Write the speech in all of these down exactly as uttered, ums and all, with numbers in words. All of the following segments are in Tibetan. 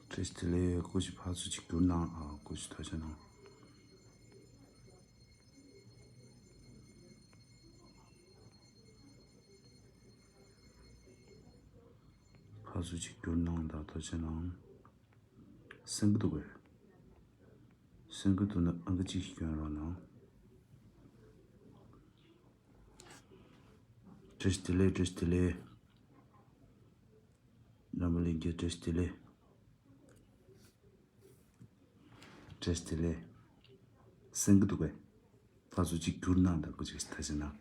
བཀྲ་ཤིས་བདེ་ལེགས། སྐུ་མཁྱེན་ཕར་ཚུར་གཅིག་བསྒྱུར་གནང་ཨ། སྐུ་མཁྱེན་ཐུགས་རྗེ་གནང་། ཕར་ཚུར་གཅིག་བསྒྱུར་གནང་དང་ཐུགས་རྗེ་གནང་། གསན་གྱི་འདུག་གས། གསན་གྱི་འདུག་ན་ཨང་ཀི་གཅིག་ཞིག་སྐྱོན་རོགས་གནང་། བཀྲ་ཤིས་བདེ་ལེགས། བཀྲ་ཤིས་བདེ་ལེགས། རྣམ་པ་ལྷན་རྒྱས་བཀྲ་ཤིས་བདེ་ལེགས། བཀྲ་ཤིས་བདེ་ལེགས། གསན་གྱི་འདུག་གས། ཕར་ཚུར་གཅིག་བསྒྱུར་གནང་དང་སྐུ་མཁྱེན་ཐུགས་རྗེ་གནང་།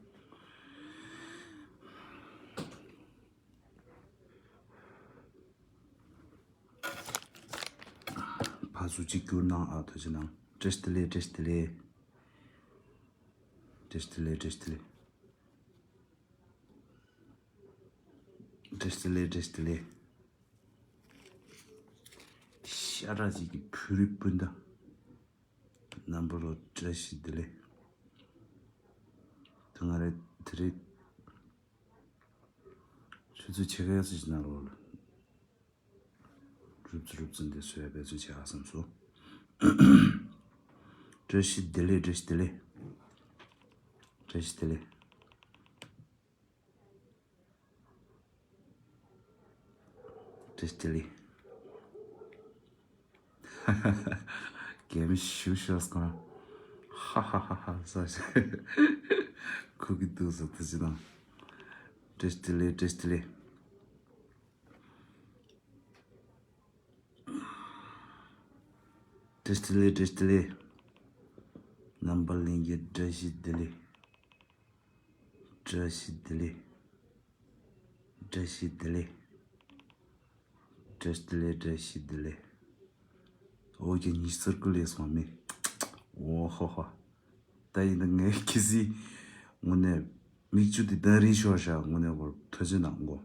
ཕར་ཚུར་གཅིག་བསྒྱུར་གནང་ཨ། ཐུགས་རྗེ་གནང་། བཀྲ་ཤིས་བདེ་ལེགས། བཀྲ་ཤིས་བདེ་ལེགས། བཀྲ་ཤིས་བདེ་ལེགས། བཀྲ་ཤིས་བདེ་ལེགས། བཀྲ་ཤིས་བདེ་ལེགས། བཀྲ་ཤིས་བདེ་ལེགས། ཤ་ཁྲག་གཅིག་གི་བོད་རིགས་སྤུན་ཟླ་རྣམ་པ་ལོ་བཀྲ་ཤིས་བདེ་ལེགས། ད་ང་རེ་དེ་རེད། ཆུ་ཚོད་ཕྱེད་ཀ་ཡག་ཚོད་ཅིག་ནང་ལོགས་ལ་རུབ་ཙི་རུབ་ཙི་འདི་བཟོས་ཡ་འབད་བརྩོན་བྱེད་ཨ་བསམ་སོང་། བཀྲ་ཤིས་བདེ་ལེགས། བཀྲ་ཤིས་བདེ་ལེགས། བཀྲ་ཤིས་བདེ་ལེགས། བཀྲ་ཤིས་བདེ་ལེགས། གད་མོ་ཞུ་ཤོག་སྐོར། ཧ་ཧ་ཧ་ཧ་ས་ཁུག་གི་འདུག་ཟེར་ཐུགས་རྗེ་གནང་། བཀྲ་ཤིས་བདེ་ལེགས། བཀྲ་ཤིས་བདེ་ལེགས། བཀྲ་ཤིས་བདེ་ལེགས། བཀྲ་ཤིས་བདེ་ལེགས། རྣམ་པ་ལྷན་རྒྱས་བཀྲ་ཤིས་བདེ་ལེགས། བཀྲ་ཤིས་བདེ་ལེགས། བཀྲ་ཤིས་བདེ་ལེགས། བཀྲ་ཤིས་བདེ་ལེགས། བཀྲ་ཤིས་བདེ་ལེགས། ཨོ་ཀེ་ཉི་ཤུ་རྩ་དགུ་སླེབས་སོང་མི། ཨོ་ཧོ་ཧོ། ད་ཡིན་ན་ངས་གལ་སྲིད་དངོས་གནས་མིག་ཆུ་དེ་ལྡང་རིང་ཤོར་ཤག་དངོས་གནས་བོར་ཐུགས་རྗེ་གནང་གོ།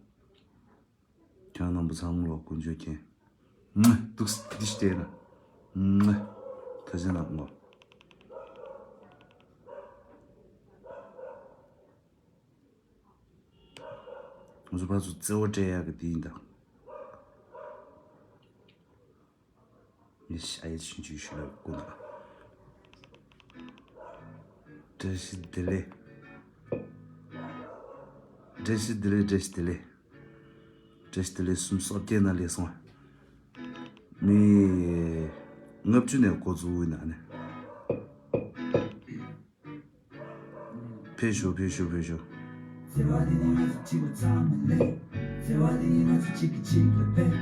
ཁྱེད་རྣམ་པ་ཚང་མ་ལ་དཀོན་མཆོག་མཁྱེན། ཏུག་སི་འདི་ཤི་ཏེ་ན། ཐུགས་རྗེ་གནང་གོ། ང་ཚོ་ཕར་ཚུར་བརྩེ་བ་སྤྲད་ཡག་གི་དེ་ཡིན་ད། ཡེ་ཤ་ཡེ་ཆུན་ཆུན་ཞུ་ལ་ཀུན་ལ། བཀྲ་ཤིས་བདེ་ལེགས། བཀྲ་ཤིས་བདེ་ལེགས། བཀྲ་ཤིས་བདེ་ལེགས། བཀྲ་ཤིས་བདེ་ལེགས། སུམ་སོ་བརྒྱད་ན་སླེབས་སོང་། མི་ལྔ་བཅུ་ནས་འགོ་བཙུགས་ཡིན་ན་ནི། ཕེབས་ཤོག་ཕེབས་ཤོག་ཕེབས་ཤོག་བརྩེ་བ་འདི་ནི་ང་ཚོ་གཅིག་པ་ཚང་མ་ལས། བརྩེ་བ་འདི་ནི་ང་ཚོ་གཅིག་གིས་གཅིག་ལ་ཕན།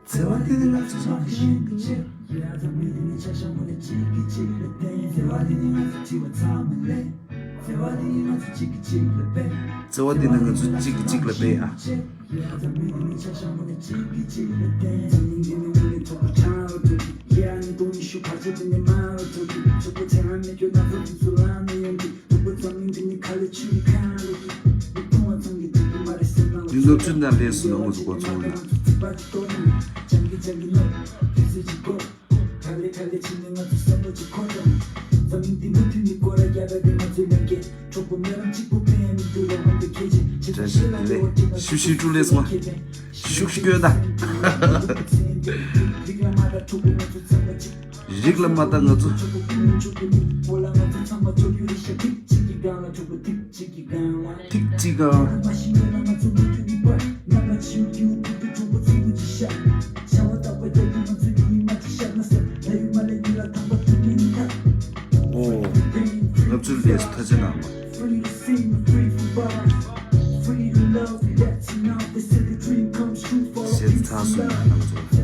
བརྩེ་བ་འདི་ནི་ང་ཚོ་ཚང་མ་ཤིན་ཏུ་གཅིག་ཡ་ཚང་མི་འདི་ནི་ཆ་ཤ་མོ་ནི་གཅིག་གིས་གཅིག་ལ་ཕན། བརྩེ་བ་འདི་ནི་ང་ཚོ་གཅིག་པ་ཚང་མ་ལས། བརྩེ་བ་འདི་ནི་ང་ཚོ་གཅིག་གིས་གཅིག་ལ་ཕན། བརྩེ་བ་འདི་ནི་ང་ཚོ་གཅིག་གིས་གཅིག་ལ་ཕན་ཨ། འདི་ནོར་བཅུ་ན་ལས་སུ་ནོར་ངོ་ཚུ་གོ་ཚུགས་ན། བཀྲ་ཤིས་བདེ་ལེགས། ཤུ་ཤུ་ཀྲུ་ལེགས་སོང་། ཤུགས་ཤིག་སྐྱོན་དང་། རིགས་ལ་མ་ལྟ་ང་ཚོ། ཐིག་གཅིག་ག་ཨོ། ལྔ་བཅུ་ལས་ཐ་ཆ་ནང་མ། ཟེར་ཚར་སོང་ན་ང་ཚོ། བརྩེ་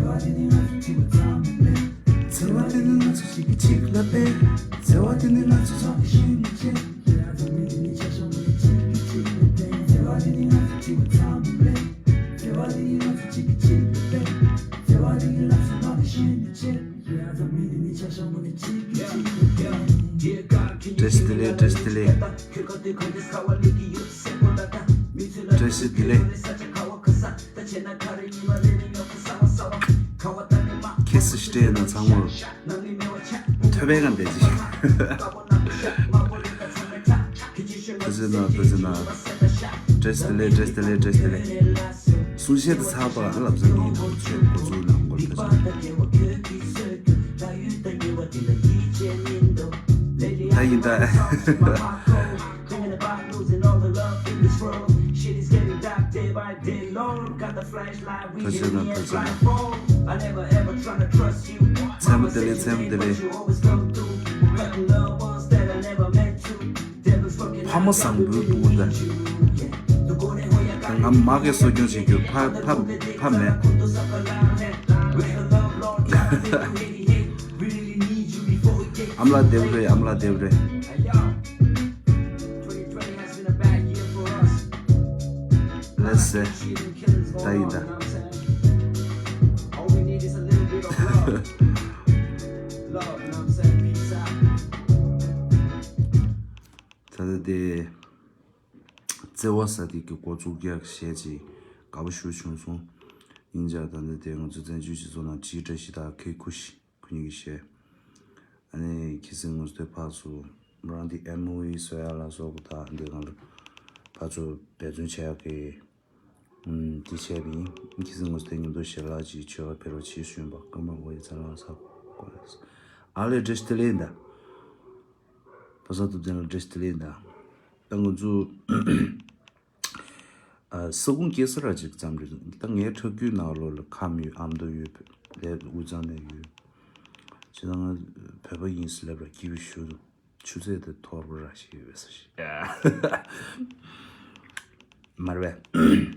བ་དེ་ནི་ང་ཚོ་གཅིག་གིས་གཅིག་ལ་ཕན། བརྩེ་བ་དེ་ནི་ང་ཚོ་ཚང་མ་ཤིན་ཏུ་གཅིག་བཀྲ་ཤིས་བདེ་ལེགས། བཀྲ་ཤིས་བདེ་ལེགས། བཀྲ་ཤིས་བདེ་ལེགས། ཁྱེད་སུ་སྤྲད་ན་ཚང་མར་ཐོད་པའི་ངང་བསྡད་ཅིག་ཐུགས་རྗེ་གནང་། ཐུགས་རྗེ་གནང་། བཀྲ་ཤིས་བདེ་ལེགས། བཀྲ་ཤིས་བདེ་ལེགས། བཀྲ་ཤིས་བདེ་ལེགས། བཀྲ་ཤིས་བདེ་ལེགས། གསུང་བཤད་དུ་ཚར་བ་ཨ་ལབ་ས་མིན་ནམ་ཚོད་འགོ་ཚུགས་ནམ་འགོར་ཐུགས་རྗེ་གནང་། ད་ཡིན་ད། ཕ་ཆེ་ན་ཕ་ཆེ་ན། མཚན་མོ་བདེ་ལེགས། མཚན་མོ་བདེ་ལེགས། ཕ་མ་བཟང་པོའི་སྤུ་གུ་འདྲ། ང་མ་གིར་གསོ་སྐྱོང་བྱེད་རྒྱུ། ཕ་ཕ་ཕ་མེད། ཨ་མ་ལགས་བདེ་པོ་རེད། ཨ་མ་ལགས་བདེ་པོ་རེད། ལགས་སེ། ད་ཡིན་ད། ད་ལྟ་དེ་བརྩེ་བ་ཟེར་དེ་གི་འགོ་བཙུགས་རྒྱག་བྱས་ཅིག་དགའ་པོ་ཞེ་པོ་བྱུང་སོང་། ཡིན་ཙང་ད་ལྟ་དེ་ང་ཚོ་བཙན་བྱོལ་སྤྱི་ཚོགས་ནང་ཅི་འདྲ་ཞིག་དང་ཁེ་ཁུ་ཤི་ཁུ་ཉིད་ཀྱི་བཤད། ཨ་ནི་ཁྱི་སེང་ངོ་སྟོད་ཕར་ཚུར་རང་དེ་ཨེམ་ཨོ་ཡུ་བཟོ་ཡ་ལ་སོགས་པ་དང་འདི་གང་ལ་ཕར་ཚུར་འབད་བརྩོན་བྱེད་ཡ་གི་ཨུམ་དེ་བྱས་པ་ཡིན། ཁྱི་སེང་ངོ་སྟོད་མཉམ་དུ་ཞལ་ལག་ཅིག་མཆོད་པ་ཕེབས་རོགས་བྱེད་ཞུས་པ། ཀརྨ་འོ་ཡི་ཚ་ལ་ས་ཀོ་ལ་ས། ཨ་ལེ་བཀྲ་ཤིས་བདེ་ལེགས་ད། ཕ་ས་ཐུབ་བསྟན་ལ་བཀྲ་ཤིས་བདེ་ལེགས་ད། ད་ང་ཚོ་ཨ་ས་ཁུངས་སྐྱེ་ས་ར་ཅིག་ཙམ་རེད། ད་ངའི་ཕྲུ་གུའི་ནང་ལོགས་ལ་ཁམས་ཡོད། ཨ་མདོ་ཡོད། ལས་དབུས་གཙང་ནས་ཡོད། བྱས་ཙང་ང་བོད་པ་ཡིན་ཟེར་ལབ་ར་སྐྱིད་པོ་ཞུ་འདུག་ཆུ་ཚད་དེ་མཐོ་པོ་ར་ཞིག་ཡོད་ས་ཞིག་མ་རེད་པས།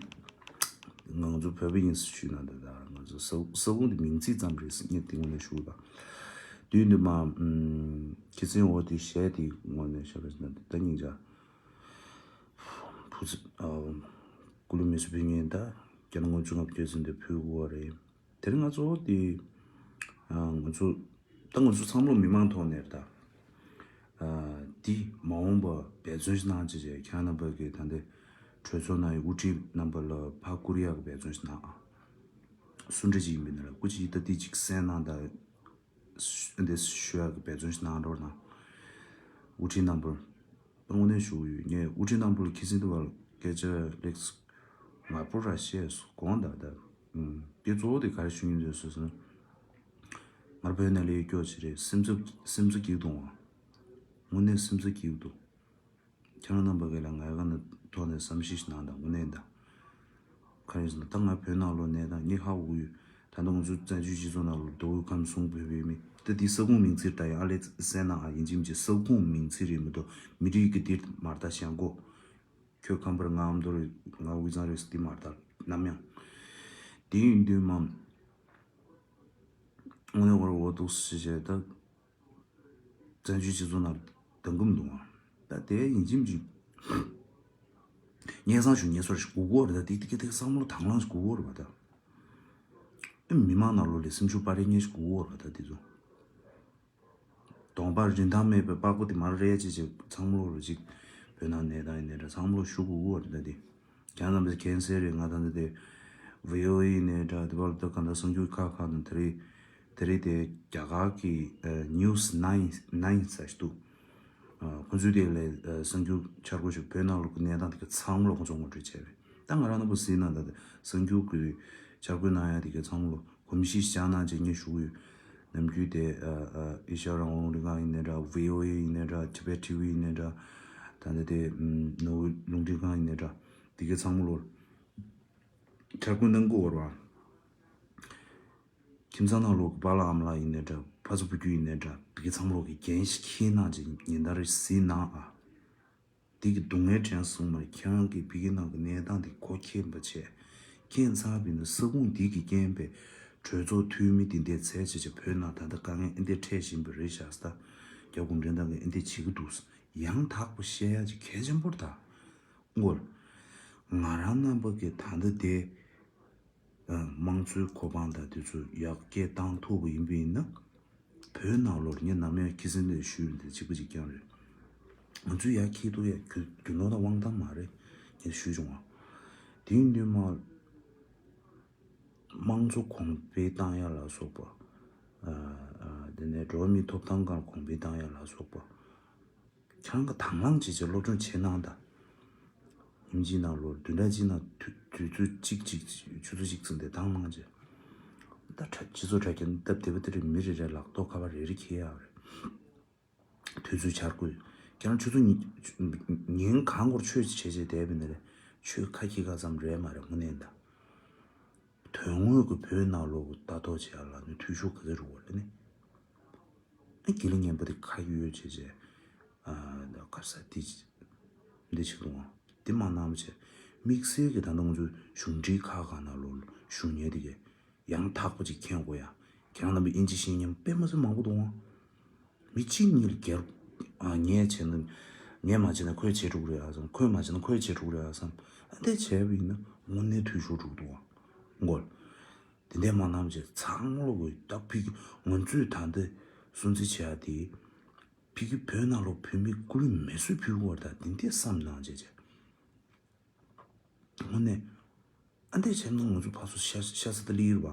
ང་ཚོ་བོད་པ་ཡིན་ཟེར་ཞུས་ན་འདི་ལྟར་ང་ཚོ་ས་ས་ཁུངས་དེ་མིང་ཚིག་ཙམ་རེད་ཟེར་ངས་དེ་ངོས་ནས་ཞུ་གི་ཡོད་པ། དུས་འདི་མ་ཨུམ་ཁྱི་སེང་འོ་དེ་གཞས་དེ་ངོས་ནས་བཤད་པ་ཟེར་ན་ད་སྙིང་རྗེ། བུ་ཚ་ཨ། ཀུ་ལུ་མི་སུ་ཕུལ་ཉེན་ད་རྒྱ་ནག་ངོ་བཅུ་ལྔ་བཅུ་ཙམ་དེ་ཕུལ་དགོས་པ་རེད། དེ་རིང་ང་ཚོ་དེ་ཨ་ང་ཚོ་ད་ང་ཚོ་བསམ་བློ་མི་མང་ཐོག་ནས་ད་ཨ་དེ་མ་འོངས་པ་འབད་བརྩོན་ཞིག་གནང་བྱས་བྱས་ཁྱེད་རྣམ་པ་གི་ད་ལྟ་གྲོས་ཚོགས་ནང་ཡི་དབུ་ཁྲིད་རྣམ་པ་ལ་ཕར་བསྐུར་ཡག་གི་འབད་བརྩོན་ཞིག་གནང་ཨ། སུ་འདྲ་ཅིག་ཡིན་པའི་ན་ར་སྐུ་མཁྱེན་ད་དེ་ཅིག་གསན་གནང་ད། འདི་ཞུ་ཡག་གི་འབད་བརྩོན་ཞིག་གནང་རོགས་གནང་། དབུ་ཁྲིད་རྣམ་པར། དངོས་གནས་ཞུ་གི་ཡོད། ངས་དབུ་ཁྲིད་རྣམ་པར་ཁྱི་སེང་དུ་བར་སྐད་ཆ་ལེགས་ངར་པོ་ར་བཤད་སོང་དགོངས་དག་ད། ཨུམ། དེ་གཙོ་བོ་དེ་ག་རེ་ཞུ་སྙིང་འདོད་སོང་ཟེར་ན། ང་བོད་ནས་ལས་སྐྱོ་ཆེ་རེད། སེམས་ཚབ་སེམས་ཚབ་སྐྱིད་གཏོང་བ། དངོས་གནས་སེམས་ཚབ་སྐྱིད་གཏོང་། ཁྱེད་རང་རྣམ་པ་གིས་ལ་ང་ཡ་ག་ན་ཐོག་ནས་བསམ་ཤེས་ཤིག་གནང་དང་དངོས་གནས་དང་། ག་རེ་ཟེར་ན་ད་ང་བོད་ནང་ལོགས་གནས་སྟངས་ངས་ཧ་གོ་གི་ཡོད། ད་ལྟ་ང་ཚོ་བཙན་བྱོལ་སྤྱི་ཚོགས་ནང་ལོགས་མདོ་དབུས་ཁམས་གསུམ་བོད་པའི་མི་ད་འདི་ས་ཁུངས་མིང་ཚིག་ད་ཡང་ཨ་ལེ་གསན་ན་ཨ་ཡིན་གཅིག་མིན་གཅིག་ས་ཁུངས་མིང་ཚིག་རེད་མི་འདུག་མི་རིགས་ཀྱི་འདིར་མར་ད་ཞང་གོ་ཁྱོད་ཁམས་པར་ང་ཨ་མདོ་རེད་ང་དབུས་གཙང་རེད་འདི་མར་ད་ནམ་ཡང་། དེ་ཡིན་དུས་མ་དངོས་གནས་ཁོ་ར་འོ་འདུག་སེ་བྱས་ད། བཙན་བྱོལ་སྤྱི་ཚོགས་ནང་འདང་གི་མི་འདུག་ཨ། ད་དེ་ཡིན་གཅིག་མིན་གཅིག་སྙན་སེང་ཞུ་སྙན་སེང་ཞིག་དགོས་ཀྱི་རེད། ད་དེ་དེ་ག་དེ་བསམ་བློ་དང་བླངས་ཞིག་དགོས་ཀྱི་རེད་པ་ད། ཨེ་མི་མང་ནང་ལོགས་ལ་སེམས་ཤུགས་སྤར་ཡས་སྙིང་ཞིག་དགོས་ཀྱི་རེད་པ་ད་དེ་ཚོ། གདོང་པར་རིན་ཐང་མེད་པའི་པགས་པ་དེ་མར་རེད་ཅེས་ཅེས་ཚང་མ་ལོག་རུ་ཅིག་བོད་ནང་གནས་སྟངས་ཡིན་ནའི་འདྲ་ཚང་མ་ལོག་ཞུ་དགོས་ཀྱི་རེད་ད་དེ། ཁྱེད་རྣམ་པས་མཁྱེན་གསལ་རེད། ང་ད་ལྟ་དེ་ཝི་ཨོ་ཨེ་ཡིན་ནའི་འདྲ་དེ་བར་ད་གང་ལྟར་གསར་འགྱུར་ཁག་ཁག་ནང་དེ་རིང་དེ་རིང་དེ་རྒྱ་གར་གྱི་ཨ་ནིའུ་སི་ནའིན་ནའིན་ཟེར་ཞིག་འདུག་ཨ་ཁོ་ཚོའི་དེ་ལས་ཨ་གསར་འགྱུར་འཆར་སྒོ་ཞིག་བོད་ནང་ལོག་གི་གནས་སྟངས་དེ་ག་ཚང་མ་ལོག་ཁོ་ཚོ་ངོ་སྤྲོད་བྱས་པས་ད་ང་རང་རྣམ་པ་གཟིགས་ན་ད་ལྟ་གསར་འགྱུར་གྱི་འཆར་སྒོ་གནང་ཡ་དེ་ག་ཚང་མ་ལོག་གོམས་གཤིས་བཞག་གནང་བྱས་ངས་ཞུ་གི་ཡོད། ནམ་རྒྱུན་དེ་ཨ་ཨ་ཨེ་ཤ་ཡ་རང་དབང་རླུང་འཕྲིན་ཁང་ཡིན་ནའི་འདྲ། ཝི་ཨོ་ཨེ་ཡིན་ནའི་འདྲ། ཊི་བེཊ་ཊི་ཝི་ཡིན་ནའི་འདྲ། ད་ལྟ་དེ་ཨམ་ནོར་ཝེ་རླུང་འཕྲིན་ཁང་ཡིན་ནའི་འདྲ། དེ་གའི་ཚང་མ་ལོག་འཆར་སྒོ་གནང་གི་ཡོད་རེད་པ། ཁྱིམ་ཚང་ནང་ལོག་གི་པཱ་ལགས་ཨ་མ་ལགས་ཡིན་ནའི་འདྲ། ཕ་ཚོ་བུ་རྒྱུད་ཡིན་ནའི་འདྲ། དེ་གའི་ཚང་མ་ལོག་གི་འགན་ཞིག་འཁྱེར་གནང་བྱས་ཉིན་ལྟར་གཟིགས་གནང་ཨ། འདི་གི་སྡུག་བསྔལ་དྲན་སོང་མ་རེད། ཁྱེད་རང་གིས་ཕ་གི་ནང་གི་གནས་སྟངས་འདི་ཁོ་མཁྱེན་པ་བྱས། མཁྱེན་ཚར་བ་ཡིན་ན་ས་ཁུངས་འདི་གི་རྐྱེན་པས་གྲོས་ཚོགས་འཐུས་མི་འདི་འདྲས་བྱས་བྱས་བྱས་བོད་ནང་ད་ལྟ་དཀའ་ངལ་འདི་འདྲས་འཕྲད་བཞིན་པ་རེད་ཤག་ཟེར། ད་རྒྱ་གུང་ཁྲན་ཏང་གིས་འདི་འདྲས་བྱེད་ཀྱི་འདུག་ཟེར་ཡང་དག་པ་བཤད་ཡ་ཅིག་གལ་ཆེན་པོ་རེད་ད། ངོ་། ང་རང་རྣམ་པ་གིས་ད་ལྟ་དེ། དམངས་གཙོའི་གོ་འཕང་དང་དེ་ཚོ་ཡར་རྒྱས་བཏང་ཐུབ་པ་ཡིན་པ་ཡིན་ན། བོད་ནང་ལོགས་ངས་ནམ་ཡང་ཁྱི་སེང་ལས་ཞུས་པ་འདི་གཅིག་པ་གཅིག་རྐྱང་རེད། ང་ཚོས་ཡར་འཁྱེར་ཐུབ་ཡ་རྒྱུ་རྒྱུ་ནོར་དང་དབང་ཐང་མ་རེད་ངས་ཞུས་བྱུང་བ། དེ་ཡིན་དུས་མ། དམངས་གཙོ་གོང་འཕེལ་བཏང་ཡ་ལ་སོགས་པ། ཨ་ཨ་དེ་ནས་འགྲོ་བ་མིའི་ཐོབ་ཐང་སྒང་གོང་འཕེལ་བཏང་ཡ་ལ་སོགས་པ། ཁྱེད་རང་གིས་དང་བླངས་བྱས་བྱས་སློབ་སྦྱོང་བྱེད་གནང་དང་། ཉིན་གཅིག་ནང་ལོ་བདུན་ཕྲག་གཅིག་ནང་དུས་དུས་ཚོད་གཅིག་གཅིག་ཆུ་ཚོད་གཅིག་ཙམ་དེ་དང་བླངས་བྱས། ད་དྲ་སྤྱི་ཚོགས་དྲ་རྒྱ་སྟབས་བདེ་པོ་དེ་རེད། མི་རེ་རེ་ལག་ཐོག་ཁ་པར་རེ་རེ་འཁྱེར་ཡག་རེད། དུས་ དུས་ཚོད་འཆར་དགོས། ཁྱེད་རང་ཆུ་ཚོད་ཉི་ཉིན་གང་གོར་ཆོས་བྱེད་བྱེད་བསྡད་པ་ཡིན་ན་རེད། ཆོས་ཁ་ཁྱི་ཁ་ཙམ་རེད་མ་རེད་དངོས་གནས་ད། དོན་དངོས་ཀྱི་བོད་ནང་ལོགས་ལྟ་རྟོག་བྱེད་ཡ་ལ་ནི་འཐུས་ཤོར་ག་ཚོད་རུ་བ་ལ་ནི། ཨ་དགེ་ལེགས་ངན་པ་དེ་ཁ་ཡོད་བྱས་བྱས། ཨ་གར་ས་དེ་འདི་བྱེད་དུ་འོང་། དེ་མ་གནང་བྱས། དམིགས་བསལ་གྱི་ད་ལྟ་ང་ཚོའི་གཞུང་འབྲེལ་ཁག་ཁག་ནང་ལོགས་ལ་བཞུགས་མཁན་དེ་གས་ཡང་དག་པ་ཅིག་མཁྱེན་དགོས་ཡ། ཁྱེད་རང་རྣམ་པའི་ཨིན་ཇི་ཤེས་མཁན་དཔེ་མ་སྲིད་མང་པོ་འདུག་ཨང་། མི་གཅིག་གཉིས་ལ་སྒེར། ཨ་ངས་བྱས་ན། ངས་མ་བྱས་ན་ཁོས་བྱེད་འགྲོ་གི་རེད་ཨ་བསམ། ཁོས་མ་བྱས་ན་ཁོས་བྱེད་འགྲོ་གི་རེད་ཨ་བསམ། ཨ་འདི་བྱས་པ་ཡིན་ན་དངོས་གནས་འཐུས་ཤོར་འགྲོ་གི་འདུག་ཨང་། མགོ་ལ། དེ་འདྲས་མ་གནང་བྱས་ཚང་མ་ལོག་གི་ད་ཕི་གི་ང་ཚོས་ད་འདི་སྲུང་བརྩི་བྱེད་ཡ་དེ། ཕི་གི་བོད་ནང་ལོག་བོད་མི་སྐུ་ལུས་མེ་གསོད་ཕུལ་བར་ད་དེ་འདྲས་བསམ་གནང་བྱས་བྱས། དངོས་གནས། ཨ་འདྲས་བྱས་ན་ང་ཚོ་ཕར་ཚུར་ཤ་ཤ་ཚ་ད་ལི་ཡིར་བ།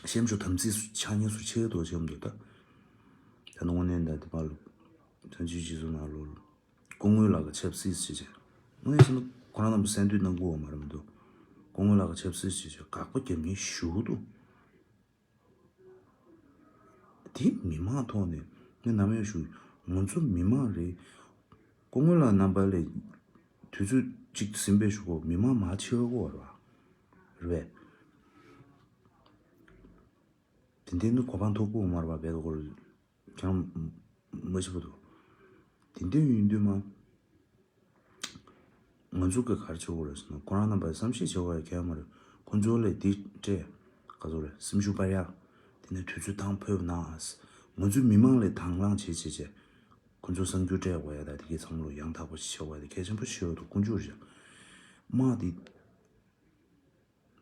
སེམས་ཤུགས་དམ་ཚིག་ཆགས་ཉེན་སུ་ཆེ་དོ་བྱས་མི་འདུག་ད། ད་ནི་དངོས་གནས་ད་དེ་བར་ལ། བཙན་བྱོལ་སྤྱི་ཚོགས་ནང་ལོགས་ལ། སྐུ་ངོ་ལགས་ཀྱི་ཆབ་སྲིད་ཅེས་བྱས། དངོས་གནས་བྱས་ན་ཁོ་རང་རྣམ་པ་གསན་དུས་གནང་དགོས་བ་མ་རེད་མི་འདུག་སྐུ་ངོ་ལགས་ཀྱི་ཆབ་སྲིད་ཅེས་བྱས་དགག་པ་རྒྱབ་མཁན་ཞུ་འདུག་དེ་མི་མང་ཐོག་ནས་ངས་ནམ་ཡང་ཞུ། ང་ཚོ་མི་མང་རེད། སྐུ་ངོ་ལགས་རྣམ་པ་ལས་དུས་ཚོད་གཅིག་ཟིན་པའི་ཞུ་གོ་མི་མང་མ་ཆེ་བ་གོ་བ་རེད་བ། རེད་པས། དེ་འདྲའི་ནི་གོ་འཕང་ཐོབ་དགོས་མ་རེད་བ་བས་གོ་རེད། ཁྱང་མ་ཤི་བ་དོ། དེ་འདྲའི་ཡིན་དུས་མ། ང་ཚོ་གི་གར་ཆེ་བོ་རེད་ཟེར་ན་ཁོ་རང་རྣམ་པ་བསམ་ཤེས་བྱེད་དགོས་ཡ་གལ་མ་རེད། ཁོ་ཚོ་ལས་འདི་སྤྲད། ག་ཚོ་རེད་སེམས་ཤུགས་སྤར་ཡ། དེ་ནས་དུས་ཚོད་བཏང་ཕོད་ན། ང་ཚོའི་མི་མང་ལས་དང་བླངས་བྱེད་བྱེད་བྱེད། ཁོ་ཚོ་གསར་འགྱུར་སྤྲད་དགོས་ཡ་ད་དེ་གའི་ཚང་མ་ལོ་ཡང་དག་པ་ཞིག་བྱེད་དགོས་ཡ་ད་གལ་ཆེན་པོ་ཞིག་ཡོད་དོ་དཀོན་མཆོག་རེད། དམག་འདི།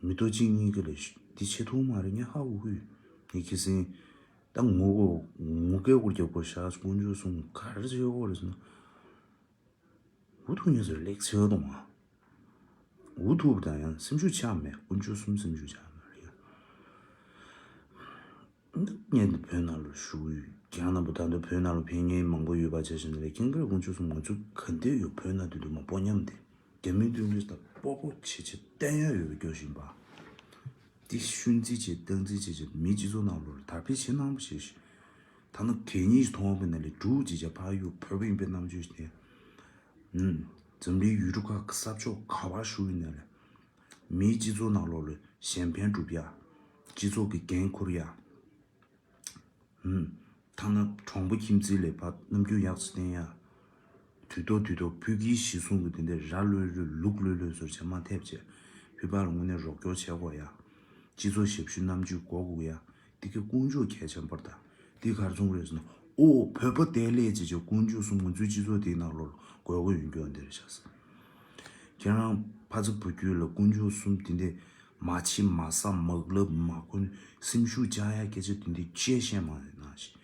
མི་ཐོག་གཅིག་གཉིས་ཀྱི་ལས་འདི་བྱེད་ཐུབ་མ་རེད་ངས་ཧ་གོ་གི་ཡོད། ངས་ཁྱེད་སེང་། ད་ངོ་གོ་ངོ་སྐལ་སྐོར་རྒྱབ་དགོས་ཤག་དཀོན་མཆོག་གསུམ་ག་རེ་བྱེད་དགོས་རེད་ཟེར་ན། འུ་ཐུག་ཉེ་ཟེར་ལེགས་ཆེ་བ་དང་མ། འུ་ཐུག་དང་ཡང་སེམས་ཤུགས་ཆག་མེད་དཀོན་མཆོག་གསུམ་སེམས་ཤུགས་ཆག་མེད་རེད། ངས་འདི་བོད་ནང་ལ་བཞུགས་ཡོད་ཁྱེད་རང་རྣམ་པ་ད་འདི་བོད་ནང་ལ་ཕན་ངེས་མང་པོ་ཡོད་པ་བྱས་ཤིང་ལས་ཁྱེད་ཀྱི་དཀོན་མཆོག་གསུམ་ང་ཚོ་ག་འདྲས་ཡོད་བོད་ནང་དུ་འདུག་མ་སྤོ་ཉམས་དེ། རྒྱ་མིའི་མདུན་ལས་ད་སྤོ་སྤོ་བྱེད་བྱེད་བསྟན་ཡ་ཡོད་པའི་སྐྱོ་བཞིན་པ། དེ་ཤུན་རྩིས་བྱེད་སྟངས་རྩིས་བྱེད་བྱེད་མིའི་སྤྱི་ཚོགས་ནང་ལོགས་ལ་དར་སྤེལ་བྱེད་གནང་པ་བྱེད་ཤིག་ད་ནི་གད་སྙིགས་མཐོང་བ་ན་ལས་འབྲུག་ཅེས་བྱ་ཕ་ཡུལ་བོད་པ་ཡིན་པའི་རྣམ་དཔྱོད་དེ། ཨུམ། འཛམ་གླིང་ཡུལ་གྲུ་ཁག་གི་ས་ཕྱོགས་ག་བར་བཞུགས་ཡིན་ན་ལས། མིའི་སྤྱི་ཚོགས་ནང་ལོགས་ལ་གཞན་ཕན་སྒྲུབ་ཡ། སྤྱི་ཚོགས་ཀྱི་འགན་འཁུར་ཡ། ཨུམ། ཐ་ན་གྲོང་པ་ཁྱིམ་མཚེས་ལས་ཕར་རྣམ་འགྱུར་ཡག་ཙམ་བསྟན་ཡ། དུས་ཐོག་དུས་ཐོག་བོད་ཀྱི་གཞི་བཟུང་གི་དེ་འདྲའི་ར་ལོས་ལོས་ལུག་ལོས་ལོས་ཟུར་བྱེད་མ་ཐེབས་བྱས། བོད་པ་ལ་དངོས་གནས་རོགས་སྐྱོར་བྱེད་དགོས་ཡ། སྤྱི་ཚོགས་ཞབས་ཞུ་རྣམ་དཔྱོད་དགོས་དགོས་ཡ། དེ་གི་ཀུན་སྤྱོད་གལ་ཆེན་པོར་ད། དེ་གར་བཟུང་རེད་ཟེར་ན་ཨོ་བོད་པ་བདེ་ལེགས་ཅེས་བྱས་ཀུན་སྤྱོད་གསུམ་ང་ཚོའི་སྤྱི་ཚོགས་དེའི་ནང་ལོགས་དགོས་མཁོ་ཡོད་རྒྱུ་འདི་རེད་ཤག་ཁྱེད་རང་ཕ་ཚ་བུ་རྒྱུད་ལ་ཀུན་སྤྱོད་གསུམ་དེ་འདྲས་མ་ཕྱི་མ་ས་མག་ལབ་མ་ཁོན་སེམས་ཤུགས་བཅག་ཡ་སྐད་ཆ་དེ་འདྲས་བཅད་ཤེས་མ་རེད་ན་ཞིག་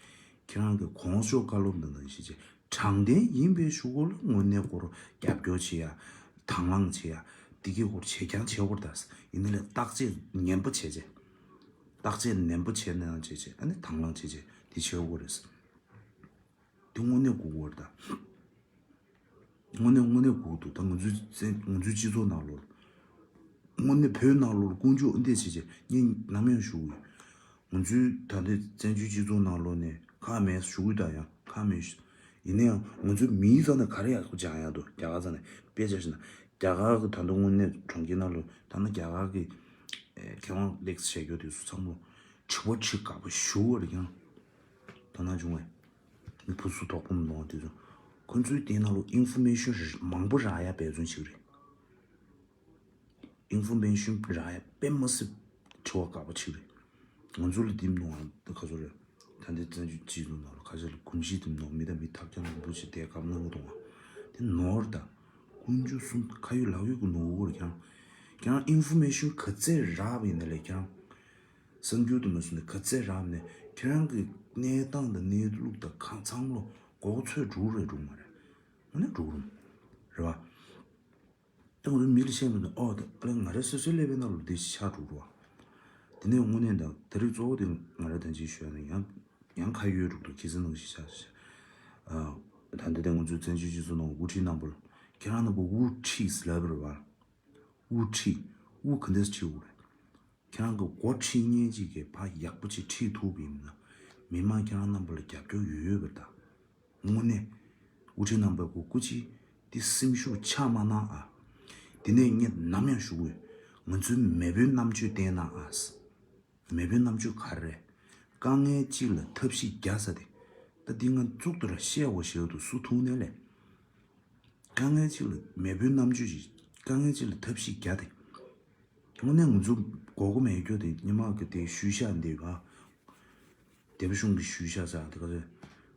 ཁྱེད་རང་གི་གོང་ཞོག་བཀའ་སློབ་འདི་འདྲ་ཞིག་བྱས། དྲང་བདེན་ཡིན་པའི་ཞུ་སྒོ་ལ་དངོས་གནས་སྐོར་རྒྱབ་སྐྱོར་བྱེད་ཡ། དང་བླངས་བྱེད་ཡ། འདི་གའི་སྐོར་བྱེད་རྐྱང་བྱེད་དགོས་རེད་ད། ཡིན་ན་ལས་བརྟག་དཔྱད་ནན་པོ་བྱས་རྗེས། བརྟག་དཔྱད་ནན་པོ་བྱས་ནས་ཡང་བྱས་རྗེས་ཨ་ནི་དང་བླངས་བྱས་རྗེས་འདི་བྱེད་དགོས་རེད། འདི་དངོས་གནས་དགོས་དགོས་རེད་ད། དངོས་གནས་དངོས་གནས་དགོས་འདུག་ད་ང་ཚོའི་བཙན་ང་ཚོའི་སྤྱི་ཚོགས་ནང་ལོགས། དངོས་གནས་བོད་ནང་ལོགས་ཀུན་སྤྱོད་འདི་བྱས་རྗེས་ངས་ནམ་ཡང་ཞུ་གི་ཡོད། ང་ཚོའི་ད་ལྟའི་བཙན་བྱོལ་སྤྱི་ཚོགས་ནང་ལོགས་ནས་ཁག་མེད་ཞུ་གི་ད་ཡང་ཁག་མེད་ཞུ། ཡིན་ན་ཡང་ང་ཚོའི་མིའི་རྩ་ནས་ག་རེ་ཡག་པོ་སྦྱང་ཡག་འདུག་རྒྱ་གར་རྩ་ནས་དཔེ་ཆ་བཞག་ན་རྒྱ་གར་གི་ད་ལྟ་དངོས་གནས་གྲོང་ཁྱེར་ནང་ལོགས་ད་ནི་རྒྱ་གར་གི་མཁས་དབང་ལེགས་བཤད་རྒྱུ་དེ་ཚོ་ཚང་མ་དྲི་བ་དྲི་དགའ་པོ་ཞུ་བ་རེད་ཀྱང་། དོ་སྣང་བྱུང་བས། མི་ཕུ་སུ་དོག་པོ་མི་འདུག་དེ་ཚོ། ཁོ་ཚོའི་དེ་ནང་ལོགས་ཨིན་ཕོར་མེ་ཤོན་མང་པོ་རག་ཡ་འབད་བརྩོན་བྱེད་ཀྱི་རེད། ཨིན་ཕོར་མེ་ཤོན་རག་ཡ་དཔེ་མ་སྲིད་དྲི་བ་དགའ་པོ་བྱེད་ཀྱི་རེད། ང་ཚོ་ལ་དེ་མི་འདུག་ཨང་ད་ག་ཚོད་རེད། ད་འདི་བཙན་བྱོལ་སྤྱི་ཚོགས་ནང་ལ་ཁ་ཤས་ལ་གོམས་གཤིས་དེ་མི་འདུག་མི་དང་མི་ཐབས་ཀྱང་མང་པོ་ཞིག་དེ་སྐབས་གནང་གི་འདུག་ཨང་། དེ་ནོར་ད། ཀུན་སྤྱོད་གསུམ་ཁ་ཡོད་ལག་ཡོད་ཀྱི་ནོར་བོར་ཀྱང་། ཀྱང་ཨིན་ཕོར་མེ་ཤོན་ག་ཚད་རག་པ་ཡིན་ན་ལས་ཀྱང་། གསར་འགྱུར་དུ་མ་སོང་ནས་ག་ཚད་རག་ནས་ཁྱེད་རང་གི་གནས་སྟངས་དང་གནས་ལུགས་དང་ཁ་ཚང་ལོ་གོ་ཚོད་འགྲོ་རེད་འགྲོ་མ་རེད། དངོས་གནས་འགྲོ་རུང་། རེད་བ། ད་ང་ཚོ་མི་ལ་བཤད་མི་འདུག་ཨོ་ད་ཨ་ལེ་ང་རེ་སོ་སོའི་ཀླད་པའི་ནང་ལ་འདི་ཆགས་འགྲོ་རུ་བ། དེ་ནས་དངོས་གནས་ད་ད་རེས་གཙོ་བོ་དེ་ང་རེ་ད་ཅིག་ཤོད་ན་ཡང་ཡང་ཁ་ཡོད་འགྲོ་འདུག་ཁྱེད་ཚོ་ནང་བཞིན་ཆགས་ཤག་ཨ་ད་འདི་དེ་ང་ཚོའི་བཙན་བྱོལ་སྤྱི་ཚོགས་ནང་དབུ་ཁྲིད་རྣམ་པ་ལ་ཁྱེད་རང་རྣམ་པ་དབུ་ཁྲིད་ཟེར་ལབ་རེད་བ། དབུ་ཁྲིད། དབུ་ག་འདྲས་ཁྲིད་དགོས་རེད། ཁྱེད་རང་གི་འགོ་ཁྲིད་མཁན་ཅིག་གིས་ཕར་ཡག་པོ་ཅིག་ཁྲིད་ཐུབ་པ་ཡིན་ན། མི་མང་ཁྱེད་རང་རྣམ་པ་ལ་རྒྱབ་སྐྱོར་ཡོད་ཡོད་པ་རེད་ད། དངོས་གནས་དབུ་ཁྲིད་རྣམ་པ་གུ་སྐུ་མཁྱེན། འདི་སེམས་ཤུགས་ཆག་མ་གནང་ཨ། དེ་ནས་ངས་ནམ་ཡང་ཞུ་གི་ཡོད། ང་ཚོའི་མེས་པོའི་རྣམ་དཔྱོད་བསྟན་གནང་ཨ། མེས་པོའི་རྣམ་དཔྱོད་ག་རེ་རེད། དཀའ་ངལ་གཅིག་ལ་ཐབས་ཤེས་བརྒྱ་ཟེར་དེ། ད་འདི་ང་གཙུག་ཏུ་ར་བཤད་དགོས་ཞེས་འདུག་སུ་ཐུག་ནས་ལས། དཀའ་ངལ་གཅིག་ལ་མེས་པོའི་རྣམ་དཔྱོད་ཅིག་དཀའ་ངལ་གཅིག་ལ་ཐབས་ཤེས་བརྒྱ་དེ། དངོས་གནས་ང་ཚོ་གོ་གོ་མེད་རྒྱུ་དེ་སྔོན་མ་གི་དེ་ཤུལ་བཞག་འདི་བ། སྡེ་པ་གཞུང་གི་ཤུལ་བཞག་ཟེར་དེ་ག་ཚོད།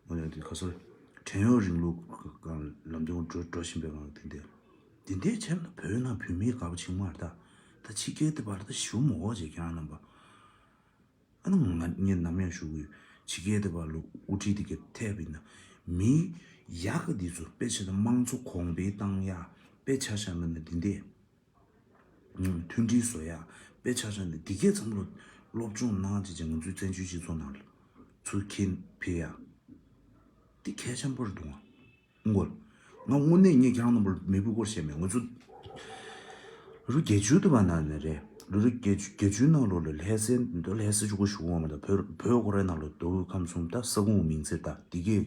དངོས་གནས་དེ་ག་ཚོད། བྲན་གཡོག་རིང་ལུགས་ཀྱི་སྒང་ལམ་སྟོན་འགྲོ་འགྲོ་བཞིན་པའི་སྒང་དེ་འདྲ། དེ་འདྲའི་བྱས་ན་བོད་ནང་བོད་མིའི་དགའ་པོ་བྱེད་མ་རེད་ད། ད་ཕྱི་རྒྱལ་དེ་བར་ད་ཞུ་མོ་འོ་བྱེད་ཁྱེད་རང་རྣམ་པ། ཨ་ནི་ང་ངས་ནམ་ཡང་ཞུ་གི་ཡོད། ཕྱི་རྒྱལ་དེ་བར་ལ་དབུ་ཁྲིད་དེ་ག་ཐེབས་ཡིན་ན། མི་ཡག་གི་འདི་ཚོ་དཔེ་ཆ་དང་དམངས་གཙོ་གོང་འཕེལ་བཏང་ཡག་དཔེ་ཆ་བཞག་ན་ན་འདི་འདྲས། མཐུན་སྒྲིལ་བཟོ་ཡག་དཔེ་ཆ་བཞག་ན་འདི་གས་ཚང་མ་ལ་སློབ་སྦྱོང་གནང་བྱས་ཀྱི་ང་ཚོའི་བཙན་བྱོལ་སྤྱི་ཚོགས་ནང་ལ་ཚུར་འཁྱེར་འཕེལ་ཡག་འདི་གལ་ཆེན་པོ་རེད་འདུག་ཨང་། ངོ་། ང་དངོས་གནས་ངས་ཁྱེད་རང་རྣམ་པར་མི་བུ་སྐོར་བཤད་མེད་ང་ཚོ། ལོ་རྒྱལ་བརྒྱུད་དུ་བ་ན་ནས་རེད། ལོ་རྒྱལ་བརྒྱུད་ནང་ལོགས་ལ་ལྷ་སའི་འདི་ལྷ་སའི་ཆུ་ཁོ་ཞུ་བ་མ་ད་བོད་བོད་ཁོ་རའི་ནང་ལ་མདོ་དབུས་ཁམས་གསུམ་ད་ས་ཁོངས་མིང་ཚིག་ད་འདི་གས།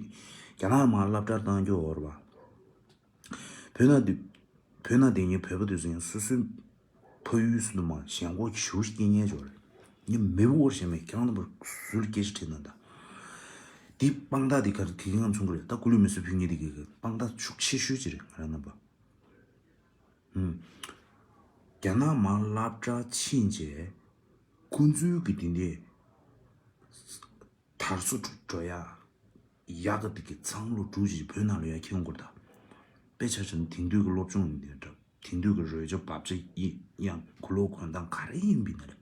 རྒྱ་ནག་མ་སློབ་གྲྭར་བཏང་རྒྱུ་འོར་བ། བོད་ནང་འདི། བོད་ནང་འདི་ངས་བོད་པ་དུས་སུ་ཡང་སོ་སོའི་ཕ་ཡུལ་སུ་དུ་མ་ཞེན་ཁོག་ཞུ་སྐྱེ་ཉེ་འབྱོར་རེད། ངས་མི་བུ་སྐོར་བཤད་མེད་ཁྱེད་རང་རྣམ་པར་ཟུར་སྐད་ཆ་དྲིས་ན་ད། འདི་དཔང་རྟགས་འདི་ག་རེ་གི་ང་མཚོན་གི་རེད་ད་སྐུ་ལུས་མི་གསོད་ཕུལ་ངེས་འདི་གི་དཔང་རྟགས་ཤུགས་ཆེ་ཤོས་ཅིག་རེད་ང་རང་རྣམ་པ། ཧུམ། རྒྱ་ནག་མ་སློབ་གྲྭ་ཕྱིན་རྗེས། ཁོང་ཚོའི་གི་དེ་འདྲས། དར་སྲོལ་འགྲོ་ཡ། ཡག་གི་དེ་གི་ཚང་ལོ་དྲུག་ཅིག་བོད་ནང་ལ་ཡ་ཁྱེད་འགོར་ད། དཔེ་ཆ་ཆ་ནི་དེང་དུས་ཀྱི་སློབ་སྦྱོང་ཡིན་དེ་འདྲ། དེང་དུས་ཀྱི་རོལ་ཆ་བབ་ཆ་ཡི་ཡང་གོ་ལོག་གོན་སྟངས་ག་རེ་ཡིན་པིན་ན་རེད།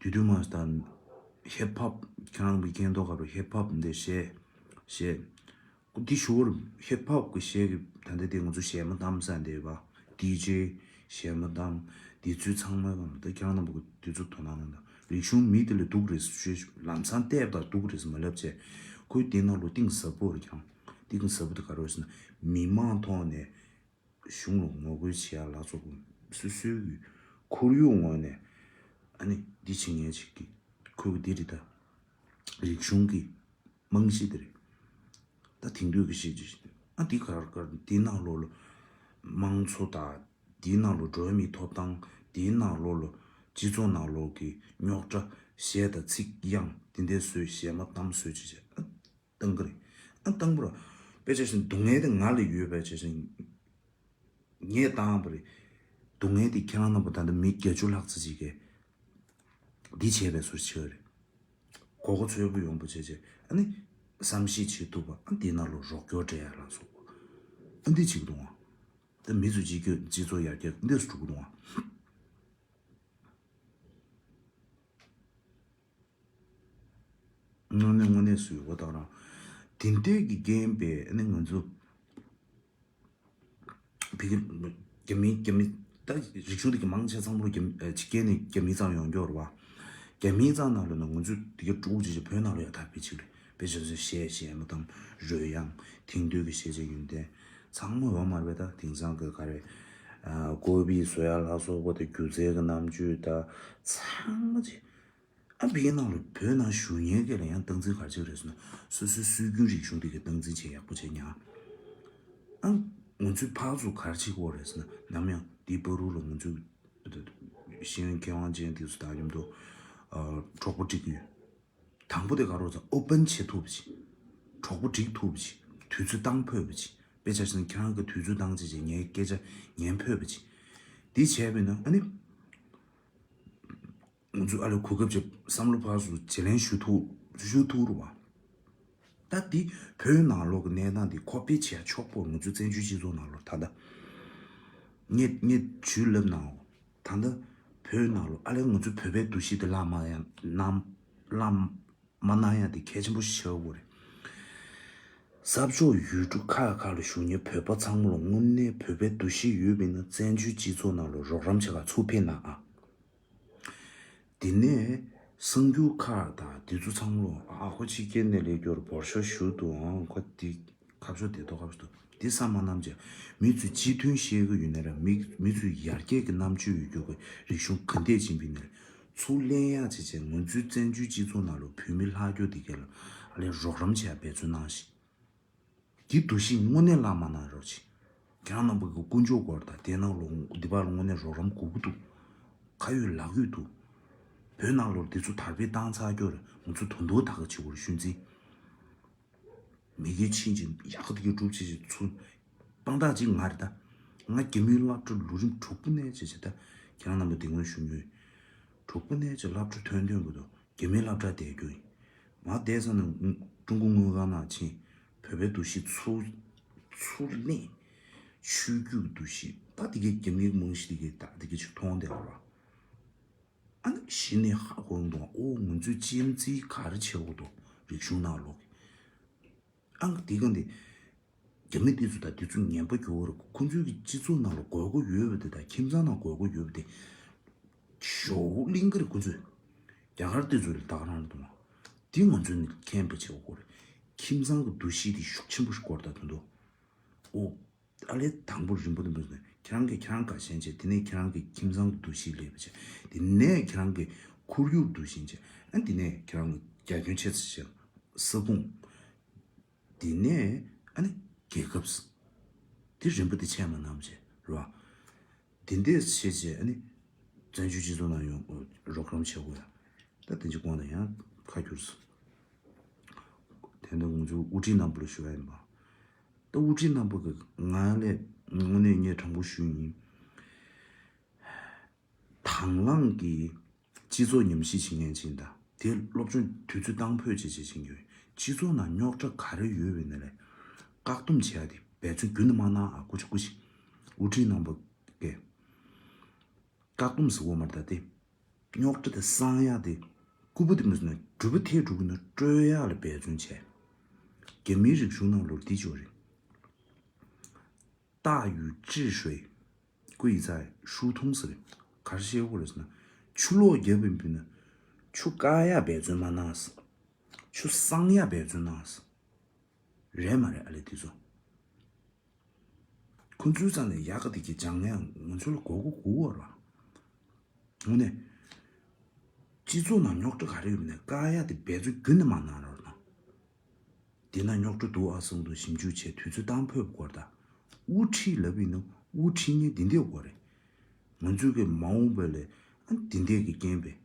དུས་དུས་མ་ད། ཧིབ་ཧོབ་ཁྱེད་རང་གི་མཁྱེན་རྟོགས་ག་རུ་ཧིབ་ཧོབ་འདི་བཤད། བཤད། འདི་ཞུ་བར་ཧིབ་ཧོབ་ཀྱི་གཞས་ཀྱི་ད་ལྟ་དེ་ང་ཚོ་གཞས་མ་གཏམ་ས་འདས་པ། ཌི་ཇེ། གཞས་མ་གཏམ། འདི་ཚོའི་ཚང་མ་གང་ད་ཁྱེད་རང་རྣམ་པ་གི་དུས་ཚོད་དོ་སྣང་གནང་དང་རིག་གཞུང་མི་དེ་ལ་སྡུག་རེད་ཞུས་ལམ་སང་བལྟས་པ་དང་སྡུག་རེད་མ་ལབ་བྱས། ཁོས་དེ་ནང་ལོ་གཏིང་ཟབ་པོ་རེད་ཀྱང་། གཏིང་ཟབ་པོ་དེ་ག་རེ་རེད་ཟེར་ན་མི་མང་ཐོག་ནས་གཞུང་ལ་ངོ་རྒོལ་བྱེད་ཡ་ལ་སོགས་པ་སོ་སོའི་གི་ཁོར་ཡུག་ངོས་ནས་ཨ་ནི་འདི་བྱེད་མཁན་ཅིག་གི་ཁོས་གི་འདི་རེད་ད། རིག་གཞུང་གི་རྨང་གཞི་དེ་རེད། ད་དེང་དུས་ཀྱི་གཞི་ཨ་འདི་གར་གར་འདི་ནང་ལོགས་ལ་དམངས་གཙོ་དང་འདི་ནང་ལོགས་འགྲོ་བ་མིའི་ཐོབ་ཐང་འདི་ནང་ལོགས་ལ་སྤྱི་ཚོགས་ནང་ལོགས་ཀྱི་རྙོག་དྲ་གཞས་དང་ཚིག་དབྱངས་འདི་འདྲའི་བཟོས་གཞས་མ་གཏམ་བཟོས་བྱས་བྱས་ཨ་བཏང་གི་རེད། ཨ་བཏང་པ་ར་དཔེ་ཆ་བཞིན་སྡུག་བསྔལ་དེ་ང་ལ་ཡོད་པའི་ཆ་བཞིན་ངས་བཏང་པ་རེད། སྡུག་བསྔལ་དེ་ཁྱེད་རང་རྣམ་པ་ད་ལྟ་མི་བརྒྱད་ཅུ་ལྷག་ཙམ་ཅིག་གིས། འདི་བྱས་པའི་ཟུར་ཆེ་བ་རེད། གོ་གོ་ཚོད་དགོས་ཡོང་པོ་བྱས་བྱས་ཨ་ནི། བསམ་ཤེས་བྱེད་ཐུབ་པ་ཨ་འདི་ནང་ལོ་རོགས་སྐྱོར་སྤྲད་ཡ་ལ་སོགས་པ། ཨ་འདི་བྱེད་ཀྱི་འདུག་ཨ། ད་མི་ཚོ་གཅིག་གྱུར་སྤྱི་ཚོགས་ཡར་རྒྱས་འདི་སུ་འགྲོ་གི་འདུག་ཨ། དངོས་གནས་དངོས་གནས་སུ་ཡོད་པ་དང་རང་། དེ་འདྲས་ཀྱི་རྐྱེན་པས་ཨ་ནི་ང་ཚོ། ཕ་གི། རྒྱ་མི་རྒྱ་མི། ད་རིག་གཞུང་དེ་གི་མང་ཆེ་ཚང་མ་རྒྱ་མི་ཕྱི་རྒྱལ་ནས་རྒྱ་མི་ཚང་ཡོང་རྒྱུ་རེད་བ། རྒྱ་མི་ཚང་ནང་ལོ་ན་ང་ཚོས་དེ་ག་དཀྲུག་ཅིག་ཅིག་བོད་ནང་ལོ་ཡ་དར་སྤེལ་ཅིག་རེད་དཔེ་ཆ་ཚོས་གཞས་གཞས་མ་གཏམ་རོལ་དབྱངས་དེང་དུས་ཀྱི་གཞས་ཆ་ཡོན་ཏན་ཚང་མ་ཡོད་མ་རེད་པས་ད་དེང་སང་གི་ག་རེ། ཀོ་བི་བཟོ་ཡ་ལ་སོགས་པ་དང་སྒྱུ་རྩལ་གྱི་རྣམ་དཔྱོད་ད་ཚང་མ་ཅིག་ཨ་བི་ཡེ་ནང་ལ་བོད་ནང་བཞུགས་མཁན་གྱི་ལ་ཡང་སྟངས་འཛིན་ག་རེ་བྱེད་ཀྱི་རེད་ཟེར་ན་སོ་སོའི་སྲོལ་རྒྱུན་རིག་གཞུང་དེ་གའི་སྟངས་འཛིན་བྱེད་ཡག་པོ་བྱེད་ཉག་ཨ་ང་ཚོའི་ཕར་ཚུར་ག་རེ་བྱེད་ཀྱི་ཡོད་རེད་ཟེར་ན་ནམ་ཡང་འདིའི་བར་དུ་ལ་ང་ཚོའི་ཤེས་ཡོན་མཁས་དབང་ཅན་དེ་ཚོ་དང་མཉམ་དུ་གྲོགས་པོ་སྒྲིག་གི་ཡོད། དང་པོ་དེ་ག་རེ་ཟེར་ཨོ་པན་བྱེད་ཐུབ་པ་བྱེད། གྲོགས་པོ་སྒྲིག་ཐུབ་པ་བྱེད། དུས་ཚོད་བཏང་ཕོད་པ་བྱེད། དཔེ་ཆ་བཞག་ན་ཁྱེད་རང་གི་དུས་ཚོད་བཏང་བྱས་བྱས་ངའི་སྐད་ཆ་ཉན་ཕོད་པ་བྱེད། འདི་བྱས་པས་ན་ཨ་ནི། ང་ཚོས་ཨ་ལས་གོ་སྐབས་ཅིག་བསམ་བློ་ཕར་ཚུར་བརྗེ་ལེན་ཞུ་ཐུབ་ཞུ་ཐུབ་རུ་བ། ད་འདི་བོད་ནང་ལོགས་ཀྱི་གནས་སྟངས་འདི་ཁོ་པེ་བྱས་ཆོག་པོ་ང་ཚོའི་བཙན་བྱོལ་སྤྱི་ཚོགས་ནང་ལོགས་ད་ལྟ། ངས་ངས་ཇུས་ལབ་ནའོ། ད་ལྟ་བོད་ནང་ལོགས་ཨ་ལས་ང་ཚོའི་བོད་པའི་འདུ་ཤེས་དེ་བརླག་མ་ཡང་ནམ་བརླག་མ་གནང་ཡང་དེ་གལ་ཆེན་པོ་ཞིག་ཆགས་ཡོད་རེད། ས་ཕྱོགས་ཡུལ་གྲུ་ཁག་ཁག་ལ་བཞུགས་མཁན་བོད་པ་ཚང་མ་ལ་དངོས་གནས་བོད་པའི་འདུ་ཤེས་ཡོད་པ་ཡིན་ན་བཙན་བྱོལ་སྤྱི་ཚོགས་ནང་ལ་རོགས་རམ་བྱེད་ག་ཚུར་ཕེབས་གནང་ཨ། དེ་ནས་གསར་འགྱུར་ཁག་དང་དེ་ཚོ་ཚང་མ་ལ་ཨ་ཁོ་ཕྱི་རྒྱལ་ནས་སླེབས་རྒྱུར་བོར་ཤོག་ཞུ་འདུག་ཨང་ཁོ་འདི་ཁ་ཕྱོགས་དེ་ཐོག་ཁ་ཕྱོགས་འདུག་འདི་བསམ་མ་གནང་བྱས་མི་ཚོས་སྤྱི་དོན་ཤེས་ཀྱི་ཡོད་ན་ར་མི་མི་ཚོས་ཡར་རྒྱས་ཀྱི་རྣམ་དཔྱོད་ཡོད་རྒྱུ་གི་རིག་གཞུང་ག་འདྲས་ཕྱིན་པ་ཡིན་ན་ར། ཚུར་ལེན་ཡག་བྱས་བྱས་ང་ཚོའི་བཙན་བྱོལ་སྤྱི་ཚོགས་ནང་ལ་བོད་མི་ལྷག་རྒྱུ་དེ་གས་ལ་ཨ་ལས་རོགས་རམ་བྱེད་ཡག་འབད་བརྩོན་གནང་ཞིག་འདི་འདུ་ཤེས་དངོས་གནས་བརླག་མ་གནང་རོགས་བྱེད། ཁྱེད་རང་རྣམ་པ་གི་དཀོན་མཆོག་སྐོར་དང་དེ་ནང་ལོ་འདི་བར་ལ་དངོས་གནས་རོགས་རམ་དགོས་ཀྱི་འདུག་ཁ་ཡོད་ལག་ཡོད་འདུག་བོད་ནང་ལོར་འདི་ཚོ་དར་སྤེལ་བཏང་ཚར་རྒྱུ་རེད། ང་ཚོ་དོན་དུ་ད་ག་བྱེད་དགོས་རེད་ཤུལ་འཛིན། མི་སྒེར་ཕྱིན་ཅིང་ཡག་ག་དེ་གའི་སྒྲུབ་བྱེད་ཅིག་ཚུར་དཔང་རྟགས་ཅིག་ང་རེད་ད། ང་རྒྱ་མིའི་སློབ་གྲྭ་ལོ་རིམ་དྲུག་པ་ནས་བྱས་བྱས་ད་ཁྱེད་རང་རྣམ་པ་དེ་སྔོན་ཞུ་མྱོང་ཡོད། དྲུག་པ་ནས་བྱས་སློབ་གྲྭ་ཐོན་ཐོན་གི་འདུག་རྒྱ་མིའི་སློབ་གྲྭ་བསྡད་རྒྱུ་ཡིན། མ་བསྡད་ཙང་ནས་ཀྲུང་གོ་དངུལ་ཁང་ནང་ཕྱིན། བོད་པའི་འདུ་ཤེས་ཚུར་ཚུར་གླེང་། ཆོས་བརྒྱུད་འདུ་ཤེས་ད་དེ་གའི་རྒྱ་མིའི་རྨང་གཞི་དེ་གའི་ད་དེ་གའི་ཅིག་མཐོང་བསྡད་པ་ར། ཨ་ནི་གཞི་ནས་ཧ་གོ་འདུག་ཨོ་ང་ཚོས་ཅི་ཡམ་ཙི་ག་རེ་བྱེད་དགོས་འདུག་རིག་གཞུང་ནང་ལོག་གི་ཨང་དེ་གང་དེ། རྒྱ་མི་དེ་ཚོ་དང་དེ་ཚོ་ངན་པ་གྱུར་བར་ཁོ་ཚོའི་གི་སྤྱི་ཚོགས་ནང་ལ་དགོས་མཁོ་ཡོད་པ་དེ་དང་ཁྱིམ་ཚང་ནང་དགོས་མཁོ་ཡོད་པ་དེ། ཞོག་གླིང་གི་རེད་ཁོ་ཚོས། རྒྱ་གར་དེ་ཚོ་ལ་ད་ག་རང་རེད་འདུག་མ། དེ་ང་ཚོས་ནི་མཁྱེན་པ་བྱེད་དགོས་རེད། ཁྱིམ་ཚང་གི་འདུ་ཤེས་དེ་ཤུགས་ཆེན་པོ་ཞིག་སྐོར་དང་དོན་དུ། ཨོ། ཨ་ལས་དང་པོ་རིམ་པ་དུ་འབུལ་ནས་ཁྱེད་རང་གིས་ཁྱེད་རང་དགའ་ཞེན་བྱས། དེ་ནས་ཁྱེད་རང་གི་ཁྱིམ་ཚང་གི་འདུ་ཤེས་སླེབས་པ་བྱས། དེ་ནས་ཁྱེད་རང་གི་ཁོར་ཡུག་འདུ་ཤེས་བྱས། ཨ་དེ་ནས་ཁྱེད་རང་གི་རྒྱ་ཁྱོན་ཆེ་ཙམ་བྱས་ས་ཁོངས། དེ་ནས་ཨ་ནི་རྒྱལ་ཁབ་སུ། དེ་རིམ་པ་དེ་ཆད་མ་གནང་བྱས་རེད་བ། དེ་འདྲས་བྱས་བྱས་ཨ་ནི་བཙན་བྱོལ་སྤྱི་ཚོགས་ནང་ཡོང་རོགས་རམ་བྱེད་དགོས་ཡ། ད་དེ་འཇིག་གོང་དང་ཡང་ཁ་བསྒྱུར་སོང་། དེ་འདྲ་ང་ཚོ་དབུ་ཁྲིད་རྣམ་པ་ལ་ཞུ་བ་ཡིན་པ། ད་དབུ་ཁྲིད་རྣམ་པ་གི་ང་ལས་དངོས་གནས་ངས་དྲང་པོ་ཞུ་ཡིན། དང་བླངས་ཀྱིས་སྤྱི་ཚོགས་ཉམས་ཞིབ་བྱེད་མཁན་ཅིག་ཡིན་ད། དེ་སློབ་སྦྱོང་དུས་ཚོད་བཏང་ཕོད་བྱེད་བྱེད་བྱེད་ཀྱི་ཡོད། སྤྱི་ཚོགས་ནང་རྙོག་དྲ་ག་རེ་ཡོད་པའི་ནང་ལས་བཀག་སྡོམ་བྱེད་ཡ་དེ་འབད་བརྩོན་རྒྱུན་དུ་མ་གནང་ཨ། སྐུ་མཁྱེན་སྐུ་མཁྱེན། དབུ་ཁྲིད་རྣམ་པ་གིས་བཀག་སྡོམ་ཟེར་བ་མ་རེད་ད་དེ། རྙོག་དྲ་དེ་སངས་ཡག་དེ། སྐུད་པ་དེ་མི་སོང་ན་འགྲུལ་པ་ཐད་འགྲོ་གི་ན་སྤྲོད་ཡག་ལ་འབད་བརྩོན་བྱས། རྒྱ་མིའི་རིག་གཞུང་ནང་ལོགས་འདི་ཅོ་རེད། 大禹治水, 贵在疏通 ཟེར། ག་རེ་བཤད་དགོས་རེད་ཟེར་ན། ཆུ་ལོག་བརྒྱབ་པ་ཡིན་ན་ཆུ་བཀག་ཡག་འབད་བརྩོན་མ་གནང་ཟེར། ཆུ་སངས་ཡག་འབད་བརྩོན་གནང་ཟེར། རེད་མ་རེད་ཨ་ལས་དེ་ཚོ། ཁོ་ཚོའི་རྩ་ནས་ཡག་ག་དེ་གི་སྦྱང་ཡག་ང་ཚོ་ལ་དགོས་མཁོ་དགོས་པ་རེད། དངོས་གནས། སྤྱི་ཚོགས་ནང་རྙོག་དྲ་ག་རེ་ཡོད་མེད་བཀག་ཡག་དེ་འབད་བརྩོན་རྒྱུན་ནས་མ་གནང་རོགས་གནང་། དེ་ན་རྙོག་དྲ་འདུག་ཨ་བསམ་དུ་ཞིབ་འཇུག་བྱས་དུས་ཚོད་བཏང་ཕོད་པ་སྐོར་དང་། དབུ་ཁྲིད་ལབ་ཡིན་ན་དབུ་ཁྲིད་མཁན་དེ་འདྲ་དགོས་རེད། ང་ཚོའི་གི་མ་འོངས་པ་ལས་ཨ་དེ་འདྲ་གི་རྐྱེན་པས།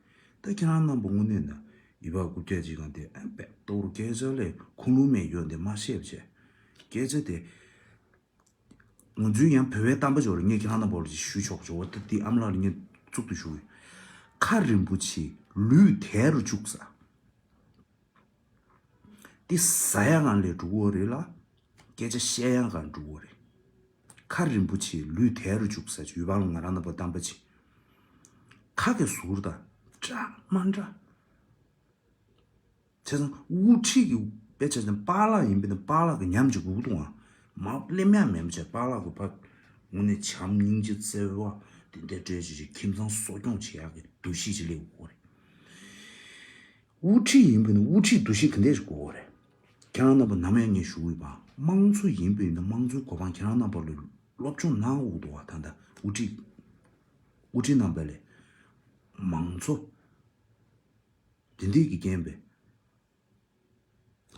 ད་ཁྱེད་རང་རྣམ་པ་དངོས་གནས་ན་ཡིད་བག་རྐུབ་བཀྱག་ཅིག་གང་དེ་ཨ་བས་གཏོར་སྐད་ཆ་ལས་ཁུངས་ལུང་མེད་ཡོད་འདི་མ་བཤད་བྱས། སྐད་ཆ་དེ། ང་ཚོའི་ཡང་བོད་པའི་གཏམ་པ་ཅིག་ཡོད་རེད། ངས་ཁྱེད་རང་རྣམ་པ་ལ་ཅིག་ཞུ་ཆོག་ཆོག་པ་ད་འདི་ཨ་མ་ལགས་ལ་ངས་གཙུག་ཏུ་ཞུ་གི། ཁ་རིན་པོ་ཆེ་ལུས་དལ་རུ་བཅུག་ས། འདི་ཟ་ཡག་སྒང་ལས་འགྲོ་གི་ཡོད་རེད་ལ། སྐད་ཆ་བཤད་ཡག་སྒང་འགྲོ་གི་ཡོད་རེད། ཁ་རིན་པོ་ཆེ་ལུས་དལ་རུ་བཅུག་ས་ཅིག་ཡོད་པ་ལ་ང་རང་རྣམ་པ་གཏམ་པ་ཅིག་ཁ་གི་ཟུར་དང་འདྲ་མ་འདྲ། བྱས་ཙང་དབུ་ཁྲིད་ཀྱི་དཔེ་ཆ་ཅན་པཱ་ལགས་ཡིན་པས་ན་པཱ་ལགས་ཀྱི་ཉམས་ཅིག་དགོས་ཀྱི་འདུག་ཨ། མ་སླེབས་ཡག་མེད་པ་བྱས་པཱ་ལགས་ཀྱི་ཕ། དངོས་གནས་བྱམས་སྙིང་རྗེ་བརྩེ་བ་དེ་འདྲ་སྤྲད་བྱས་ཀྱི་ཁྱིམ་ཚང་གསོ་སྐྱོང་བྱེད་ཡག་གི་འདུ་ཤེས་ཅིག་སླེབས་དགོས་རེད། དབུ་ཁྲིད་ཡིན་པས་ན་དབུ་ཁྲིད་འདུ་ཤེས་དེ་འདྲ་ཞིག་དགོས་རེད། ཁྱེད་རང་རྣམ་པ་ནམ་ཡང་ངས་ཞུ་གི་ཡོད་པ། དམངས་གཙོ་ཡིན་པས་ན་དམངས་གཙོའི་གོ་འཕང་ཁྱེད་རང་རྣམ་པ་ལ་སློབ་སྦྱོང་གནང་དགོས་འདུག་བ། ད་ལྟ་དབུ་ཁྲིད་དབུ་ཁྲིད་རྣམ་པ་ལས་མང་གཙོ། དེ་འདྲས་ཀྱི་རྐྱེན་པས།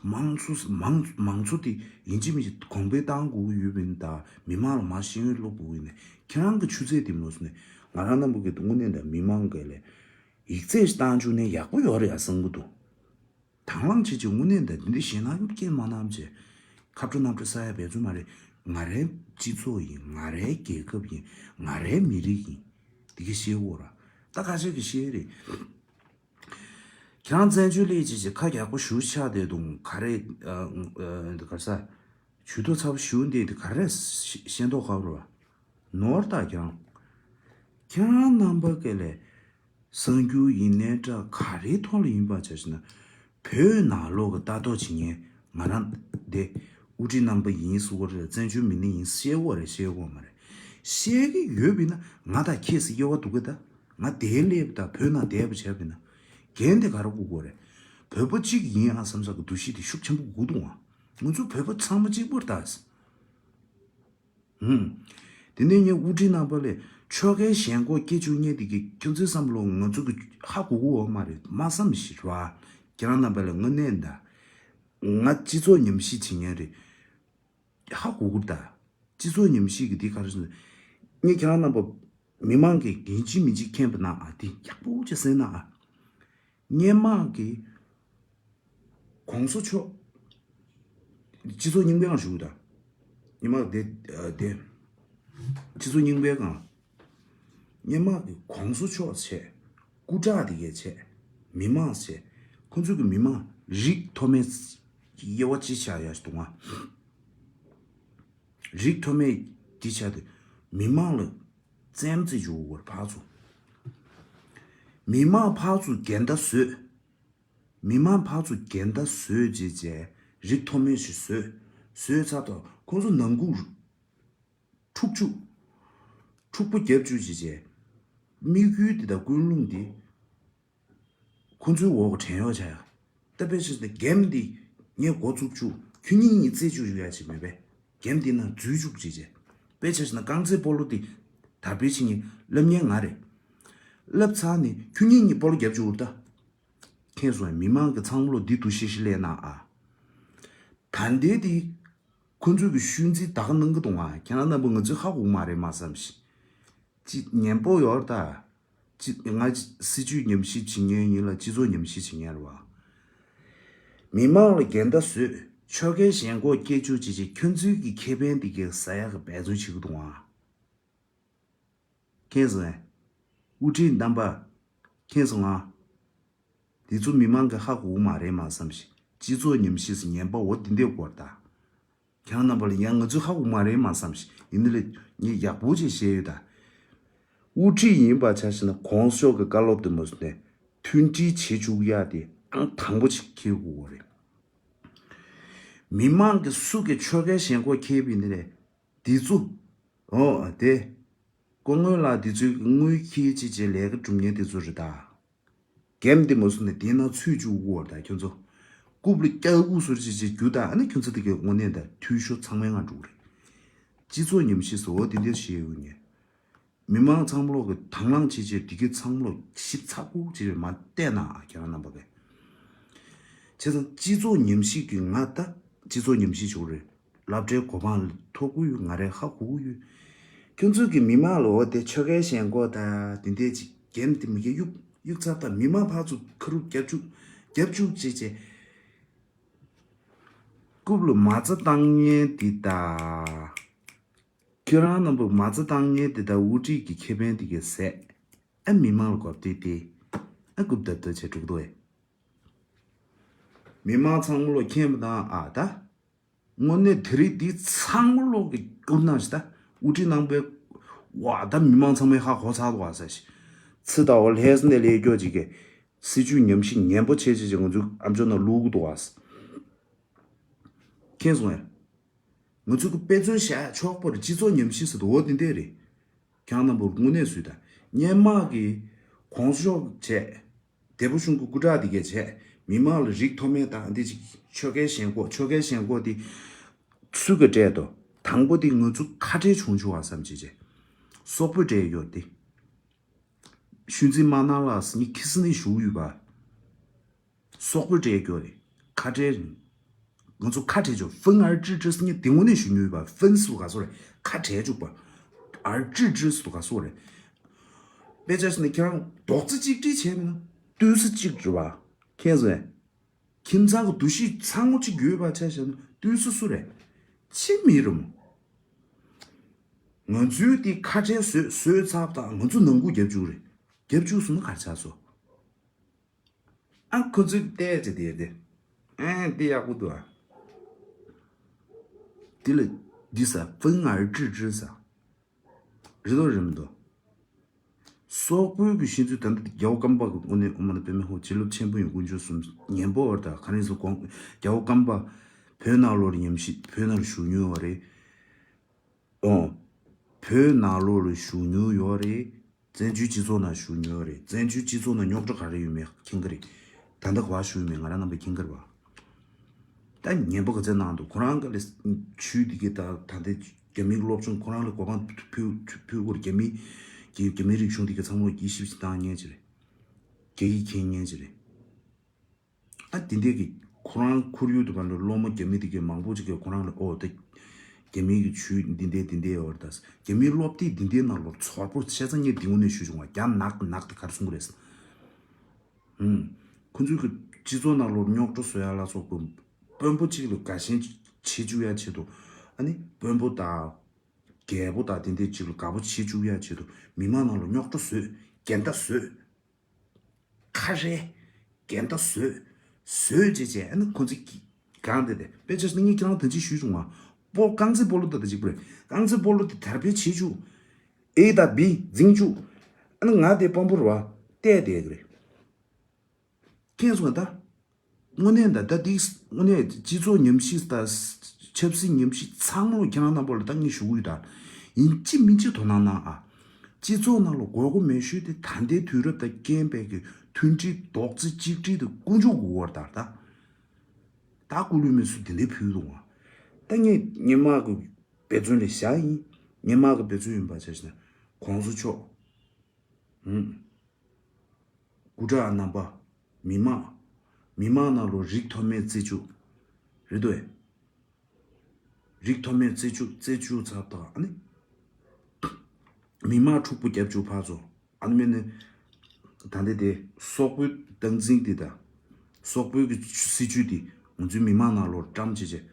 དམངས་གཙོ་མང་མང་གཙོ་དེ་ཡིན་གཅིག་མིན་གཅིག་གོང་འཕེལ་བཏང་དགོས་ཀྱི་ཡོད་པ་ཡིན་ད། མི་མང་ལ་མར་ཤེས་ཡོན་སློབ་དགོས་ཀྱི་ཡིན་ན། ཁྱེད་རང་གི་ཆུ་ཚད་དེ་མ་ནོར་སོང་ནས་ང་རང་རྣམ་པ་གི་དངོས་གནས་ད་མི་མང་གི་ལས་ཡིག་ཚད་ཞིག་བཏང་བཅུག་ན་ཡག་པོ་ཡོད་རེད་ཡ་བསམ་གི་འདུག་དང་བླངས་བྱེད་ཀྱི་དངོས་གནས་ད་འདི་འདྲ་ཞེད་སྣང་སྐྱེ་མ་གནང་བྱས། ཁ་བྲོ་གནམ་བྲོ་ཟ་ཡ་འབད་རྩོལ་མ་རེད། ང་རའི་སྤྱི་ཚོགས་ཡིན། ང་རའི་རྒྱལ་ཁབ་ཡིན། ང་རའི་མི་རིགས་ཡིན། འདི་ག་ཤེས་དགོས་ར། ད་ཁ་ཤས་ཀྱིས་ཤེས་རེད། ཁྱེད་རང་བཙན་བྱོལ་སླེབས་བྱས་བྱས་ཁ་ཡག་པོ་ཞུ་ཆགས་བསྡད་འདུག་ག་རེ། ཨ་ཨ་འདི་ག་རེ་ཟ། ཇུས་གཏོགས་ཚ་པོ་ཞུ་འདི་འདི་ག་རེ་ཤེས་མདོག་ཁ་པོ་རེད་བ། ནོར་ད་ཁྱེད་རང་། ཁྱེད་རང་རྣམ་པ་སྐད་ལས་གསར་འགྱུར་ཡིན་ནའི་འདྲ་ག་རེའི་ཐོག་ལ་ཡིན་པ་བྱས་ན། བོད་ནང་ལོགས་ཀྱི་ལྟ་རྟོག་བྱེད་མཁན་ང་རང་དེ་དབུ་ཁྲིད་རྣམ་པ་ཡིན་ཟེར་བ་རེད། བཙན་བྱོལ་མི་སྣ་ཡིན་ཟེར་བ་རེད། ཤེས་དགོས་མ་རེད། ཤེས་ཀྱི་ཡོད་པ་ཡིན་ན་ང་དང་ཁྱེད་སུ་དབྱེ་བ་འདུག་གི་ད། ང་དེའི་སླེབས་དང་བོད་ནང་བསྡད་པ་བྱས་པ་ཡིན་ན། འགན་དེ་ག་རེ་འཁུར་དགོས་རེད། བོད་པ་གཅིག་ཡིན་ཨ་བསམ་ས་གི་འདུ་ཤེས་དེ་ཤུགས་ཆེན་པོ་དགོས་འདུག་ཨ། ང་ཚོ་བོད་པ་ཚང་མ་གཅིག་པུར་ལྟ། ཧུམ། དེ་ནས་ངས་དབུ་ཁྲིད་རྣམ་པ་ལས་ ཆོལ་ཁའི་ཞེན་ཁོག་སྐྱེ་བཅུག་མཁན་དེ་གི་ཁྱོད་ཚོའི་བསམ་བློ་ང་ཚོ་གི་ཧ་གོ་གི་ཡོད་མ་རེད། མ་བསམ་ཞིག་རེད་བ། ཁྱེད་རང་རྣམ་པ་ལ་དངོས་གནས་ད། ང་སྤྱི་ཚོགས་ཉམས་ཞིབ་བྱེད་མཁན་རེད། ཧ་གོ་གི་ད། སྤྱི་ཚོགས་ཉམས་ཞིབ་ཀྱི་དེ་ག་རེ་ཟེར་ན། ངས་ཁྱེད་རང་རྣམ་པ་མི་མང་གིས་ཡིན་གཅིག་མིན་གཅིག་མཁྱེན་པ་ན་ཨ། དེ་ཡག་པོ་ཅིག་གསན་ན་ཨ། སྔོན་མ་གི་གོང་ས་མཆོག་སྤྱི་ཚོགས་རྙིང་པའི་སྒང་བཞུགས་དང་། སྔོན་མ་དེ་དེ་སྤྱི་ཚོགས་རྙིང་པའི་སྒང་། སྔོན་མ་གི་གོང་ས་མཆོག་བྱས། སྐུ་དྲག་དེ་གས་བྱས། མི་མང་བྱས། ཁོ་ཚོས་གི་མི་མང་རིགས་མཐོ་དམན་དབྱེ་བ་ཅི་ཆགས་ཡ་ཞིག་འདུག་ང་། རིགས་མཐོ་དམན་དེ་ཆགས་དུས་མི་མང་ལ་བཙན་འཛུལ་བྱུང་བར་ཕར་ཚུར། མི་མང་ཕར་ཚུར་འགལ་ཟླ་བཟོས། མི་མང་ཕར་ཚུར་འགལ་ཟླ་བཟོས་རྗེས་བྱས་རིགས་མཐོ་དམན་ཞིག་བཟོས། བཟོས་ཚར་དུས་ཁོང་ཚོ་ནང་ཁུལ་འཁྲུག་ཆུག་འཁྲུག་པོ་བརྒྱབ་བཅུག་བྱས་བྱས། དམིགས་ཡུལ་འདི་དང་ཀུན་སློང་འདི་ཁོང་ཚོའི་འོག་གི་བྲན་གཡོག་བྱ་ཡ། ད་དཔེ་ཆ་ནི་འགན་འདི་ངས་འགོ་བཙུགས་བཅུག་ཁྱོད་གཉིས་གཉིས་རྩད་བཅུག་ཡོད་ཡ་ཅིག་མེད་པས། འགན་འདི་ནང་འཛུལ་བཅུག་ཅིག་བྱས། དཔེ་ཆ་ནི་རྐང་རྩེད་སྤོ་ལོ་འདི་དར་སྤེལ་བྱེད་མཁན་བསླབ་མཁན་ང་རེད། བསླབ་ཚར་ནས་ཁྱོད་གཉིས་གཉིས་སྤོ་ལོ་བརྒྱབ་བཅུག་འུར་ད། མཁྱེན་སོང་ངས། མི་མང་གི་ཚང་མ་ལོ་འདི་འདུག་ཤེས་ཤེས་ལས་ན་ཨ། ད་ལྟའི་འདི་ཁོ་ཚོས་གི་ཤུལ་འཛིན་ད་ག་གནང་གི་འདུག་ང་། ཁྱེད་རང་རྣམ་པ་ང་ཚོས་ཧ་གོ་གི་མ་རེད་མ་བསམ་ཞིག་ཅི་ཉན་པོ་ཡོད་ད། ཅི་ང་སྲིད་ཇུས་ཉམས་ཞིབ་བྱེད་མཁན་ཡིན་ལ་སྤྱི་ཚོགས་ཉམས་ཞིབ་བྱེད་མཁན་རེད་བ། མི་མང་ལ་འགལ་ཟླ་བཟོས། ཆོལ་ཁའི་ཞེན་ཁོག་སྐྱེ་བཅུག་བྱེད་ཅིག་ཁྱོད་ཚོས་གི་ཁེ་ཕན་འདི་གའི་ཟ་ཡག་གི་འབད་བརྩོན་བྱེད་གི་འདུག་ང་། མཁྱེན་སོང་ངས། དབུ་ཁྲིད་རྣམ་པ། མཁྱེན་སོང་ང་། འདི་ཚོ་མི་མང་གིས་ཧ་གོ་གི་མ་རེད་མ་བསམ་ཞིག་སྤྱི་ཚོགས་ཉམས་ཞིབ་སུ་ཉན་པ་འོ་འདི་འདྲས་སྐོར་ད། ཁྱེད་རང་རྣམ་པ་ལ་ཡང་ང་ཚོས་ཧ་གོ་གི་མ་རེད་མ་བསམ་ཞིག་ཡིན་ནི་ལས་ངས་ཡག་པོ་ཅིག་བཤད་ཡོད་ད། དབུ་ཁྲིད་ཡིན་པ་ཆ་བཞག་ན་གོང་ས་མཆོག་གི་བཀའ་སློབ་དེ་མ་སོང་ནས་མཐུན་སྒྲིལ་བྱེད་བཅུག་ཡ་དེ་ཨང་དང་པོ་ཅིག་འཁྱེར་དགོས་པ་རེད། མི་མང་གིས་སུ་གིས་ཆོལ་ཁའི་ཞེན་ཁོག་འཁྱེར་བ་ཡིན་ནི་ལས། འདི་ཚོ། འོ་དེ། སྐུ་ངོ་ལགས་འདི་ཚོའི་དངུལ་འཁྱེར་ཅིག་བྱས་ལས་ཀ་སྒྲུབ་མཁན་དེ་ཚོ་རེད་ད། འགན་འདི་མ་སོང་ནས་དེ་ནང་ཚུད་བཅུག་གོ་ད་ཁྱོད་ཚོ། རྐུབ་ལ་སྐྱག་རྐུ་ཟུར་ཅིག་བྱས་རྒྱུ་ད་ཨ་ནི་ཁྱོད་ཚོ་དེ་གའི་དངོས་གནས་ད་འཐུས་ཤོར་ཚང་མའི་ངང་འགྲོ་གི་རེད། སྤྱི་ཚོགས་ཉམས་ཞིབ་སུ་འོ་དེ་འདྲ་བྱས་ཡོད་ངས། མི་མང་ཚང་མ་ལོག་གི་དང་བླངས་བྱས་བྱས་དེ་གའི་ཚང་མ་ལོག་ཞིབ་ཚགས་པོ་བྱས་མ་བལྟས་ན་ཨ་ཁྱེད་རང་རྣམ་པ་གས། བྱས་ཙང་སྤྱི་ཚོགས་ཉམས་ཞིབ་ཀྱི་ང་ད་སྤྱི་ཚོགས་ཉམས་ཞིབ་ཞུ་རེད། སློབ་གྲྭའི་གོ་འཕང་ཐོབ་ཀྱི་ཡོད་ང་རེད་ཧ་གོ་གི་ཡོད། ཁྱོད་ཚོས་ཀྱི་མི་མང་ལ་འོ་དེ་ཆོལ་ཁའི་ཞེན་ཁོག་ད་དེ་འདྲས་ཅིག་འགན་དེ་མི་གས་གཡུག་གཡུག་ཚར་ད་མི་མང་ཕར་ཚུར་ཁ་རུབ་རྒྱབ་བཅུག་རྒྱབ་བཅུག་བྱས་བྱས། རྐུབ་ལ་མ་རྩ་བཏང་མཁན་དེ་ད། ཁྱེད་རང་རྣམ་པ་མ་རྩ་བཏང་མཁན་དེ་ད་དབུ་ཁྲིད་ཀྱི་ཁེ་ཕན་དེ་གས་ཟད། ཨ་མི་མང་ལ་གོ་བདེ་སྟེ། ཨ་རྐུབ་ད་ད་བྱས་འགྲོ་གི་འདུག་ཨེ། མི་མང་ཚང་མ་ལོ་མཁྱེན་པ་དང་ཨ་ད། དངོས་གནས་དེ་རིང་འདི་ཚང་མ་ལོ་གི་རྐུབ་ནང་ཞིག་ད་དབུ་ཁྲིད་གནང་པའི། ཝ་ད་མི་མང་ཚང་མས་ཧ་གོ་ཚར་འདུག་ཨ་ས་ཞིག་ཚི་ད་འོ་ལྷས་ནས་ལས་སྐྱོ་ཅིག་གི་སྲིད་ཇུས་ཉམས་ཞིབ་ཉན་པོ་བྱས་བྱས་བྱས་ང་ཚོའི་ཨམ་ཅོག་ནང་བླུག་གི་འདུག་ཨ། མཁྱེན་སོང་ངས། ང་ཚོ་གི་དཔེ་མཚོན་བཞག་ཆོག་པར་སྤྱི་ཚོགས་ཉམས་ཞིབ་ཟེར་དུས་འོ་འདི་འདྲས་རེད། ཁྱེད་རང་རྣམ་པར་དངོས་གནས་སུས་དང་སྔོན་མ་གི་གོང་ས་མཆོག་བྱས། བདེ་པོ་གཞུང་གི་སྐུ་དྲག་འདི་གས་བྱས། མི་མང་ལ་རིགས་མཐོ་དམན་དང་འདི་ཅིག་ཆོལ་ཁའི་ཞེན་ཁོག་ཆོལ་ཁའི་ཞེན་ཁོག་འདི་སུ་གིས་སྤྲད་དོ། དང་པོ་འདི་ང་ཚོ་ཁ་བྲལ་བྱུང་བྱུང་བ་བསམ་བྱས་བྱས། སོག་པོས་སྤྲད་ཡོད་འདི། ཤུལ་འཛིན་དམར་ནག་ལགས་ངས་ཁྱི་སི་ནས་ཞུ་ཡོད་པ། སོག་པོས་སྤྲད་རྒྱུ་རེད། ཁ་བྲལ་རེད། ང་ཚོ་ཁ་བྲལ་ཆོག་ཧྥུན་ཨར་ཀྲི་ཀྲི་སི་ངས་དེ་ངོ་ནས་ཞུ་མྱོང་ཡོད་པ། ཧྥུན་སུ་ག་སོ་རེད། ཁ་བྲལ་བཅུག་པ། ཨར་ཀྲི་ཀྲི་སུ་ག་སོ་རེད། དཔེ་ཆ་ཞིག་ནས་ཁྱེད་རང་རྡོག་རྩ་གཅིག་སྒྲིལ་བྱས་མིན་ན་ལྟོས་ས་གཅིག་རེད་བ། མཁྱེན་སོང་ངས། ཁྱིམ་ཚང་གི་འདུ་ཤེས་ཚང་མ་གཅིག་ཡོད་པ་ཆ་བཞག་ན་ལྟོས་ས་སུ་རེད། ཕྱི་མི་རེད་མོ། ང་ཚོའི་དེ་ཁ་བྲལ་བཟོས་བཟོས་ཚར་དང་ང་ཚོ་ནང་ཁུལ་རྒྱབ་བཅུག་རེད། རྒྱབ་བཅུག་སོང་ན་ག་རེ་ཆགས་སོང་། ཨ་ཁོ་ཚོས་བལྟས་ཙེ་དེ་དེ། ཨེ་འདི་ཡག་པོ་འདུག་ཨ། འདི་ལ་འདི་ས་ཧྥུན་ཨར་ཀྲི་ཀྲི་ས། རེད་དོ་རེད་མི་འདུག་སོག་པོའི་གི་ཤེས་ཚུལ་ད་ལྟ་རྒྱལ་བ་ཀམ་པ་གི་དངོས་གནས་ཨོཾ་མ་ཎི་པདྨེ་ཧཱུྃ། བྱིན་རླབས་ཆེན་པོ་ཡོད། དཀོན་མཆོག་གསུམ་ཉན་པོ་བར་དག་ག་རེ་ཟེར་དགོངས། རྒྱལ་བ་ཀམ་པ་བོད་ནང་ལོགས་ལ་ཉམས་ཞིབ་བོད་ནང་ལ་བཞུགས་མྱོང་བ་རེད། ཨོ། བོད་ནང་ལོགས་ལ་བཞུགས་མྱོང་ཡོད་རེད། བཙན་བྱོལ་སྤྱི་ཚོགས་ནང་བཞུགས་མྱོང་ཡོད་རེད། བཙན་བྱོལ་སྤྱི་ཚོགས་ནང་རྙོག་དྲ་ག་རེ་ཡོད་མེད་མཁྱེན་གྱི་རེད། ད་ལྟ་ག་པར་བཞུགས་ཡོད་མེད་ང་རང་རྣམ་པས་མཁྱེན་གྱི་རེད་བ། ད་ཉན་པ་ག་ཚད་གནང་འདུག་ཁོ་རང་ག་ལས་ཆོས་འདི་གའི་ད་ད་ལྟའི་རྒྱ་མིའི་སློབ་སྦྱོང་ཁོ་རང་ལ་གོ་འཕང་ཕུལ་ཕུལ་དགོས་རེད། རྒྱ་མིའི་ རྒྱ་རྒྱ་མིའི་རིག་གཞུང་དེ་གའི་ཚང་མ་དབྱེ་ཞིབ་ཅིག་བཏང་མཁན་ཅིག་རེད། རྒྱ་ཡིག་མཁྱེན་མཁན་ཅིག་རེད། ཨ་དེ་འདྲས་ཀྱི་ཁོ་རང་ཁོར་ཡུག་དེ་བར་ལ་སློབ་མ་རྒྱ་མི་དེ་གའི་མང་པོ་ཅིག་གིས་ཁོ་རང་ལ་ཨོ་ད་རྒྱ་མི་གི་ཆོས་འདི་འདྲས་འདི་འདྲས་ཡོད་རེད་ད། རྒྱ་མིའི་སློབ་དེབ་འདི་འདྲས་ནང་ལོགས་ཚོགས་པོ་ཆེ་ས་ངས་འདི་ངོ་ནས་ཞུས་བྱུང་བ་རྒྱ་ནག་ནག་དེ་ག་རེ་གསུང་གི་རེད། ཧུམ། ཁོ་ཚོའི་གི་སྤྱི་ཚོགས་ནང་ལོགས་རྙོག་དྲ་བཟོ་ཡ་ལ་སོགས་པའི་དཔོན་པོ་གཅིག་ལ་དགའ་ཞེན་བྱེད་བཅུག་ཡ་ཆེད་དུ། ཨ་ནི་དཔོན་པོ་དང་རྒྱལ་པོ་དང་དེ་འདྲས་གཅིག་ལ་དགའ་པོ་བྱེད་བཅུག་ཡ་ཆེད་དུ་མི་མང་ནང་ལ་རྙོག་དྲ་བཟོས། འགལ་ཟླ་བཟོས། ཁ་རས། འགལ་ཟླ་བཟོས། བཟོས་བྱས་བྱས་ཨ་ནི་ཁོ་ཚོས་གང་བསྡད་དེ། དཔེ་ཆ་ནི་ངས་ཁྱེད་རང་ད་ཅི་ཞུས་བྱུང་བ། སྤོ་རྐང་རྩེད་སྤོ་ལོ་ད་ད་ཅིག་པ་རེད། རྐང་རྩེད་སྤོ་ལོ་དེ་དར་སྤེལ་བྱེད་བཅུག་ཨེ་དང་བི་འཛིང་བཅུག་ཨ་ནི་ང་དེ་དཔོན་པོ་རེད་བ། བལྟས་བསྡད་ཀྱི་རེད། མཁྱེན་སོང་ད། དངོས་གནས་ད་ད་འདི་དངོས་གནས་སྤྱི་ཚོགས་ཉམས་ཞིབ་དང་ཆབ་སྲིད་ཉམས་ཞིབ་ཚང་མ་ལ་ཁྱེད་རང་རྣམ་པ་ལ་ད་ངས་ཞུ་གི་ཡོད་ད། ཡིན་གཅིག་མིན་གཅིག་དོ་སྣང་གནང་ཨ། སྤྱི་ཚོགས་ནང་ལ་དགོས་མཁོ་མེད་ཤོས་དེ་ད་ལྟའི་དུས་རབས་དང་རྐྱེན་པས་ཀྱི་མཐུན་སྒྲིལ་རྡོག་རྩ་གཅིག་སྒྲིལ་དེ་ཀུན་སྤྱོད་དགོས་པར་ད་ད། ད་སྐུ་ལུས་མེ་སུ་དེ་འདྲའི་ཕུལ་འདུག་ཨ། ད་ངས་སྔོན་མ་གི་འབད་བརྩོན་ལས་བཞག་ཡིན། སྔོན་མ་གི་འབད་བརྩོན་ཡིན་པ་བྱས་ན་གོང་ས་མཆོག་ཧུམ། སྐུ་དྲག་རྣམ་པ། མི་མང་། མི་མང་ནང་ལོགས་རིགས་མཐོ་དམན་རྩེ་བཅུག་རེད་དོ། རིགས་མཐོ་དམན་རྩེ་བཅུག་རྩེ་བཅུག་ཚར་ཐོག་ཨ་ནི། མི་མང་འཁྲུག་པོ་རྒྱབ་བཅུག་ཕར་ཚུར་ཨ་ནི་མིན་ནི། ད་ལྟ་དེ་སོག་པོའི་སྟངས་འཛིན་འདི་དང་། སོག་པོའི་གི་སྲིད་ཇུས་འདི་ང་ཚོའི་མི་མང་ནང་ལོགས་བཀྲམ་བྱས་བྱས།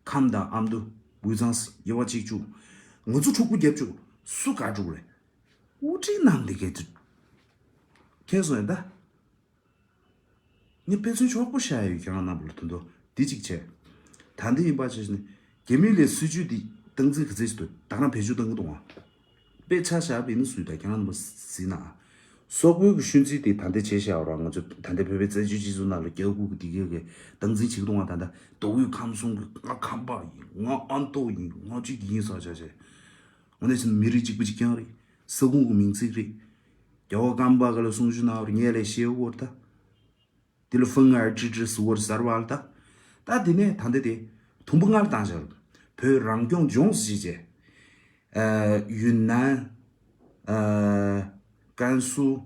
ཁམས་དང་ཨ་མདོ། དབུས་གཙང་དབྱེ་བ་གཅིག་བཅུག་ང་ཚོ་འཁྲུག་པོ་རྒྱབ་བཅུག་སུ་དགའ་འགྲོ་གི་རེད། དབུ་ཁྲིད་རྣམས་འདི་གས་དུ། མཁྱེན་སོང་ཡ་ད། ངས་དཔེ་མཚོན་ཆོག་པོ་བཤད་ཡོད་ཁྱེད་རང་རྣམ་པ་ལ་དོན་དུ་འདི་གཅིག་བྱས། ད་འདི་ཡིན་པ་བྱས་ནས་རྒྱ་མི་ལས་སྲིད་ཇུས་འདི་སྟངས་འཛིན་ག་ཚད་ཞིག་ཏུ་ད་རང་བེད་སྤྱོད་གཏང་གི་འདུག་ཨང་། དཔེ་ཆ་བཞག་པ་ཡིན་ན་སུས་ད་ཁྱེད་རང་རྣམ་པ་གཟིགས་ན། སོག་པོའི་གི་ཤུལ་འཛིན་དེ་ད་ལྟ་བྱས་བཞག་ར་ང་ཚོ་ད་ལྟ་བོད་པའི་བཙན་བྱོལ་སྤྱི་ཚོགས་ནང་ལ་སྐྱབས་མགོན་གི་དེ་གའི་གི་སྟངས་འཛིན་བྱེད་ཀྱི་འདུག་ཨང་། ད་ལྟ་མདོ་དབུས་ཁམས་གསུམ་གི་ང་ཁམས་པ་ཡིན། ང་ཨ་མདོ་ཡིན། ང་གཅིག་ཡིན་ཟེར་བྱས་བྱས། འོ་ན་ཕྱིན་མི་རིགས་གཅིག་པ་གཅིག་རྐྱང་རེད། ས་ཁོངས་ཀྱི་མིང་ཚིག་རེད། རྒྱལ་བ་ཀརྨ་པ་ག་ལ་གསུང་ཆོས་གནང་བར་ངས་ལས་ཤེས་བོར་ད། དེ་ལ་ཧྥང་ཨར་ཀྲི་ཀྲི་སུ་བོར་གསར་བ་ལ་ད། ད་དེ་ནས་ད་འདི་དེ་དུམ་བུ་ལྔ་ལ་བཏང་བཞག་བོད་རང་སྐྱོང་ལྗོངས་སུ་གཅིག་བྱས། ཨ་ཡུན་ནན། ཨ་ཀན་སུའུ།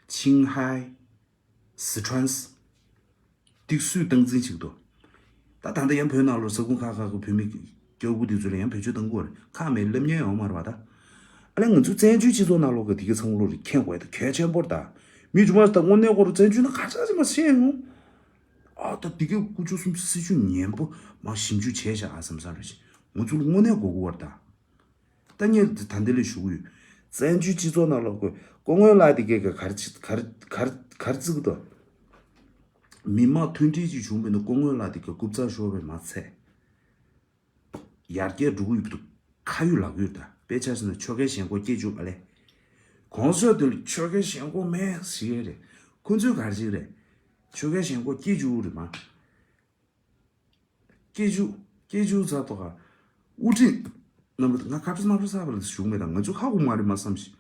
ཆིང་ཧའེ། སི་ཁྲོན། ཏིག་སུའི་སྟངས་འཛིན་ཅིག་ཏུ། ད་ད་ལྟ་ཡང་བོད་ནང་ལོ་ས་ཁུངས་ཁག་ཁག་གི་བོད་མི་སྐྱོ་པོ་དེ་ཚོ་ལ་ཡང་བེད་སྤྱོད་གཏང་དགོས་རེད། ཁག་མེད་སླེབས་ཉན་ཡོང་མ་རེད་པ་ད། ཨ་ལས་ང་ཚོ་བཙན་བྱོལ་སྤྱི་ཚོགས་ནང་ལོགས་ཀྱི་དེ་གའི་ཚང་ལོ་རེ་མཁྱེན་དགོས་ད་གལ་ཆེན་པོ་རེད་ད། མི་རྒྱུ་མ་ད་དངོས་གནས་ཁོ་རང་བཙན་བྱོལ་ནང་ག་ཚོད་ཅིག་མ་ཤེས་ཡོང་། ཨ་ད་དེ་གའི་ཀུ་ཅོ་གསུམ་སྲིད་ཇུས་ཉན་པོ་མ་ཞིབ་འཇུག་བྱས་བཞག་ཨ་བསམ་བསམ་རེད་ཤི། ང་ཚོ་ལ་དངོས་གནས་དགོས་ཀྱི་ཡོད་རེད་ད། ད་ངས་ད་འདི་ལས་ཞུ་གི་ཡོད། བཙན་བྱོལ་སྤྱི་ཚོགས་ནང་ལོགས་ཀྱི་སྐུ་ངོ་ལགས་དེ་གས་ག་གར་ཅི་གར་གར་གར་བརྩི་གི་འདུག་མི་མང་མཐུན་སྒྲིལ་ཅིག་བྱུང་བས་ན་སྐུ་ངོ་ལགས་དེ་གས་རྐུབ་ཚ་ཤོར་བས་མ་ཚད། ཡར་རྒྱས་འགྲོ་གི་ཡོད་པ་འདུག་ཁ་ཡོད་ལག་ཡོད་ད། དཔེ་ཆ་བཞག་ན་ཆོལ་ཁའི་ཞེན་ཁོག་སྐྱེ་བཅུག་ཨ་ལས། གོང་ས་མཆོག་དེ་ལ་ཆོལ་ཁའི་ཞེན་ཁོག་མེད་ཟེར་གི་རེད། ཁོ་ཚོས་ག་རེ་བྱེད་ཀྱི་རེད། ཆོལ་ཁའི་ཞེན་ཁོག་སྐྱེ་བཅུག་རེད་མ། སྐད་ཅུ། སྐད་ཅུ་ཚ་ཐོག་ཁ། དབུ་ཁྲིད། རྣམ་པ་ང་ཁ་པྲ་སྣ་པྲ་ས་པ་ལ་ཞུགས་མེད་དང་ང་ཚོ་ཧ་གོ་མ་རེད་མ་བསམ་ཞིག་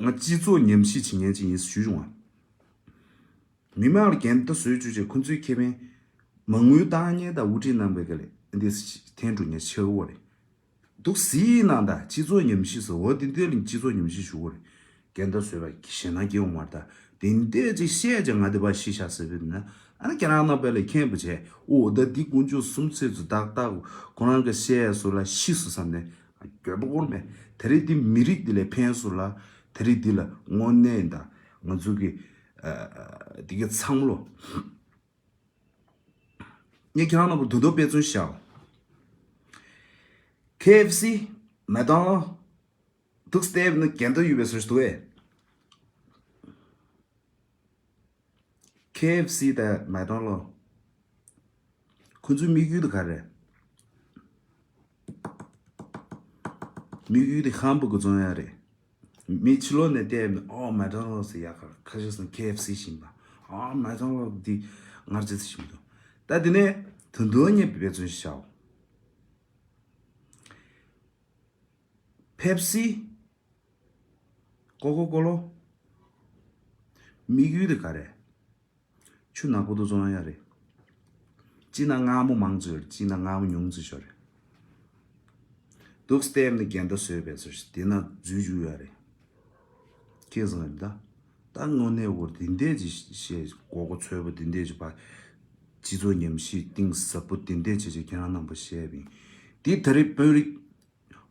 ང་སྤྱི་ཚོགས་ཉམས་ཞིབ་བྱེད་མཁན་ཅིག་ཡིན་ཞུས་བྱུང་བ། མི་མང་ལ་འགན་ད་བཟོས་བཅུག་ཅེས་ཁོ་ཚོའི་ཁེ་ཕན། མ་དངུལ་བཏང་མཁན་དང་དབུ་ཁྲིད་རྣམ་པའི་ག་ལས་འདི་འཐེན་འགྲོ་མཁན་ཆགས་ཡོད་རེད། འདུག་སེ་ནང་ད་སྤྱི་ཚོགས་ཉམས་ཞིབ་ཟེར་འོ་དེ་འདྲ་ལ་སྤྱི་ཚོགས་ཉམས་ཞིབ་ཞུ་དགོས་རེད། འགལ་ཟླ་བཟོས་པ་ཞེད་སྣང་སྐྱེ་འོང་མ་རེད་ད། དེ་འདྲ་ཅིག་བཤད་ཀྱང་ང་དེ་པ་ཤི་ཤག་ཟེར་བས་ན། ཨ་ནི་ཁྱེད་རང་རྣམ་པ་ལ་མཁྱེན་པ་བྱས་འོ་ད་འདི་དཀོན་མཆོག་གསུམ་ཚེ་ཚོ་ཏག་ཏག་ཁོ་རང་གི་བཤད་སུ་ལ་ཤི་སུ་བསམ་ནས་འགྱོད་པ་སྐོར་མེད། དེ་རིང་འདི་མི་རིགས་འདི་ལ་ཕན་སུ་ལ་དེ་རིང་འདི་ལ་དངོས་གནས་ད་ང་ཚོ་གི་འདི་གི་ཚང་མ་ལོ། ངས་ཁྱེད་རང་རྣམ་པར་དུ་དོ་དཔེ་མཚོན་བཞག་ཁེ་ཨེཕ་སི། མེག་ཌོ་ནལ། འདུག་སྟེ་ནི་འགལ་ཟླ་ཡོད་པའི་བཟོ་ཞིག་འདུག་ཨེ། ཁེ་ཨེཕ་སི་དང་མེག་ཌོ་ནལ། ཁོ་ཚོའི་དམིགས་ཡུལ་དེ་ག་རེད། དམིགས་ཡུལ་དེ་ཧམ་པ་གི་བཙོང་ཡ་རེད། མི་ཕྱི་ལོགས་ནས་བལྟས་ནས་ཨོ་མེག་ཌོ་ནལ་ཟེར་ཡག་ག་ཁ་ཤས་སུ་ཁེ་ཨེཕ་སི་ཞིག་ཡིན་པ། ཨོ་མེག་ཌོ་ནལ་འདི་ངར་ཅི་ཟེར་ཞིག་མི་འདུག་ད་དེ་ནས་དོན་དུ་ངས་དཔེ་མཚོན་ཞིག་བྱའོ། ཕེབ་སི། ཀོ་ཀོ་ཀོ་ལོ། དམིགས་ཡུལ་དེ་ག་རེད། ཆུ་ནག་པོ་དུ་བཙོང་ཡ་རེད། གཅིག་ན་མངར་མོ་མང་ཙི་ཡོད་རེད། གཅིག་ན་མངར་མོ་ཉུང་ཙི་ཤོར་རེད། འདུག་སྟེ་ནི་འགལ་ཟླ་བཟོས་པའི་ཚོད་དེ་ན་འཛུལ་འཇུག་ཡོད་རེད། ཁྱེད་བཟང་ཡིན་ད། ད་དངོས་གནས་འོ་དེ་འདྲས་ཀྱི་བཤད་མགོ་སྐོར་ཚོས་པོ་དེ་འདྲས་ཀྱི་བ། སྤྱི་ཚོགས་ཉམས་ཞིབ་གཏིང་ཟབ་པོ་དེ་འདྲས་བྱས་བྱས་ཁྱེད་རང་རྣམ་པ་བཤད་པ་ཡིན། དེ་ད་རེས་དཔོན་རིགས།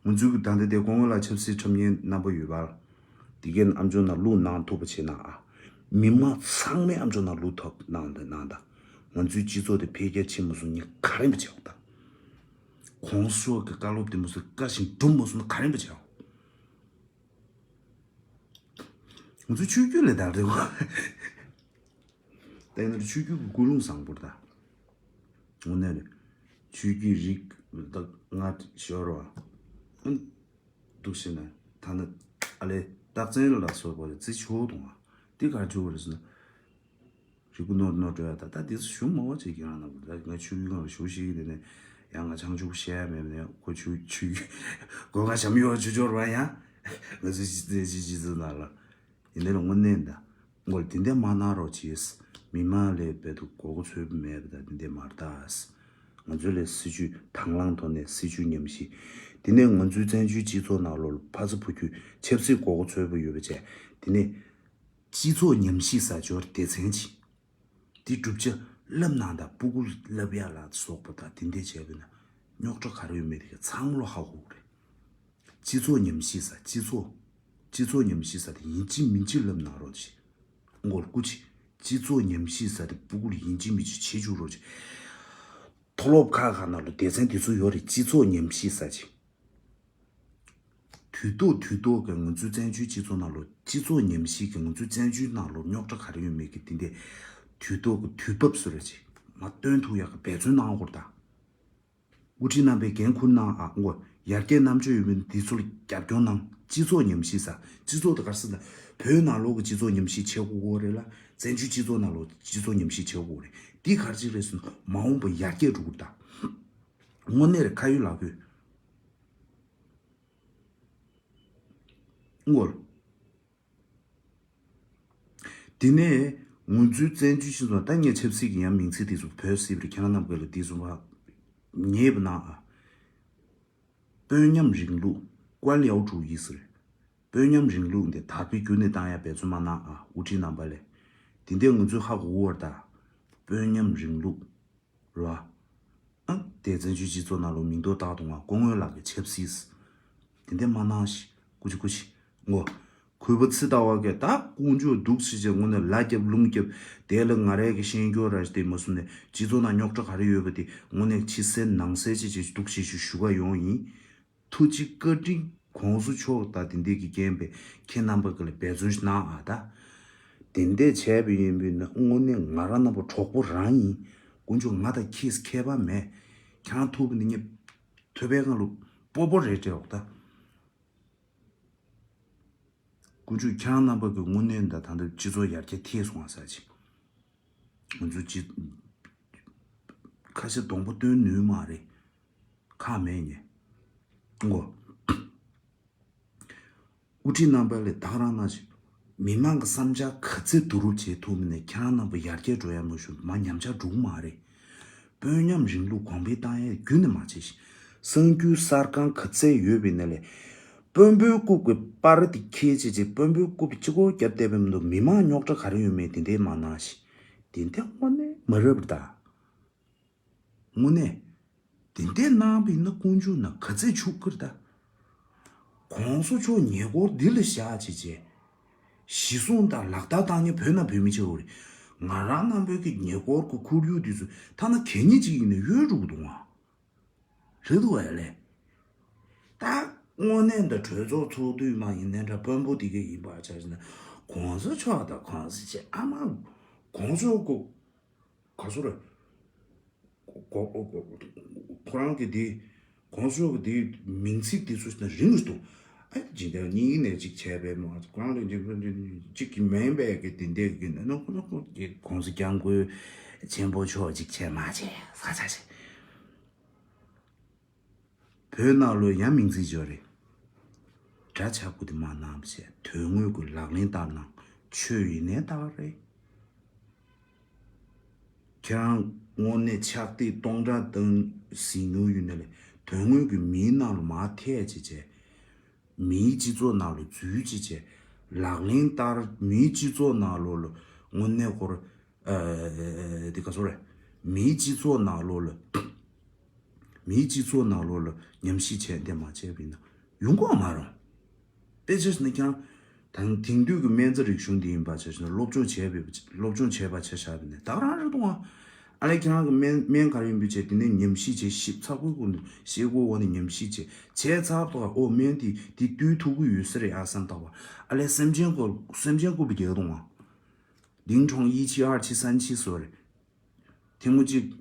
ང་ཚོའི་གི་ད་ལྟ་དེ་སྐུ་ངོ་ལ་ཆབ་སྲིད་ཁྲིམས་ཉན་རྣམ་པ་ཡོད་པ། དེ་གའི་ཨམ་ཅོག་ནང་བླུག་གནང་ཐུབ་པ་བྱས་ན་ཨ། མི་མང་ཚང་མས་ཨམ་ཅོག་ནང་བླུག་ཐུབ་གནང་དང་གནང་དང་། ང་ཚོའི་སྤྱི་ཚོགས་དེ་འཕེལ་རྒྱས་ཕྱིན་མ་སོང་ནི་ག་རེ་ཡིན་པ་བྱས་འོང་དང་། གོང་ས་མཆོག་གི་བཀའ་སློབ་དེ་མ་སོང་བཀའ་བཞིན་སྒྲུབ་མ་སོང་ན་ག་རེ་ཡིན་པ་བྱས་འོང་། ང་ཚོའི་ཆོས་བརྒྱུད་ལས་དང་རེད་བ། ད་ཡིན་ན་ཆོས་བརྒྱུད་ཀྱི་ཀུན་སློང་བཟང་པོ་རེད་ད། དངོས་གནས་རེད། ཆོས་བརྒྱུད་རིགས་ད་ང་ཤོར་བ། ཨ་འདུག་ཤེ་ན་ད་ནི་ཨ་ལེ་རྟགས་མཚན་ལ་སོགས་པ་རེད་རྩི་ཆོག་དང་བ། དེ་ག་ཆོག་རེད་ཟེར་ན། རིགས་ཀུན་ནོར་ནོར་འགྲོ་ཡ་ད་ད་དེ་ཚོ་ཞུ་མ་བ་ཅིག་ཡང་ན་ད་ང་ཆོས་བརྒྱུད་ནང་ལ་ཞུ་ཤེས་ཀྱི་དེ་ནས་ཡང་ང་བྱང་ཆུབ་བཤད་ཡ་མེད་ནས་ཁོ་ཆོས་ཆོས་བརྒྱུད་སྒོ་ང་བྱམས་ཡོད་ཆོས་འབྱོར་བ་ཡང་ང་ཚོའི་སྤྱི་སྤྱི་སྤྱི་ཚོགས་ནང་ལ། ཡིན་ནའི་དངོས་གནས་ད། ངོ་དེ་འདྲ་མ་གནང་རོགས་གྱིས། མི་མང་ལས་བེད་དུ་མགོ་སྐོར་ཚོས་མེད་པ་ད་དེ་འདྲ་མ་རེད་ད། ང་ཚོ་ལས་སྲིད་ཇུས་དང་བླངས་ཐོག་ནས་སྲིད་ཇུས་ཉམས་ཞིབ། དེ་ནས་ང་ཚོའི་བཙན་བྱོལ་སྤྱི་ཚོགས་ནང་ལོགས་ལ་ཕ་ཚ་བུ་ཁྱུ་ཆབ་སྲིད་མགོ་སྐོར་ཚོས་པ་ཡོད་པ་བྱས། དེ་ནས་སྤྱི་ཚོགས་ཉམས་ཞིབ་ཟ་འབྱོར་སྡེ་ཚན་གྱིས། དེ་བསྒྲུབ་བྱ་བསླབ་གནང་དང་སྤུ་གུ་བསླབ་ཡ་ལ་སོགས་པ་དང་དེ་འདྲ་བྱས་པ་ན་རྙོག་དྲ་ག་རེ་ཡོད་མེད་དེ་ག་ཚང་མ་ལོ་ཧ་གོ་གི་རེད། སྤྱི་ཚོགས་ཉམས་ཞིབ་ས་སྤྱི་ཚོགས། སྤྱི་ཚོགས་ཉམས་ཞིབ་ས་དེ་ཡིན་གཅིག་མིན་གཅིག་ལབ་གནང་རོགས་ཞེས། མགོ་སྐུ་ཆེ། སྤྱི་ཚོགས་ཉམས་ཞིབ་ས་དེ་སྤུ་གུར་ཡིན་གཅིག་མིན་གཅིག་བྱེད་བཅུག་རོགས་ཞེས། མཐོ་སློབ་ཁག་ཁག་ནང་ལ་སྡེ་ཚན་དེ་ཚོ་ཡོད་རེད་སྤྱི་ཚོགས་ཉམས་ཞིབ་ས་ཅིག་དུས་ཐོག་དུས་ཐོག་གི་ང་ཚོའི་བཙན་བྱོལ་སྤྱི་ཚོགས་ནང་ལ་སྤྱི་ཚོགས་ཉམས་ཞིབ་ཀྱི་ང་ཚོའི་བཙན་བྱོལ་ནང་ལ་རྙོག་དྲ་ག་རེ་ཡོད་མེད་ཀྱི་དེ་འདྲའི་དུས་ཐོག་གི་དུས་བབ་བཟོ་རེད་ཅིག་མ་སྟོན་ཐུབ་ཡག་གི་འབད་བརྩོན་གནང་དགོས་རེད་ད། དབུ་ཁྲིད་རྣམ་པས་འགན་འཁུར་གནང་ཨ་ངོ་། ཡར་རྒྱས་རྣམ་དཔྱོད་ཡོད་མིན་འདི་ཚོ་ལ་རྒྱབ་སྐྱོར་གནང་སྤྱི་ཚོགས་ཉམས་ཞིབ་ས་སྤྱི་ཚོགས་དེ་གར་སྲིད་ན་བོད་ནང་ལོགས་ཀྱི་སྤྱི་ཚོགས་ཉམས་ཞིབ་བྱེད་དགོས་གོ་རེད་ལ་བཙན་བྱོལ་སྤྱི་ཚོགས་ནང་ལོགས་སྤྱི་ཚོགས་ཉམས་ཞིབ་བྱེད་དགོས་རེད་འདི་གར་ཅིག་རེད་ཟེར་ན་མ་འོངས་པ་ཡར་རྒྱས་འགྲོ་གི་རེད་ད། དངོས་གནས་རེད་ཁ་ཡོད་ལག་ཡོད། ངོ་། དེ་ནས་ང་ཚོའི་བཙན་བྱོལ་སྤྱི་ཚོགས་ད་ངས་ཆབ་སྲིད་ཀྱི་ཡང་མིང་ཚིག་དེ་ཚོ་བོད་སྲིད་པར་ཁྱེད་རང་རྣམས་ཀྱི་ལ་དེ་ཚོ་བ་ཉེས་པ་ན་ཨ། དཔོན་ཉམས་རིང་ལུགས་ཀོན་ཡའོ་ཀྲུའུ་ཡི་ཟེར། དཔོན་ཉམས་རིང་ལུགས་འདི་དར་སྤེལ་རྒྱུན་ནས་བཏང་ཡ་འབད་བརྩོན་མ་གནང་ཨ་དབུ་ཁྲིད་རྣམ་པ་ལས། དེ་འདྲས་ང་ཚོས་ཧ་གོ་གི་ཡོད་རེད་ད། དཔོན་ཉམས་རིང་ལུགས། རེད་བ། ཨ། དེ་བཙན་བྱོལ་སྤྱི་ཚོགས་ནང་ལོགས་མིང་འདོགས་བཏགས་འདུག་ང་སྐུ་ངོ་ལགས་ཀྱི་ཆབ་སྲིད། དེ་འདྲས་མ་གནང་ཞིག་སྐུ་མཁྱེན་སྐུ་མཁྱེན། ངོ་། གུས་པ་ཚེ་ལྟ་བ་གིས་ད་ཀོང་ཇོ་འདུག་ཟེར་བྱས་དངོས་གནས་ལ་རྒྱབ་ལུང་རྒྱབ་དེ་ལ་ང་རའི་གི་ཤེས་འགྱོ་ར་ཞིག་དེ་མ་སོང་ནས་སྤྱི་ཚོགས་ནང་རྙོག་དྲ་ག་རེ་ཡོད་པ་དེ་དངོས་གནས་ཕྱི་གསལ་ནང་གསལ་བྱས་བྱས་འདུག་ཞེས་ཞུ་ཞུ་ག་ཡོང་ཡིན། ཐུགས་རྗེ་བཀའ་དྲིན་གོང་ས་མཆོག་དང་དེ་འདྲས་ཀྱི་རྐྱེན་པས་ཁྱེད་རྣམ་པ་གི་ལ་འབད་བརྩོན་ཞིག་གནང་ཨ་ད། དེ་འདྲས་བྱས་པ་ཡིན་པས་ན་དངོས་གནས་ང་རང་རྣམ་པ་གྲོགས་པོ་རང་ཡིན། དཀོན་མཆོག་ང་དང་ཁྱེད་ཁྱད་པར་མེད། ཁྱེད་རང་ཐུག་པ་ནི་ངས་ཐོད་པའི་སྒང་ལ་སྤོ་སྤོ་རེད་སྤྲད་འོག་ད། དཀོན་མཆོག་ཁྱེད་རང་རྣམ་པ་གི་དངོས་གནས་ད་ད་ལྟ་སྤྱི་ཚོགས་ཡར་རྒྱས་ཐེབས་སོང་བ་ཟེར་ཅིག་ང་ཚོ་སྤྱི། ཁ་ཤས་གདོང་པ་སྟོན་ནུས་མ་རེད། ཁག་མེད་ཉེ། ངོ་། དབུ་ཁྲིད་རྣམ་པ་ལས་ད་ག་རང་ན་ཞིག་མི་མང་གི་བསམ་འཆར་ག་ཚད་བསྡུ་རུབ་བྱེད་ཐུབ་མིན་ནས་ཁྱེད་རང་རྣམ་པ་ཡར་རྒྱས་འགྲོ་ཡ་མ་ཞུ་མ་ཉམས་ཆག་འགྲོ་གི་མ་རེད། དཔོན་ཉམས་རིང་ལུགས་གོང་འཕེལ་བཏང་ཡས་རྒྱུན་ནས་མ་བྱེད་ཤིང་། གསར་འགྱུར་གསར་ཁང་ག་ཚད་ཡོད་པའི་ནང་ལས། དཔོན་པོའི་རྐུབ་ཀྱི་པར་དེ་ཁྱེར་བྱས་བྱས་དཔོན་པོའི་རྐུབ་གཅིག་པོ་རྒྱབ་བསྡད་པའི་མི་འདུག་མི་མང་རྙོག་དྲ་ག་རེ་ཡོད་མེད་དེ་འདྲས་མ་གནང་ཞིང་། དེ་འདྲས་དངོས་གནས་མ་རབས་ད། དངོས་གནས། དེ་འདྲས་གནང་བ་ཡིན་ན་དཀོན་མཆོག་ན་ག་ཚད་ཕྱུག་གིར་ད། གོང་ས་མཆོག་ཉེ་འཁོར་འདི་ལ་བཞག་བྱས་བྱས། གཞི་བཟུང་དང་ལག་བསྟར་བཏང་མཁན་བོད་ནང་བོད་མི་ཆེ་བོ་རེད། ང་རང་རྣམ་པའི་གི་ཉེ་འཁོར་གི་ཁོར་ཡུག་འདི་ཚོ་ཐ་ན་གད་སྙིགས་ཅིག་ཡིན་ན་གཡོལ་འགྲོ་གི་འདུག་ཨང་། རེད་འདུག་བས་ལས། ད་དངོས་གནས་འདི་གྲོས་ཚོགས་ཚོགས་དུས་མ་ཡིན་ནའི་འདྲ་དཔོན་པོ་དེ་ག་ཡིན་པ་ཆ་བཞག་ན་གོང་ས་མཆོག་དང་གོང་ས་མཆོག་ཨ་མ། གོང་ས་མཆོག་གི་ག་ཚོད་རེད། ཁོ་ཁོ་ཁོ་ཁོ་རང་གི་དེ་གོང་ས་མཆོག་གི་དེ་མིང་ཚིག་དེ་ཚོ་ཞིག་ན་རིང་རུ་གཏོང་། ཨ་ཇི་འདྲ་གཉིས་ནས་ཅིག་བྱས་པས་མ་གོང་ལ་ཅིག་ཅིག་གི་མིན་པས་གི་དེ་འདྲས་གི་ན་ནོ་ཁོ་ནོ་ཁོ་གི་གོང་ས་སྐྱབས་མགོན་ཆེན་པོ་མཆོག་ཅིག་བྱས་མ་བྱས་ས་ཆ་ཆེ། བོད་ནང་ལོ་ཡང་མིང་ཚིག་འབྱོར་རེད། འདྲ་ཆགས་པོ་དེ་མ་གནང་བྱས་དོན་དངོས་ཀྱི་ལག་ལེན་བསྟར་གནང་ཆོས་ཡིན་ནའི་རྟགས་རེད། ཁྱེད་རང་དངོས་གནས་ཕྱག་དེབ་སྟོང་ཕྲག་བཏང་ཟིན་མྱོང་ཡོད་ན་ལས་དོན་དངོས་ཀྱི་མིའི་ནང་ལ་མར་ཐེ་བྱས་བྱས། མིའི་སྤྱི་ཚོགས་ནང་ལ་འཛུལ་བྱས་བྱས། ལག་ལེན་བསྟར། མིའི་སྤྱི་ཚོགས་ནང་ལོགས་ལ་དངོས་གནས་ཁོ་ར་ཨ་དེ་ག་ཚོད་རེད། མིའི་སྤྱི་ཚོགས་ནང་ལོགས་ལ་མིའི་སྤྱི་ཚོགས་ནང་ལོགས་ལ་ཉམས་ཞིབ་བྱས་འདི་མ་བྱས་པ་ཡིན་ན་ཡོང་གི་མ་རེད། དཔེ་ཆ་བཞག་ན་ཁྱེད་རང་དེང་དུས་ཀྱི་སྨན་རྩིས་རིག་གཞུང་འདི་ཡིན་པ་ཆ་བཞག་ན་སློབ་སྦྱོང་བྱས་པའི་སློབ་སྦྱོང་བྱས་པ་ཆ་བཞག་པ་ཡིན་ན་ད་ག་རང་རེད་འདུག་ཨ། ཨ་ལས་ཁྱེད་རང་གི་སྨན་སྨན་ག་རེ་ཡིན་པའི་ཆེད་དེ་ནས་ཉམས་ཞིབ་བྱས། ཞིབ་ཚགས་པོའི་སྒོ་ནས་ཞིབ་པོའི་འོག་ནས་ཉམས་ཞིབ་བྱས། བྱས་ཚར་བ་ཨོ་སྨན་འདི་འདི་བཏུལ་ཐུབ་ཀྱི་ཡོད་ས་རེད་ཨ་བསམ་བཏང་བ། ཨ་ལས་སེམས་ཅན་བཀོལ་སེམས་ཅན་བཀོལ་བའི་རྒྱལ་དུ་ང་ལིང་ཁྲོང་ཡི་ཆི་ཨར་ཆི་སན་ཆི་སོ་རེད། ཐེངས་མ་གཅིག་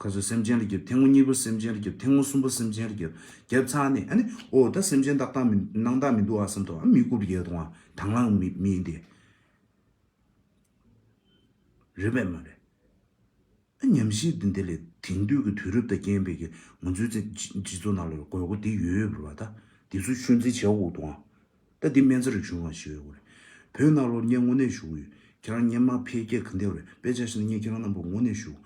ཁ་སོ་སེམས་ཅན་ལ་རྒྱབ། ཐེངས་མ་གཉིས་པ་སེམས་ཅན་ལ་རྒྱབ། ཐེངས་མ་གསུམ་པ་སེམས་ཅན་ལ་རྒྱབ། རྒྱབ་ཚར་ནས་ཨ་ནི་ཨོ་ད་སེམས་ཅན་ཏག་ཏག་མི་སྣང་དག་མི་འདུག་ཨ་བསམ་ཐུབ་ཨ། མི་བཀོལ་བའི་རྒྱལ་དུ་ང་དང་བླངས་མི་མི་ཡིན་ཏེ། རེད་པས་མ་རེད། ཉམས་ཞིབ་འདི་འདི་ལས་དེང་དུས་ཀྱི་དུས་རབས་དང་རྐྱེན་པས་ཀྱི་ང་ཚོའི་སྤྱི་སྤྱི་ཚོགས་ནང་ལ་དགོས་མཁོ་འདི་ཡོད་ཡོད་པ་རེད་བ། ད་འདི་ཚོ་ཤུལ་འཛིན་བྱེད་དགོས་འདུག་ཨང་། ད་འདི་སྨན་རྩིས་རིག་གཞུང་ང་ཞུ་ཡོད་རེད། བོད་ནང་ལོགས་ངས་དངོས་གནས་ཞུ་གི་ཡོད། ཁྱེད་རང་སྔོན་མ་འཕེལ་རྒྱས་ག་འདྲ་རེད། དཔེ་ཆ་བཞག་ན་ངས་ཁྱེད་རང་རྣམ་པ་དངོས་གནས་ཞུ།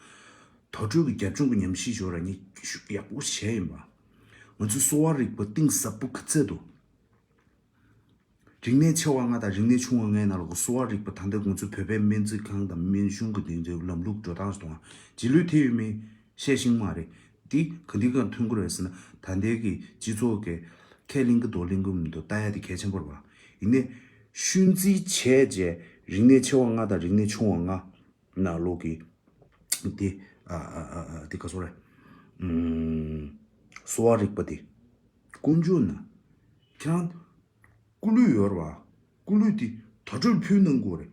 དྭགས་ཁྲོད་ཀྱི་རྒྱབ་ལྗོངས་ཀྱི་ཉམས་ཞིབ་ཞོར་ལ་ངས་ཤུགས་ཡག་པོ་བྱས་ཡིན་པ། ང་ཚོའི་གསོ་བ་རིག་པ་གཏིང་ཟབ་པོ་ག་ཚད་འདུག་རིག་གནས་ཆེ་བ་ལྔ་དང་རིག་གནས་ཆུང་བ་ལྔའི་ནང་ལ་གསོ་བ་རིག་པ་ད་ལྟ་ང་ཚོའི་བོད་པའི་སྨན་རྩིས་ཁང་དང་སྨན་གཞུང་གི་དེ་ཚོའི་ལམ་ལུགས་འགྲོ་སྟངས་སུ་གཏོང་བ། རྗེས་ལུས་དེ་ཡོད་མེད་བཤད་ཤེས་མ་རེད། འདི་ག་འདི་གང་མཐུན་གྱི་རེད་ཟེར་ན་ད་ལྟའི་གི་སྤྱི་ཚོགས་ཀྱི་ཁས་ལེན་གྱི་དོ་ལེན་གྱི་མི་འདུག་ལྟ་ཡ་དེ་གལ་ཆེན་པོ་རེད་བ། ཡིན་ནའི་ཤུལ་རྫིས་བྱས་རྗེས་རིག་གནས་ཆེ་བ་ལྔ་དང་རིག་གནས་ཆུང་བ་ལྔ་ནང་ལོགས་ཀྱི་དེ་ཨ་ཨ་ཨ་ཨ་དེ་ག་ཚོད་རེད། ཨུམ། གསོ་བ་རིག་པ་དེ་དཀོན་མཆོག་ན་ཁྱེད་རང་སྐུ་ལུས་ཡོད་རེད་བ། སྐུ་ལུས་དེ་དྭགས་ཁྲོད་ཕུལ་གནང་དགོས་རེད།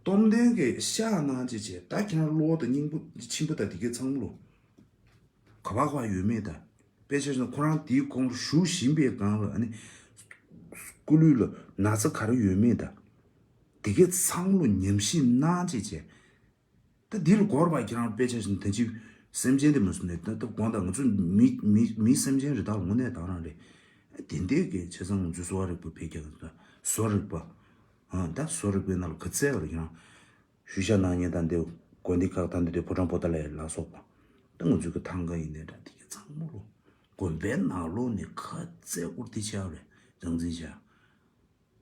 སྟོབས་ལྡན་གྱི་ཤ་གནང་བྱས་བྱས་ད་ཁྱེད་རང་གློ་བ་དང་སྙིང་པོ་མཆིན་པ་དང་དེ་གའི་ཚང་མ་ལོ། ག་པ་ག་པ་ཡོད་མེད་དང་། དཔེ་ཆ་བཞག་ན་ཁོ་རང་དེའི་གོང་ལ་བཞུགས་བཞིན་པའི་སྒང་ལ་ཨ་ནི་སྐུ་ལུས་ལ་ན་ཚ་ག་རེ་ཡོད་མེད་དང་། དེ་གའི་ཚང་མ་ལོ་ཉམས་ཞིབ་གནང་བྱས་བྱས། ད་འདི་ལ་གོ་བ་ཁྱེད་རང་དཔེ་ཆ་བཞག་ན་ད་ཅི་སེམས་ཅན་དེ་མ་སུ་ནས་ད་ད་དགོངས་དག་ང་ཚོ་མི་མི་མི་སེམས་ཅན་རེད། ད་དངོས་གནས་ད་རང་རེད། དེ་འདྲའི་གི་བྱས་ཙང་ང་ཚོའི་གསོ་བ་རིག་པ་འཕེལ་རྒྱས་ག་ད་གསོ་རིག་པ། ཨ་ད་གསོ་རིག་པའི་ནང་ལ་ག་ཚད་ཡོད་རེད་ཁྱེད་རང་། ཤུལ་བཞག་གནང་མཁན་དང་འདི་དགོན་སྡེ་ཁག་དང་འདི་འདྲའི་ཕོ་བྲང་པོ་ཏཱ་ལའི་ལ་སོགས་པ། ད་ང་ཚོའི་གི་ཐང་ག་ཡིན་ནའི་འདྲ་དེ་གའི་ཚང་མ་ལོ་དགོན་པའི་ནང་ལོགས་ནས་ག་ཚད་བཀུར་སྟི་བྱས་རེད། སྦྱང་རྩིས་བྱས།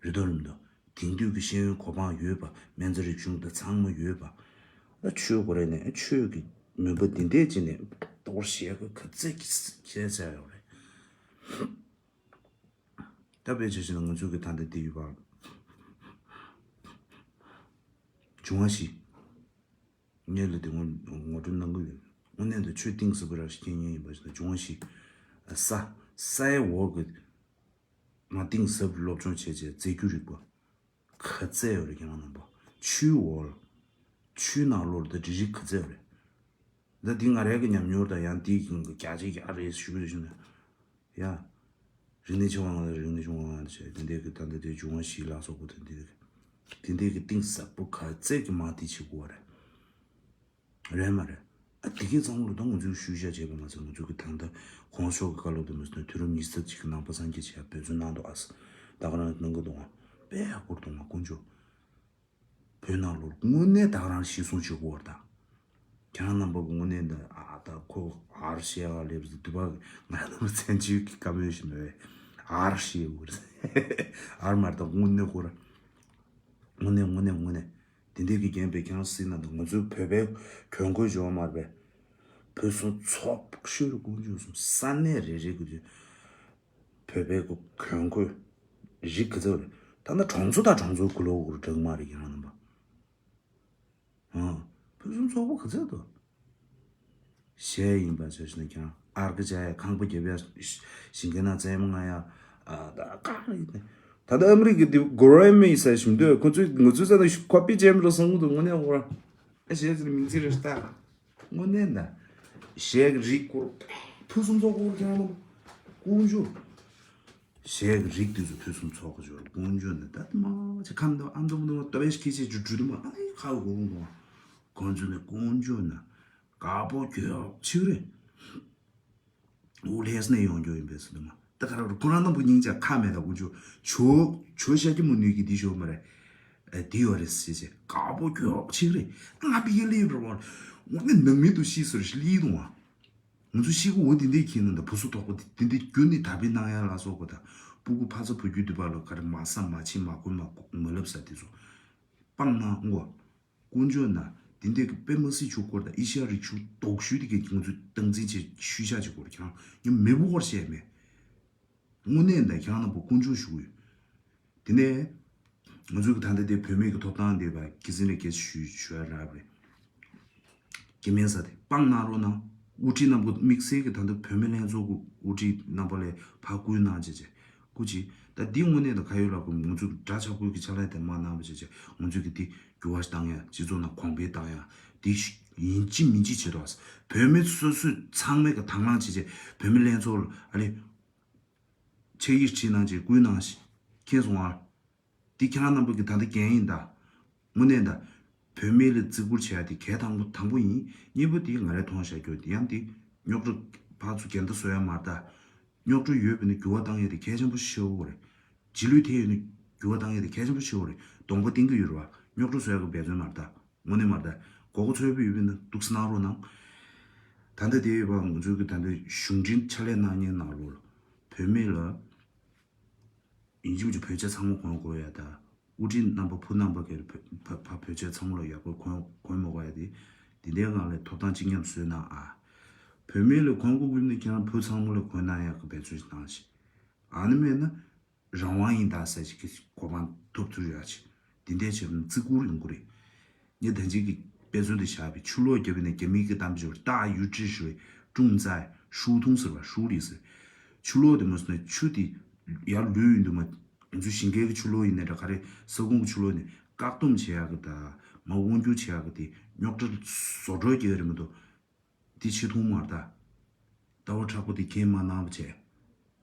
རེད་དོ་རེད་མི་འདུག་དེང་དུས་ཀྱི་ཤེས་ཡོན་གོ་འཕང་ཡོད་པ། སྨན་རྩིས་རིག་གཞུང་དང་ཚང་མ་ཡོད་པ། ད་ཆོས་གོ་རེ་ནས་ཆོས་ཀྱི་མོས་པ་འདི་འདྲས་ཅིག་ནས་གཏོར་བཤད་གི་ག་ཚད་ཀྱི་ཁྱད་ཆ་ཡོད་རེད། ད་དཔེ་ཆ་བཞག་ན་ང་ཚོའི་གི་ད་ལྟ་འདི་ཡོད་པ། འབྱུང་བ་བཞི། ངས་ལ་དེ་ངོ་ངོ་སྤྲོད་གནང་གི་ཡོད། དངོས་གནས་དུ་ཆོས་གཏིང་ཟབ་པོ་རང་ཞིག་མཁྱེན་མཁན་ཡིན་པ་ཞིག་དང་འབྱུང་བ་བཞི། ས། སའི་འོག་གི་མ་གཏིང་ཟབ་སློབ་སྦྱོང་བྱས་བྱས་རྫས་འགྱུར་རིག་པ། ག་ཚད་ཡོད་རེད་ཁྱེད་རང་རྣམ་པ། ཆུའི་འོག་ལ། ཆུའི་ནང་ལོགས་ལ་ད་རིགས་རིགས་ག་ཚད་ཡོད་རེད། ད་འདི་ང་རའི་གི་ཉམས་མྱོང་དང་ཡང་འདི་གི་རྒྱ་ཆེ་རྒྱ་རེད་ཞུ་གི་རེད་ཞུ་ན། ཡ། རིག་གནས་ཆེ་བ་ང་ལ་རིག་གནས་ཆུང་བ་ང་ལ་བྱས་དེ་འདྲའི་གི་ད་འདི་དེ་འབྱུང་བ་བཞི་ལ་སོགས་པ་དེ་འདི་དེ་འདྲའི་གི་གཏིང་ཟབ་པོ་ག་ཚད་ཀྱི་མ་དེ་བྱེད་དགོས་པ་རེད། རེད་མ་རེད། ཨ་དེ་གའི་ཚང་མ་ལ་ད་ང་ཚོའི་ཤུལ་བཞག་བྱས་པ་མ་ཚད་ང་ཚོའི་གི་ད་ལྟ་གོང་ཤོག་གི་བཀའ་སློབ་དེ་མ་ཟད་དུས་རབས་ཉི་ཤུ་རྩ་གཅིག་གི་ནང་པ་སངས་རྒྱས་ཆེ་ཡ་འབད་བརྩོན་གནང་འདུག་ཨ། ད་ག་རང་གནང་གི་འདུག་ཨ། དཔེ་ཡག་པོ་འདུག་ང་དཀོན་མཆོག་བོད་ནང་ལོགས་དངོས་གནས་ད་ག་རང་གཞིར་བཟུང་བྱེད་དགོས་པ་རེད་ད། ཁྱེད་རང་རྣམ་པ་གི་དངོས་གནས་འདི་ཨ་ད་ཁོ་ཨར་ཤེ་ཨ་ལེབ་ཟེར་དུས་པ་ང་རང་རྣམ་པ་བཙན་བྱོལ་གྱི་བཀའ་མོལ་ཞིག་མེད་པས་ཨར་ཤེ་འུར་ཨར་མར་ད་དངོས་གནས་ཁོ་ར་དངོས་གནས་དངོས་གནས་དངོས་གནས་དེ་འདྲས་ཀྱི་རྒན་པས་ཁྱེད་རང་སྲིད་ན་ད་ང་ཚོའི་བོད་པའི་གྱོན་གོས་འཇོག་མར་པས་བོད་སོང་ཚོགས་ཤོད་རུ་ཀུན་འཇུག་སོང་ས་གནས་རེ་རེ་གི་དུས་བོད་པའི་གྱོན་གོས་རིགས་ག་ཚོད་རེད། ད་ལྟ་གྲོང་ཚོ་དང་གྲོང་ཚོའི་གུ་ལོག་གུ་རུ་འདྲ་གི་མ་རེད་ཁྱེད་རང་རྣམ་པ། ཨང་། ཕུན་སུམ་ཚོགས་པོ་ག་ཚོད་འདུག་གཞས་ཡིན་པ་བྱས་ན་ཀྱང་ཨར་ཀ་བྱ་ཡ་ཁང་པ་བརྒྱབ་ཡ་ཞིང་ཁའི་ནང་རྩེད་མོ་རྔ་ཡ་ཨ་ད་ག་རེ་ཡིན་ད་ལྟ་ཨ་མི་རི་ཀའི་དེ་གོ་རེ་མི་ཟེར་བཞིན་འདུག་ཁོ་ཚོས་ང་ཚོའི་རྩ་ནས་ཁོ་པི་ཅན་རོ་སང་འདུག་དངོས་གནས་འོ་ར་ཨ་གཞས་ཟེར་མིང་ཚིག་རེ་ལྟ་དངོས་གནས་ད་གཞས་ཀྱི་རིགས་སྐོར་ཕུན་སུམ་ཚོགས་པོ་ཀྱང་ལ་ཀུན་སྤྱོད། གཞས་ཀྱི་རིགས་དེ་ཚོ་ཕུན་སུམ་ཚོགས་ཀྱི་ཡོད་རེད། ཀུན་སྤྱོད་ནི་ད་མ་ཆེ་ཁམས་དང་ཨ་མདོ་མདོ་ལྟ་བའི་ཁྱི་ཆེ་ཇུ་ཇུ་དུ་མ་ཨ་ནི་ཁ་གོ་གོ་ཁོང་ཚོ་ནི་ཀུན་སྤྱོད་ན་དགའ་པོ་གྱོད་ཆིག་རེད། འུ་ལྷས་ནས་ཡོང་རྒྱུ་ཡིན་པས་སུ་དུ་མ་ད་ག་ར་ཁོ་རང་རྣམ་པོ་སྙིང་རྗེ་ཁ་མེད་ད་ཀུན་སྤྱོད་ཇོ་ཇོ་ཤ་ཀྱི་མུ་ནུས་ཀྱི་འདི་ཞོ་མ་རེད། ཨ་འདི་ཡོད་རེད་ཟེར་ཆེ་དགའ་པོ་གྱོད་ཆིག་རེད། ང་པི་ཡེ་ལེ་རོ་ང་ནི་ནང་མི་དུ་ཤི་སོར་ཤི་ལི་དུ་མ། ང་ཚོ་ཤི་གི་འོ་དེ་འདྲའི་ཁྱེད་རྣམས་དང་བུ་སུ་དོག་པོ་དེ་འདྲའི་རྒྱུ་ནི་དར་སྤེལ་གནང་ཡ་ལ་སོགས་པ་དང་ སྤུ་གུ་ཕ་ཚ་བུ་རྒྱུད་འདི་པ་ལ་ག་རེ་མ་ཟ་མ་ཕྱིན་མ་གོན་མ་མ་ལབ་ས་དེ་ཚོ་སྤང་གནང་ངོ་། དཀོན་མཆོག་ན་དེ་འདྲའི་གི་དཔེ་མ་སྲིད་ཆོག་སྐོར་དང་ཨེ་ཤ་ཡ་རིག་གཞུང་དོག་ཤོས་དེ་གའི་ང་ཚོས་སྟངས་འཛིན་བྱེད་ཤུལ་བཞག་བྱེད་སྐོར་ཁྱེད་རང་ཉམས་མེད་པོ་སྐོར་བཤད་མེད། དངོས་གནས་འདི་ཁྱེད་རང་རྣམ་པ་དཀོན་མཆོག་ཞུ་གི་ཡོད། དེ་ནས་ང་ཚོའི་གི་ད་ལྟ་དེ་བུད་མེད་ཀྱི་ཐོབ་ཐང་དེ་བ་གི་ཟིན་རེ་གལ་ཞུ་ཞུ་ཡ་རབ་རེད། སྐྱེ་དམན་ས་དེ་སྤང་གནང་རོགས་གནང་། དབུ་ཁྲིད་རྣམ་པ་དམིགས་བསལ་གྱི་ད་ལྟ་བུད་མེད་ལྷན་ཚོགས་ཀྱི་དབུ་ཁྲིད་རྣམ་པ་ལ་ཕར་སྐུལ་གནང་བྱས་བྱས་སྐུ་མཁྱེན། ད་འདི་དངོས་གནས་དང་ཁ་ཡོད་ལག་པ་ང་ཚོ་གི་འདྲ་ཆགས་པོའི་གི་ཕྱག་ལས་དེ་མ་གནང་བ་བྱས་བྱས་ང་ཚོས་གི་འདི་འགྱུར་བ་བཏང་ཡ་སྤྱི་ཚོགས་ནང་གོང་འཕེལ་བཏང་ཡ་འདི་ཡིན་གཅིག་མིན་གཅིག་བྱེད་དོ། བུད་མེད་སོ་སོས་ཚང་མས་གི་དང་བླངས་བྱས་བྱས་བུད་མེད་ལྷན་ཚོགས་ལ་ཨ་ལེ། ཕྱག་ཡིག་བྲིས་གནང་བྱས་བསྐུལ་གནང་ཞིག་མཁྱེན་སོང་ཨ། འདི་ཁྱེད་རང་རྣམ་པ་གི་ད་ལྟ་འགན་ཡིན་ད། དངོས་གནས་ད། བུད་མེད་ལ་བརྩི་བཀུར་བྱེད་ཡ་དེ་གལ་དང་པོ་དང་པོ་ཡིན། གཉིས་པ་དེ་ང་རའི་མཐོང་བཞག་རྒྱུ་དེ་ཡང་དེ་རྙོག་དྲ་ཕར་ཚུར་འགལ་ཟླ་བཟོ་ཡ་མ་རེད་ད། རྙོག་དྲ་ཡོད་པ་ནི་འགྱུར་བ་བཏང་ཡ་དེ་གལ་ཆེན་པོ་ཤོས་རེད། རྗེས་ལུས་ཐེབས་ཡོད་ན་འགྱུར་བ་བཏང་ཡ་དེ་གལ་ཆེན་པོ་ཤོས་རེད། གདོང་པ་བསྟན་གྱི་ཡོད་རེད་བ། རྙོག་དྲ་བཟོ་ཡ་གི་འབད་བརྩོན་མ་རེད་ད། དངོས་གནས་མ་རེད་ད། མགོ་སྐོར་ཚོད་དཔག་ཡོད་པ་ཡིན་ན་འདུག་སེ་གནང་རོགས་གནང་། ད་ལྟ་དེ་ཡོད་པ་ང་ཚོའི་གི་ད་ལྟ་གཞུང་འབྲེལ་ཕྱག་ལས་གནང་མཁན་ནང་ལོགས་ལ་བུད་མེད་ལ། ཡིན་གཅིག་མིན་གཅིག་བོད་ཆས་ཚང་མ་གོན་དགོས་ཡ་ད། དབུ་ཁྲིད་རྣམ་པ་བུ་རྣམ་པ་གིས་བོད་ཕ་ཕ་བོད་ཆས་ཚང་མ་ལ་ཡག་པོ་གོན་གོན་མ་དགོས་ཡ་དེ། དེ་འདྲའི་ངང་ལས་ཐོབ་ཐང་གཅིག་མཉམ་བཟོས་གནང་ཨ། བུད་མེད་ལ་གོན་དགོས་ཀྱི་ཡོད་ན་ཁྱེད་རང་བུ་ཚང་མ་ལ་གོན་གནང་ཡག་གི་འབད་བརྩོན་ཞིག་གནང་ཞིག་ཨ་ནི་མེད་ན་རང་དབང་ཡིན་ད་ཟེར་ཞིག་གི་གོ་འཕང་ཐོབ་ཐུབ་ཡ་ཞིག་དེ་འདྲའི་བྱས་ན་བརྩི་བཀུར་ཡོང་གི་རེད། ངས་ད་ཅིག་གི་དཔེ་མཚོན་དུ་བཞག་པའི་ཆུ་ལོག་བརྒྱབ་པ་ནས་རྒྱ་མིའི་གི་གཏམ་བརྗོད་ཏཱ་ཡུས་ཀྲི་ཞུ་བའི་ཀྲུང་ཙའི་ཧྲུའུ་ཐུང་ཟེར་བ་ཧྲུའུ་ལི་ཟེར། ཆུ་ལོག་དེ་མོ་ཟེར་ན་ཆུ་དེ་ཡར་ལུད་ཡོང་དུས་མ། ང་ཚོའི་ཞིང་ཁའི་གི་ཆུ་ལོག་ཡིན་ནའི་འདྲ་ག་རེ་ས་ཁོངས་ཀྱི་ཆུ་ལོག་ནས་བཀག་སྡོམ་བྱེད་ཡག་གི་ད་མ་དབང་སྒྱུར་བྱེད་ཡག་གི་དེ་རྙོག་དྲ་བཟོ་འགྲོ་རྒྱུ་རེད་མི་འདུག་འདི་ཆེ་མཐོང་མ་རེད་ད། ལྟ་བ་མཁྲེགས་པོ་དེ་མཁྱེན་མ་གནང་བ་བྱས།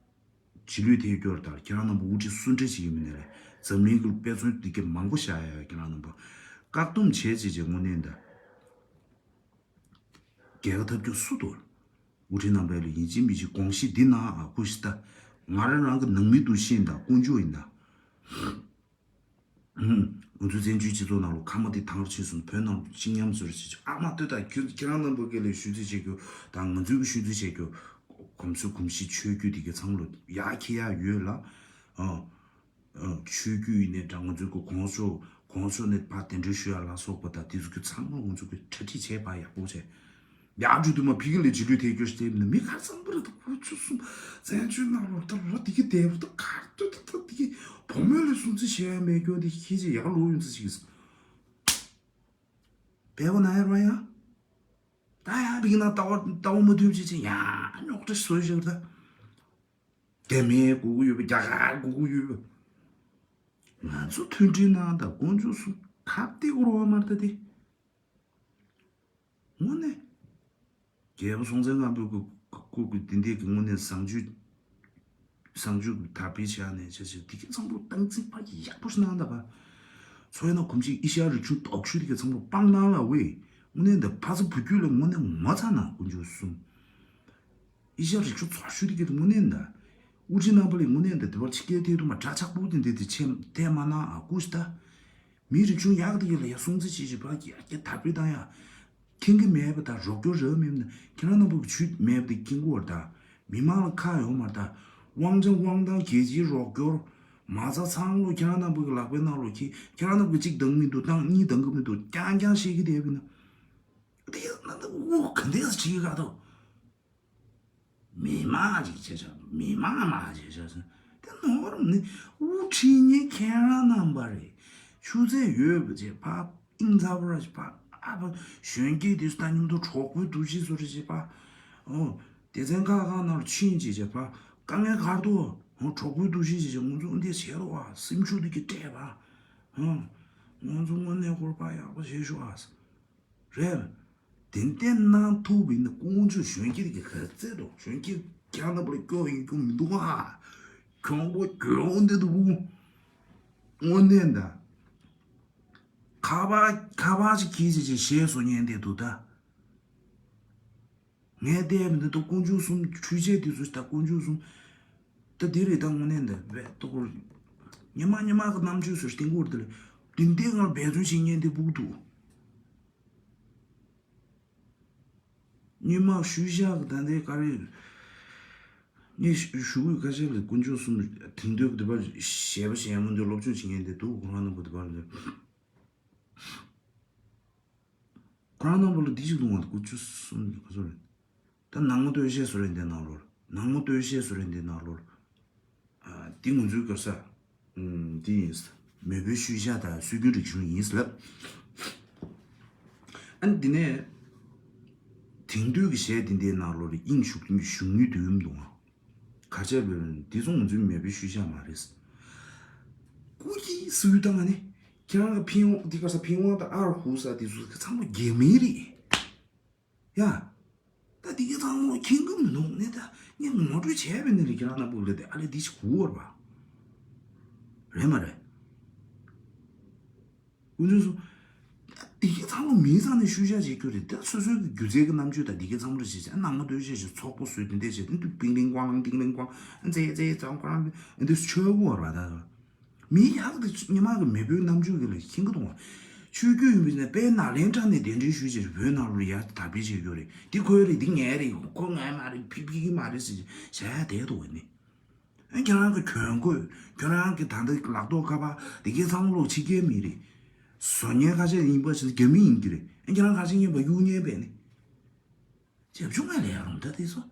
རྗེས་ལུས་ཐེབས་རྒྱུར་ལྟར་ཁྱེད་རང་རྣམ་པ་དབུ་ཁྲིད་སུ་འདྲ་ཞིག་ཡིན་མིན་ནས་རེད། འཛམ་གླིང་གི་དཔེ་མཚོན་འདི་གའི་མང་པོ་བཞག་ཡ་ཡ་ཁྱེད་རང་རྣམ་པ། བཀག་སྡོམ་བྱས་བྱས་བྱས་དངོས་གནས་འདི། རྒྱལ་ཁ་ཐོབ་རྒྱུ་སུ་འདུག་དབུ་ཁྲིད་རྣམ་པ་ལ་ཡིན་གཅིག་མིན་གཅིག་དགོངས་གཞི་འདི་གནང་ཨ་ཁུ་ཞིག་ལྟ། ང་རང་རང་གི་ནང་མི་འདུ་ཤེས་ཡིན་ད་དཀོན་མཆོག་ཡིན་ད། ང་ཚོའི་བཙན་བྱོལ་སྤྱི་ཚོགས་ནང་ལ་ཁ་མ་དེ་དང་རུ་ཕྱིན་སོང་བོད་ནང་ལ་སྤྱི་མཉམ་བཟོ་རེ་བྱེད་ཆོག་ཨ་མ་ལྟོས་དང་ཁྱོད་ཁྱེད་རང་རྣམ་པ་སྒེར་ལ་ཞུ་རྩིས་བྱེད་རྒྱུ་དང་ང་ཚོའི་གི་ཞུ་རྩིས་བྱེད་རྒྱུ་གོམས་སྲོལ་གོམས་གཤིས་ཆོས་བརྒྱུད་དེ་གའི་ཚང་ལ་ཡ་ཁྱེད་ཡ་ཡོད་ལ་ཨ་ཨ་ཆོས་བརྒྱུད་ཡིན་ནའི་འདྲ་ང་ཚོའི་གི་གོང་ཆོས་གོང་ཆོས་ནས་ཕར་གདན་འདྲེན་ཞུ་ཡ་ལ་སོགས་པ་དང་དེ་ཚོ་གི་ཚང་མ་ང་ཚོ་གི་གྲ་སྒྲིག་བྱས་པ་ཡག་པོ་བྱས། ཡར་འགྲོ་དུས་མ་ཕ་གི་ལ་རྗེས་ལུས་ཐེབས་རྒྱུ་ཞིག་དེ་ནི་མི་ག་ཚང་པོ་རེད་ད། ཁོ་ཚོ་གསུམ་བཙན་བྱོལ་ནང་ལོགས་ད་ལོ་དེ་གི་འདས་པོ་ད་གར་སྟོད་ད་ད་དེ་གི་བུ་མོ་ལ་སྲུང་བརྩི་བྱེད་ཡ་མེད་རྒྱུ་དེ་ཁྱེད་ཀྱི་ཡག་ལོ་ཡོང་ཚེ་ཞིག་གི་བས་པ་ན་ཡར་བ་ཡ། ད་ཡ་ཕ་གི་ན་ལྟ་བ་ལྟ་བ་མ་མཐུན་བྱེད་ཅིག་ཡ་རྙོག་དྲ་བཟོས་ཞིག་ད། རྒྱ་མིའི་དགོས་ཀྱི་ཡོད་པ་རྒྱ་གར་དགོས་ཀྱི་ཡོད་པ། ང་ཚོ་མཐུན་སྒྲིལ་གནང་དང་དཀོན་མཆོག་གསུམ་ཁ་གཏད་དགོས་རོགས་མ་རེད་ད་དེ། དངོས་གནས། རྒྱལ་པོ་སྲོང་བཙན་སྒམ་པོའི་སྐུ་སྐུ་གི་དེ་འདྲས་ཀྱི་དངོས་གནས་བཟང་སྤྱོད་བཟང་སྤྱོད་ཀྱི་དར་སྤེལ་བྱས་ནས་བྱས་བྱས་དེ་གི་ཚང་པོ་སྟངས་འཛིན་ཕ་གི་ཡག་པོ་ཞིག་གནང་ད་པ། ཚོ་ཡ་ན་གོམས་གཤིས་ཨེ་ཤ་ཡ་རིག་གཞུང་དོག་ཤོས་དེ་གི་ཚང་པོ་སྤང་གནང་ལ་ཝེ། དངོས་གནས་འདི་ཕ་ཚ་བུ་རྒྱུད་ལ་དངོས་གནས་ངོ་ཚ་ན་དཀོན་མཆོག་གསུམ། ཨེ་ཤ་ཡ་རིག་གཞུང་ཚོགས་ཤོས་དེ་གི་དངོས་གནས་འདི། དབུ་ཁྲིད་རྣམ་པ་ལས་དངོས་གནས་འདི་དེ་བར་ཕྱི་རྒྱལ་ཐད་དུ་མ་དྲག་ཆགས་པོ་དེ་འདྲས་དེ་ཆེ་དེ་མ་གནང་ཨ་ཀུ་ཤི་ད། མིའི་རིག་གཞུང་ཡག་དེ་ཡོད་ལ་ཡ་སྲུང་བརྩི་བྱེད་ཅིག་ཕ་གི་ཡ་གི་དར་སྤེལ་བཏང་ཡ། མཁྱེན་གི་མེད་པ་དང་རོགས་སྐྱོར་རག་མེད་ན་ཁྱེད་རང་རྣམ་པ་གི་ཇུས་མེད་པ་དེ་མཁྱེན་གི་བར་ད། མི་མང་ལ་ཁ་ཡོང་མ་ད། དབང་ཆ་དབང་ཐང་རྒྱལ་སྤྱིའི་རོགས་སྐྱོར། མ་རྩ་ཚང་ལོ་ཁྱེད་རང་རྣམ་པ་གི་ལག་པའི་ནང་ལོ་ཁྱེད་ཁྱེད་རང་རྣམ་པ་གི་གཅིག་འདང་མི་འདུག་བཏང་གཉིས་འདང་གི་མི་འདུག་རྐྱང་རྐྱང་བཤད་གི་བསྡད་པ་ཡིན་ན། དེ་ཡང་ན་ད་འུ་ག་འདྲས་བྱེད་གི་ག་ད། མི་མང་ཅིག་བྱས་ཤག་མི་མང་མང་བྱས་ཤག་ཟེར། དེ་ནོར་ནི་དབུ་ཁྲིད་ཉིད་ཁྱེད་རང་རྣམ་པ་རེད། ཆུ་ཚད་ཡོད་པ་ཅེས་ཕ་ཨིན་ཚ་བོ་ར་ཞིག་ཕ་ཨ་ཕ་གཞོན་སྐྱེས་དེ་ཚོ་ད་མཉམ་དུ་གྲོགས་པོའི་འདུ་ཤེས་བཟོ་རེ་བྱེད་ཕ། ཨོ། སྡེ་ཚན་ཁག་ཁག་ནང་ལ་ཕྱིན་བྱས་བྱས་ཕ་དཀའ་ངལ་གར་འདུག་ཨོ་གྲོགས་པོའི་འདུ་ཤེས་བྱས་བྱས་ང་ཚོ་འདི་བྱས་རོགས་ཨ་སེམས་ཤུགས་འདི་གི་སྤྲད་པ། ཨོ། ང་ཚོ་དངོས་གནས་སྐོར་ཕ་ཡག་པོ་བྱས་ཤོག་ཨ། རེད། དེ་འདྲ་གནང་ཐུབ་པ་ཡིན་ན་དཀོན་མཆོག་གཞོན་སྐྱེས་ཀྱི་ག་ཚད་དོ། གཞོན་སྐྱེས་ཁྱེད་རྣམ་པ་ལ་སྐྱོ་ཡིན་སྐྱོ་མི་འདུག་ཨ། གྱོང་པོ་གྱོང་འདི་འདུག་དངོས་གནས་ད། ཁ་པར་ཁ་པར་ཅིག་གིས་ཅིག་ཅིག་ཞེས་སོ་ཉན་འདི་འདུག་ད། ངས་བལྟས་མི་འདུག་དཀོན་མཆོག་གསུམ་འཕྲུལ་ཆས་འདི་ཚོ་ད་དཀོན་མཆོག་གསུམ། ད་འདི་རེད་ད་དངོས་གནས་འདི་བས་ཏོག་ཉི་མ་ཉི་མ་གི་རྣམ་དཔྱོད་ཟེར་སྟེང་གོ་རེད་དེ་ལས་འདི་འདི་ང་འབད་བརྩོན་བྱེད་ཉན་འདི་སྤུ་གུ་འདུག་ཉི་མ་ཤུལ་བཞག་གི་ད་ལྟའི་ག་རེ། ངས་ཞུ་དགོས་ཁ་ཤས་ལ་དཀོན་མཆོག་གསུམ་དེང་དུས་ཀྱི་དེ་པར་གཞས་པ་གཞས་མ་འདི་སློབ་སྦྱོང་བྱེད་མཁན་དེ་འདུག་ཁོ་རང་རྣམ་པ་དེ་པར་འདི། ཁོ་རང་རྣམ་པ་ལ་འདི་ཞིག་འདུག་ང་དཀོན་མཆོག་གསུམ་ག་ཚོད་རེད། ད་ནང་མ་སྟོད་གཞས་སུ་རེད་འདི་ནང་ལོར། ནང་མ་སྟོད་གཞས་སུ་རེད་འདི་ནང་ལོར། ཨ། འདི་ང་ཚོའི་ག་ས། ཨུམ། འདི་ཡིན། མེས་པོའི་ཤུལ་བཞག་དང་སྲོལ་རྒྱུན་རིག་གཞུང་ཡིན་ལབ། ཨ་ནི་འདི་ནས། དེང་དུས་ཀྱི་གཞས་འདི་འདིའི་ནང་ལོར་དབྱིངས་ཞུགས་ཞུགས་ནུས་དུས་ཡོད་མི་འདུག་ཨང་། ག་བྱས་པའི་འདི་ཚོ་ང་ཚོའི་མེས་པོའི་ཤུལ་བཞག་མ་རེད། ཀུ་ཅི་སུའི་ཏང་ཨ་ནི། ཁྱེད་རང་གི་ཕིན་དབང་འདི་ག་ས་ཕིན་དབང་དང་ཨར་ཧུ་ས་འདི་ཚོ་ཚང་མ་རྒྱ་མི་རེད། ཡ། ད་འདི་གའི་ཚང་མ་མཁྱེན་གི་མི་འདུག་ནས་ད་ངས་ངོ་སྤྲོད་བྱས་པའི་ནི་ལས་ཁྱེད་རང་རྣམ་པ་ལ་དེ་ཨ་ལས་འདི་ཞིག་གོ་བར་བ། རེད་མ་རེད། དཀོན་མཆོག་གསུམ། ད་འདི་གའི་ཚང་མ་མིའི་རྩ་ནས་ཤུལ་བཞག་བྱེད་རྒྱུ་རེད། ད་སོ་སོའི་གི་སྒྱུ་རྩལ་གི་རྣམ་དཔྱོད་དང་འདི་གའི་ཚང་མ་རེ་བྱེད་བྱེད་ནང་མ་སྟོད་གཞས་ཤིག་ཚོགས་པ་བཟོས་དེ་འདྲས་བྱེད་དེ་འདུག་པིང་ལིང་ཀོང་ལང་ཏིང་ལིང་ཀོང་ཙེ་ཙེ་ཙང་ཀོང་ལང་འདི་ཆོས་གོ་བར་བ་ད། མི་ཡག་དེ་ཉི་མ་གི་མེས་པོའི་རྣམ་དཔྱོད་ཀྱི་ལ་ཤིང་ཀི་དང་། ཆོས་བརྒྱུད་ཡིན་པ་ནས་དཔལ་ནཱ་ལེནྡྲ་ནས་གདན་འདྲེན་ཞུས་བྱས་བོད་ནང་ལ་ཡར་དར་སྤེལ་བྱེད་རྒྱུ་རེད། འདི་ཁོའི་རེད། འདི་ངའི་རེད། ཁོ་ངའི་མ་རེད། ཕི་ཕི་གི་མ་རེད་ཟེར་བྱས་བྱས་བསྡད་འདུག་བ་ནི། ཨ། ཁྱེད་རང་གི་གྱོན་གོས། ཁྱེད་རང་གི་ད་ལྟ་ལག་ཐོགས་ཁ་པར་འདི་གའི་ཚང་མ་ལོག་ཕྱི་རྒྱལ་མི་རེད། བཟོ་མཁན་ཁ་ཤས་ཡིན་པ་ཞིག་རྒྱ་མི་ཡིན་གྱི་རེད། ཨ། ཁྱེད་རང་ཁ་ཤས་ཡིན་པ་གཡུག་མཁན་བས་ནི། ཅེས་བྱུང་ངས་ལས་ཡག་རུང་ད་དེ་ཚོ།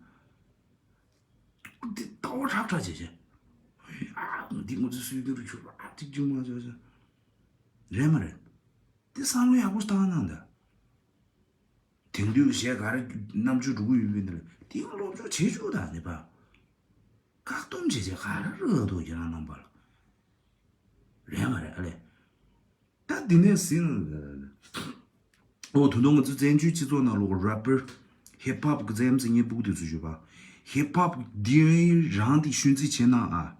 འདི་ལྟ་བ་ཁྲག་ཁྲག་བྱེད་བྱེད། ཨ། འདི་ང་ཚོའི་སྲོལ་རྒྱུན་རུ་གྱུར་པ་ཨ་གཅིག་གཅིག་མ་བྱ་བྱ། རེད་མ་རེད། འདི་བསམ་བློ་ཡག་པོ་བཏང་གནང་ད། དེང་དུས་གཞས་ག་རེ་རྣམ་དཔྱོད་འགྲོ་གི་ཡོད་པའི་འདི་ལ་འདི་སློབ་སྦྱོང་བྱེད་ཆོག་ད་ནི་པ། བཀག་སྡོམ་བྱེད་བྱེད་ག་རེ་རེད་འདུག་ཁྱེད་རང་རྣམ་པ་ལ། རེད་མ་རེད་ཨ་ལས། ད་འདི་ནས་ཟིན། ཨོ་ད་དུང་ང་ཚོ་བཙན་བྱོལ་སྤྱི་ཚོགས་ནང་ལོགས་རེ་པར། ཧིབ་ཧོབ་གི་རྩེད་མོ་རྩེ་མཁན་ཕྲུ་གུ་དེ་ཚོ་ཞུ་བ། ཧིབ་ཧོབ་འདི་རང་དེ་ཤུན་རྩིས་བྱེད་ན་ཨ།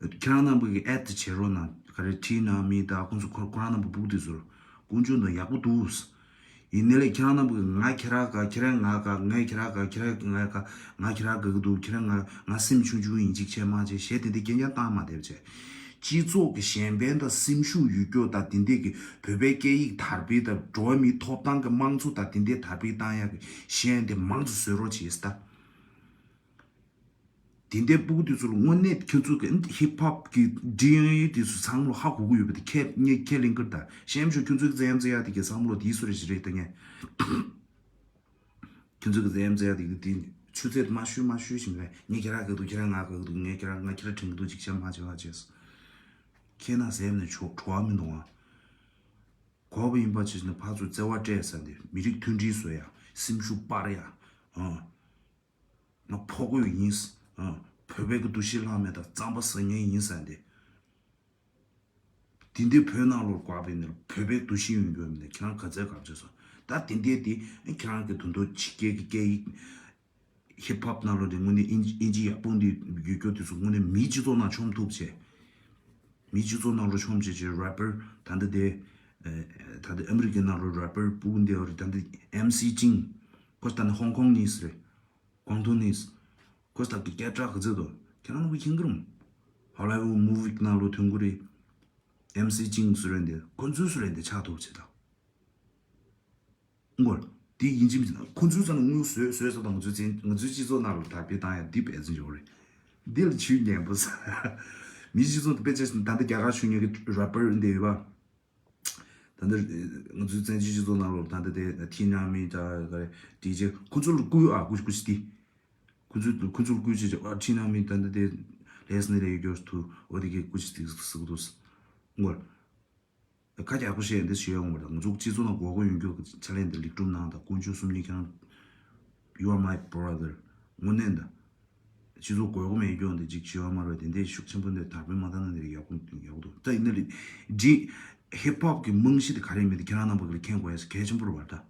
ཁྱེད་རང་རྣམ་པ་གི་ཨེད་དེ་བྱེད་རོགས་གནང་། ག་རེ་ཁྲིད་ན་མི་ད་ཁོང་ཚོ་ཁོ་ཁོ་རང་རྣམ་པ་ཕྲུ་གུ་དེ་ཚོར་ཀུན་སྤྱོད་འདི་ཡག་པོ་འདུག་ཡིན་ནའི་ལས་ཁྱེད་རང་རྣམ་པ་གི་ང་ཁྱེད་རང་དགའ་ཁྱེད་རང་ང་དགའ་ངས་ཁྱེད་རང་དགའ་ཁྱེད་རང་ང་དགའ་ང་ཁྱེད་རང་དགའ་གི་འདུག་ཁྱེད་རང་ང་ང་སེམས་ཆུང་ཆུང་ཡིན་ཅིག་བྱས་མ་བྱས་གཞས་དེ་འདྲ་རྐྱང་རྐྱང་བཏང་མ་བསྡད་བྱས། སྤྱི་ཚོགས་ཀྱི་གཞན་ཕན་དང་སེམས་ཤུགས་ཡོད་རྒྱུ་དང་དེ་འདྲས་ཀྱི་བོད་པའི་སྐད་ཡིག་དར་སྤེལ་དང་འགྲོ་བ་མིའི་ཐོབ་ཐང་གི་དམངས་གཙོ་དང་དེ་འདྲས་དར་སྤེལ་བཏང་ཡག་གི་གཞས་དེ་མང་དུ་བཟོ་རོགས་བྱེད་ཟེར་ད། དེ་འདྲའི་ཕྲུ་གུ་དེ་ཚོ་ལ་དངོས་གནས་ཁྱོད་ཚོ་གི་ཧིབ་ཧོབ་ཀྱི་ཌི་ཨེན་ཨེ་དེ་ཚོ་ཚང་མ་ལ་ཧ་གོ་གི་ཡོད་པ་དེ་ཁས་ངས་ཁས་ལེན་གི་རེད་ད། གཞན་ཞུ་ཁྱོད་ཚོ་གི་རྩེད་མོ་རྩེ་ཡག་དེ་གི་བསམ་བློ་དེའི་སུ་རེད་ཞིག་རེད་ད་ངས། ཁྱོད་ཚོ་གི་རྩེད་མོ་རྩེ་ཡག་དེ་གི་དེ་ཆུ་ཚོད་མ་ཤུལ་མ་ཤུལ་ཞིག་རེད། ངས་ཁྱེད་རང་གི་འདུག་ཁྱེད་རང་ང་གི་འདུག་ངས་ཁྱེད་རང་ང་ཁྱེད་རང་དྲན་གི་འདུག་ཅིག་བྱས་མ་བྱས་བ་བྱས། ཁྱེད་རང་རྩེད་མོ་ནས་བྲོ་བ་མི་འདུག་ཨ། གོ་བ་ཡིན་པ་ཅིག་ནས་ཕར་ཚུར་བརྩེ་བ་སྤྲད་ས་འདི་མི་རིགས་མཐུན་སྒྲིལ་བཟོ་ཡག་སེམས་ཤུགས་སྤར་ཡག་ཨ། ང་ཕོ་རྒོད་ཡིན། ཨ། བོད་པའི་གི་འདུ་ཤེས་བརླག་མེད་དང་རྩམ་པ་ཟ་མཁན་ཡིན་ཟེར་འདི། དེ་འདི་བོད་ནང་ལོགས་འགོག་པའི་ནི་བོད་པའི་འདུ་ཤེས་ཡོད་རྒྱུ་མིན་ནས་ཁྱེད་རང་ག་ཚད་ག་ཚོད་སོང་། ད་དེ་འདི་དེ་ཁྱེད་རང་གི་དོན་དུ་ཕྱི་རྒྱལ་གི་སྐད་ཡིག་ཧིབ་ཧོབ་ནང་ལོགས་དེ་དངོས་གནས་ཨིན་ཨིན་ཇི་ཡག་པོ་འདི་ཡོད་རྒྱུ་དེ་ཚོ་དངོས་གནས་མིའི་སྤྱི་ཚོགས་ནང་མཆོང་ཐུབ་བྱས། མིའི་སྤྱི་ཚོགས་ནང་ལོགས་མཆོང་བྱས་བྱས་རེ་པར་ད་འདི་དེ། ད་འདི་ཨ་མི་རི་ཀའི་ནང་ལོགས་རེ་པར་ཕྲུ་གུ་འདི་ཨ་རི་ད་འདི་ཨེམ་སི་ཅིང་། ཁོ་ད་ནི་ཧོང་ཀོང་ནས་རེད། ཀོང་ཏུང་ནས། ཁོ་ད་གི་སྐད་གྲགས་ག་ཚོད་དོ། ཁྱེད་རང་ལ་མཁྱེན་གི་རུང་། ཧོ་ལའི་ཝུ་མུ་ཝི་ནང་ལོགས་ཐོན་གི་རེད། ཨེམ་སི་ཅིང་སུ་རེད་འདི་ཁོ་ཚོའི་སུ་རེད་འདི་ཆགས་ཐུབ་བྱེད་ད། མགོ། དེ་ཡིན་གཅིག་མིན་གཅིག་ཁོ་ཚོའི་ས་ནས་དངུལ་བཟོས་བཟོས་ས་དང་ང་ཚོའི་བཙན་ང་ཚོའི་སྤྱི་ཚོགས་ནང་ལ་དར་སྤེལ་བཏང་ཡ་འདི་འབད་བརྩོན་བྱེད་དགོས་རེད། འདི་ལ་ཇུས་ཉན་པོ་ས། མི་སྤྱི་ཚོགས་དེ་དཔེ་ཆ་ད་ལྟ་རྒྱ་གར་ཆོས་ཉན་གི་རེ་པར་འདི་ཡོད་པ། ད་ལྟ་ང་ཚོའི་བཙན་བྱོལ་སྤྱི་ཚོགས་ནང་ལ་ད་ལྟ་དེ་ཐི་ན་མི་ད་ག་རེ་ཌི་ཇེ་ཁོ་ཚོ་ལ་བསྐུལ་ཨ་བསྐུལ་བསྐུལ་ཅིག་དེ། ཁོ་ཚོ་ཁོ་ཚོ་ལ་བསྐུལ་ཅིག་ཨ་ཐི་ན་མི་ད་ལྟ་དེ་ལས་ནི་ལས་ཡོད་རྒྱུ་ཐུ་འོ་དེ་གི་བསྐུལ་ཅིག་དེ་ཟུག་དུ་མགོ། ཁ་རྒྱག་པོ་བཤད་འདི་ཞུ་ཡ་འོང་བ་དང་ང་ཚོ་སྤྱི་ཚོགས་ནང་དགོས་མཁོ་ཡོད་རྒྱུ་གི་ཆ་ལས་འདི་ལེགས་གྲུབ་གནང་དང་དཀོན་མཆོག་གསུམ་གཉིས་ཀྱང་། You are my brother། དངོས་གནས་ད། སྤྱི་ཚོགས་དགོས་མཁོ་མེད་རྒྱུ་འདི་ཅིག་ཞུ་བ་མ་རེད་དེ་འདི་ཤུགས་ཆེན་པོ་འདི་དར་སྤེལ་མ་བཏང་ན་འདི་ཡག་པོ་ཡག་པོ་འདུག་ད་ཡིན་ན་ལི་ཇི་ཧིབ་ཧོབ་གི་རྨང་གཞི་དེ་ག་རེ་མེད་དེ་ཁྱེད་རང་རྣམ་པ་གི་ལ་མཁྱེན་དགོས་ཡ་གལ་ཆེན་པོ་རེད་བ་ད།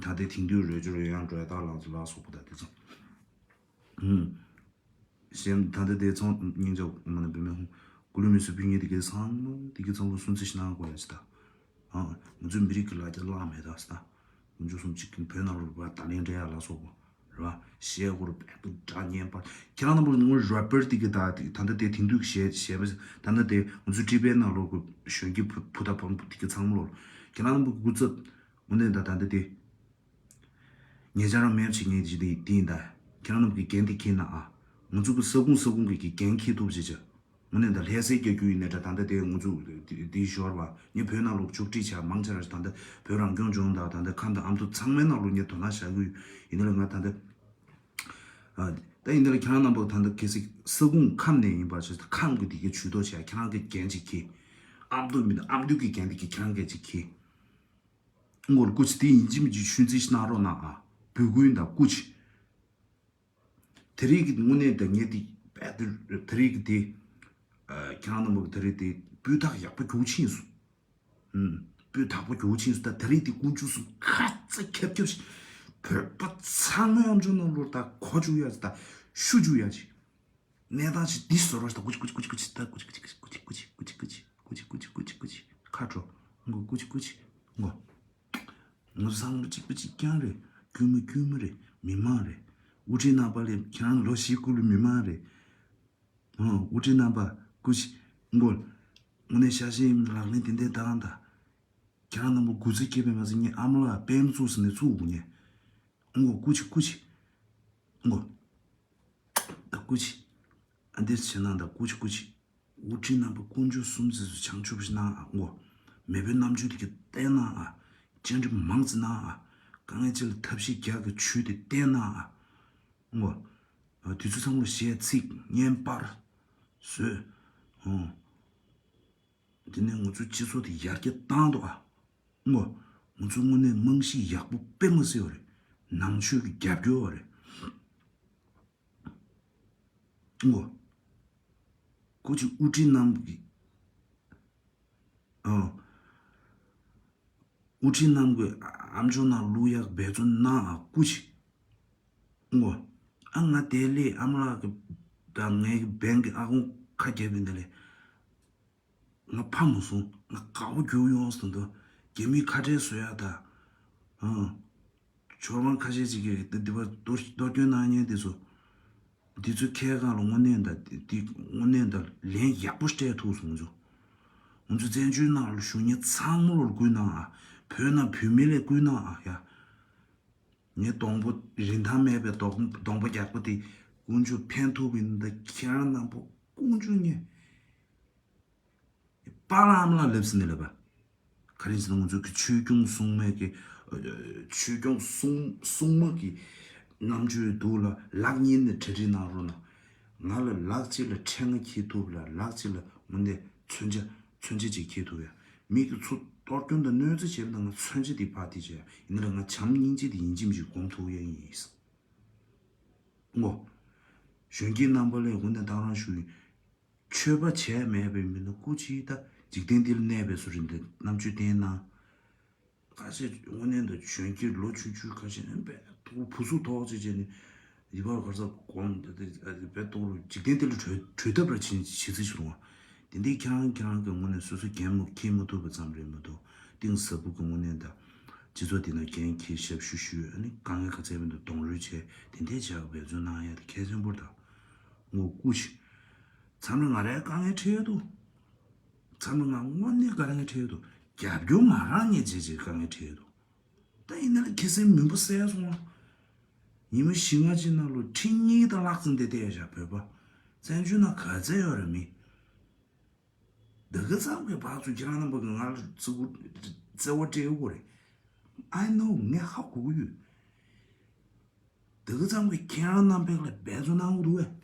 ད་ལྟའི་དེང་དུས་རོལ་ཆ་རོལ་དབྱངས་འགྲོ་ཡ་ད་ལགས་སོ་ལགས་སོ་པོ་ད་དེ་ཚོ། ཧུམ། གཞན་ད་ལྟ་དེ་ཚང་སྙིང་རྗེ་མ་ན་བུད་མེད་ཧུམ། ཀུ་ལུ་མི་སུ་བུད་ཉེ་དེ་གའི་ཚང་མ་དེ་གའི་ཚང་མ་སུན་ཚི་ཞིག་གནང་དགོས་ཡ་ཅི་ད། ཨ། ང་ཚོའི་མི་རིགས་ཀྱི་ལ་རྒྱ་བརླག་མེད་ད་སི་ད། ང་ཚོ་གསུམ་གཅིག་གི་བོད་ནང་ལོགས་པ་ད་ལན་འདྲེ་ཡ་ལ་སོགས་པ་རེད་བ། གཞས་གུར་བེད་དུ་སྒྲ་སྙན་པ། ཁྱེད་རང་རྣམ་པ་ངོ་རེ་པར་དེ་གའི་ད་ད་ལྟ་དེ་དེང་དུས་ཀྱི་གཞས་གཞས་པ་ད་ལྟ་དེ་ང་ཚོའི་ཊི་བེཊ་ནང་ལོགས་ཀྱི་གཞོན་སྐྱེས་བུ་བུ་དང་བུ་མོ་དེ་གའི་ཚང་མ་ལོགས་ཁྱེད་རང་རྣམ་པ་གི་སྐུ་ཚབ། དངོས་གནས་ད་ད་འདི་དེ། ཉེ་ཆར་རང་མེབ་བྱེད་མཁན་དེ་དེ་ཡིན་ད། ཁྱེད་རང་རྣམས་ཀྱི་འགན་དེ་འཁྱེར་ན་ཨ། ང་ཚོ་གི་ས་ཁུངས་ས་ཁུངས་ཀྱི་གི་འགན་འཁྱེར་ཐུབ་ཅེས་བྱ། དངོས་གནས་ད་ལྷ་སའི་རྒྱལ་རྒྱུ་ཡིན་ནའི་འདྲ། ད་ལྟ་དེ་ང་ཚོ་དེ་དེའི་ཞོར་བ་ངས་བོད་ནང་ལོགས་ཕྱོགས་སྒྲིག་བྱ་མང་ཆེ་ར་ད་ལྟ་བོད་རང་སྐྱོང་ལྗོངས་དང་ད་ལྟ་ཁམས་དང་ཨ་མདོ་ཚང་མའི་ནང་ལོགས་ངས་དོ་སྣང་བྱ་གི་ཡོད། ཡིན་ནའི་ལ་ང་ད་ལྟ་ཨ། ད་ཡིན་ནའི་ལ་ཁྱེད་རང་རྣམ་པ་ད་ལྟ་གལ་སྲིད་ས་ཁུངས་ཁམས་ནས་ཡིན་པ་བྱས་ཙང་ཁམས་ཀྱི་དེ་གའི་ཇུས་གཏོགས་བྱས་ཁྱེད་རང་གི་འགན་ཅིག་འཁྱེར། ཨ་མདོ་མི་ད་ཨ་མདོ་གི་འགན་དེ་གི་ཁྱེད་རང་འགན་ཅིག་འཁྱེར། ངོར་སྐུ་མཁྱེན་དེ་ཡིན་གཅིག་མིན་གཅིག་ཆུན་རྩིས་གནང་རོགས་གནང་ཨ། འབོད་སྐུལ་དང་སྐུ་མཁྱེན། དེ་རིང་གི་དངོས་གནས་ད་ངས་དེ་དཔེ་དེ་དེ་རིང་གི་དེ་ཨ། ཁྱེད་རང་རྣམ་པ་དེ་རིང་དེ་སྤུས་དག་ཡག་པོ་རྒྱུགས་ཕྱིན་སོང་། ཨུམ། སྤུས་དག་པོ་རྒྱུགས་ཕྱིན་སོང་། ད་དེ་རིང་དེ་དཀོན་མཆོག་གསུམ་ཁ་ཚ་ཁྱབ་ཁྱབ་ཤིག་བོད་པ་ཚང་མའི་ཨམ་ཅོག་ནང་ལོར་ད་གོ་བཅུག་ཡ་ཅིག་ད་ཤུ་བཅུག་ཡ་ཅིག་གནས་སྟངས་ཤིག་འདི་བཟོ་རོགས་ད་ཀུ་ཅི་ཀུ་ཅི་ཀུ་ཅི་ཀུ་ཅི་ད་ཀུ་ཅི་ཀུ་ཅི་ཀུ་ཅི་ཀུ་ཅི་ཀུ་ཅི་ཀུ་ཅི་ཀུ་ཅི་ཀུ་ཅི་ཀུ་ཅི་ཀུ་ཅི་ཁ་དྲོ་ངོ་ཀུ་ཅི་ཀུ་ཅི་ངོ། ངོ་བསམ་བློ་གཅིག་པ་གཅིག་རྐྱང་རེད། དཀྱུས་མ་དཀྱུས་མ་རེད། མི་མང་རེད། དབུ་ཁྲིད་རྣམ་པ་ལས་ཁྱེད་རང་ལོ་བཞི་སྐུ་ལུས་མི་མང་རེད། ཧོ། དབུ་ཁྲིད་རྣམ་པ་སྐུ་མཁྱེན་མགོ། དངོས་གནས་ཤ་ཞེན་ལག་ལེན་དེ་འདྲས་བཏང་དང་། ཁྱེད་རང་རྣམ་པ་དགུ་ཚིགས་ཁྱེད་པས་མ་ཟིན་ངས་ཨ་མ་ལགས་དཔེ་མི་ཚུགས་ཟིན་ནས་ཚུགས་དགོས་ངས། མགོ་སྐུ་མཁྱེན་སྐུ་མཁྱེན། མགོ། ད་སྐུ་མཁྱེན། ཨ་འདིར་བྱེད་ན་ད་སྐུ་མཁྱེན་སྐུ་མཁྱེན། དབུ་ཁྲིད་རྣམ་པ་དཀོན་མཆོག་གསུམ་ཟེར་ཚུལ་བྱང་ཆུབ་ཞིག་གནང་ཨ་མགོ། མེས་པོའི་རྣམ་དཔྱོད་དེ་གི་བསྟན་གནང་ཨ། བཅར་འདྲི་མང་ཙི་གནང་ཨ། དཀའ་ངལ་ཅི་ལ་ཐབས་ཤེས་རྒྱག་གི་ཇུས་དེ་བསྟན་གནང་ཨ། མགོ། དུས་ཚོད་ཚང་མ་གཞས་ཚིག་བརྙན་པར་བཟོས། ཧོ། དེ་ནས་ང་ཚོའི་སྤྱི་ཚོགས་དེ་ཡར་རྒྱས་བཏང་འདུག་ཨ། མགོ། ང་ཚོ་དངོས་གནས་རྨང་གཞི་ཡག་པོ་དཔེ་མ་སྲིད་པ་རེད། ནང་ཆོས་ཀྱི་རྒྱབ་སྐྱོར་བ་རེད། མགོ། སྐུ་མཁྱེན་དབུ་ཁྲིད་རྣམ་གྱི། ཨོ། དབུ་ཁྲིད་རྣམ་གྱི་ཨམ་ཅོག་ནང་བླུག་ཡག་འབད་བརྩོན་གནང་ཨ་སྐུ་མཁྱེན། མགོ། ཨ་ང་དེ་ལས་ཨ་མ་ལགས་ཀྱི་དང་ངའི་གི་བན་གྱི་ཨ་ཁུང་ཁ་རྒྱབ་པའི་འདི་ལས། ང་ཕ་མ་སོང་། ང་དགའ་པོ་རྒྱུགས་ཡོང་ཟེར་འདུག་རྒྱ་མིའི་ཁ་བྲལ་བཟོ་ཡ་ད། ཨང་། ཕྱོགས་མང་ཁ་ཤས་ཅིག་གིས་འདི་འདི་པར་གཏོར་གཏོར་སྐྱོན་གནང་མཁན་དེ་ཚོ། འདི་ཚོའི་ཁའི་སྒང་ལ་དངོས་གནས་ད་འདི་དངོས་གནས་ད་ལན་ཡག་པོ་སྤྲད་ཐུབ་སོང་ཚོ། ང་ཚོ་བཙན་བྱོལ་ནང་ལ་བཞུགས་མཁན་ཚང་མ་ལོར་སྐུལ་གནང་ཨ། བོད་ནང་བོད་མི་ལ་སྐུལ་གནང་ཨ་ཡ། ངས་གདོང་པོ་རིན་ཐང་མེད་པའི་གདོང་གདོང་པ་རྒྱག་པ་དེ་དཀོན་མཆོག་ཕན་ཐོགས་པ་ཡིན་ད་ཁྱེད་རང་རྣམ་པ་དཀོན་མཆོག་ཉེ། པཱ་ལགས་ཨ་མ་ལགས་ལབ་ཟིན་ནས་ལབ་པ། ག་རེ་ཟེར་ན་ང་ཚོ་གི་ཆོས་སྐྱོང་སྲུང་མའི་གི་ཆོས་སྐྱོང་སྲུང་སྲུང་མ་གི་རྣམ་དཔྱོད་འདུག་ལ་ལག་གཉིས་ནས་གྲ་སྒྲིག་གནང་རོགས་གནང་། ང་ལ་ལག་གཅིག་ལ་ཕྲེང་བ་འཁྱེར་ཐུབ་ལ་ལག་གཅིག་ལ་དངོས་གནས་མཚོན་ཆ་མཚོན་ཆ་ཅིག་འཁྱེར་ཐུབ་ཡ། མི་གི་ཚུར་གཏོར་སྐྱོན་དང་གནོད་འཚེ་བྱས་པ་ན་ང་མཚོན་ཆ་དེ་ཕར་དེ་བྱས་ཡ་ཡིན་ན་ལ་ང་བྱམས་སྙིང་རྗེ་དེ་ཡིན་གཅིག་མིན་གཅིག་སྒོམ་ཐུབ་ཡ་ཡིན། ངོ་། གཞོན་སྐྱེས་རྣམ་པ་ལས་དངོས་གནས་ད་རང་ཞུ་ཡིན། ཆོས་པ་བྱས་མེད་པའི་མི་ནི་སྐུ་མཁྱེན་ད་འཇིག་རྟེན་འདིར་གནས་པའི་སུ་རེད་འདི་རྣམ་དཔྱོད་བསྟན་ན། ཁ་ཤས་དངོས་གནས་དུ་གཞོན་སྐྱེས་ལོ་ཆུང་ཆུང་ཁ་ཤས་ནི་དཔེ་ཐུགས་བུ་སུ་ཐོག་ཅེས་བྱས་ནས་ཡིད་བར་གར་ས་གོམ་དཔེ་ཐུགས་ལ་འཇིག་རྟེན་འདི་ལ་གྲོས་གྲོས་ཐབས་ར་ཕྱིན་བྱེད་རྩིས་བྱུང་བ། དེ་འདི་ཁྱེད་རང་ཁྱེད་རང་གི་དངོས་གནས་སོ་སོ་འགན་མོ་འཁྱེར་མ་ཐུབ་པ་ཙམ་རེད་མ་གཏོགས་གཏིང་ཟབ་པོ་གི་དངོས་གནས་དང་སྤྱི་ཚོགས་འདི་ན་འགན་འཁྱེར་ཞབས་ཞུ་ཞུས་ཨ་ནི་དཀའ་ངལ་ག་ཚད་མིན་འདུག་གདོང་རོལ་བྱས་དེ་འདྲས་བྱ་བའི་འབད་བརྩོན་གནང་ཡ་དེ་གལ་ཆེན་པོ་རེད་ད། ངོ་སྐུ་མཁྱེན། མཚམས་རེ་ང་རའི་དཀའ་ངལ་འཕྲད་ཡོད་དོ། མཚམས་རེ་ང་དངོས་གནས་དཀའ་ངལ་འཕྲད་ཡོད་དོ། རྒྱབ་སྐྱོར་མ་རག་ངེས་བྱས་བྱས་དཀའ་ངལ་འཕྲད་ཡོད་དོ། ད་ཡིན་ན་ལ་ཁྱེད་སེམས་མུན་པ་བསལ་སོང་ང་། ཉི་མ་བཞི་ལྔ་ཅིག་ནང་ལོ་ཁྲི་གཉིས་དང་ལྷག་ཙམ་བསྡད་བསྡད་ཡོད་བཞག་བོད་པ། བཙན་བྱོལ་ནང་ག་ཚད་ཡོད་རེད་མི། འདི་ག་ཙམ་གྱི་བག་ཚོད་ཁྱེད་རང་རྣམ་པ་གི་ང་ལ་བརྩི་བ་བརྩེ་བ་སྤྲད་དགོས་རེད། I know ངས་ཧ་གོ་གི་ཡོད། འདི་ག་ཙམ་གྱི་ཁྱེད་རང་རྣམ་པས་ལ་འབད་བརྩོན་གནང་གི་འདུག་བས།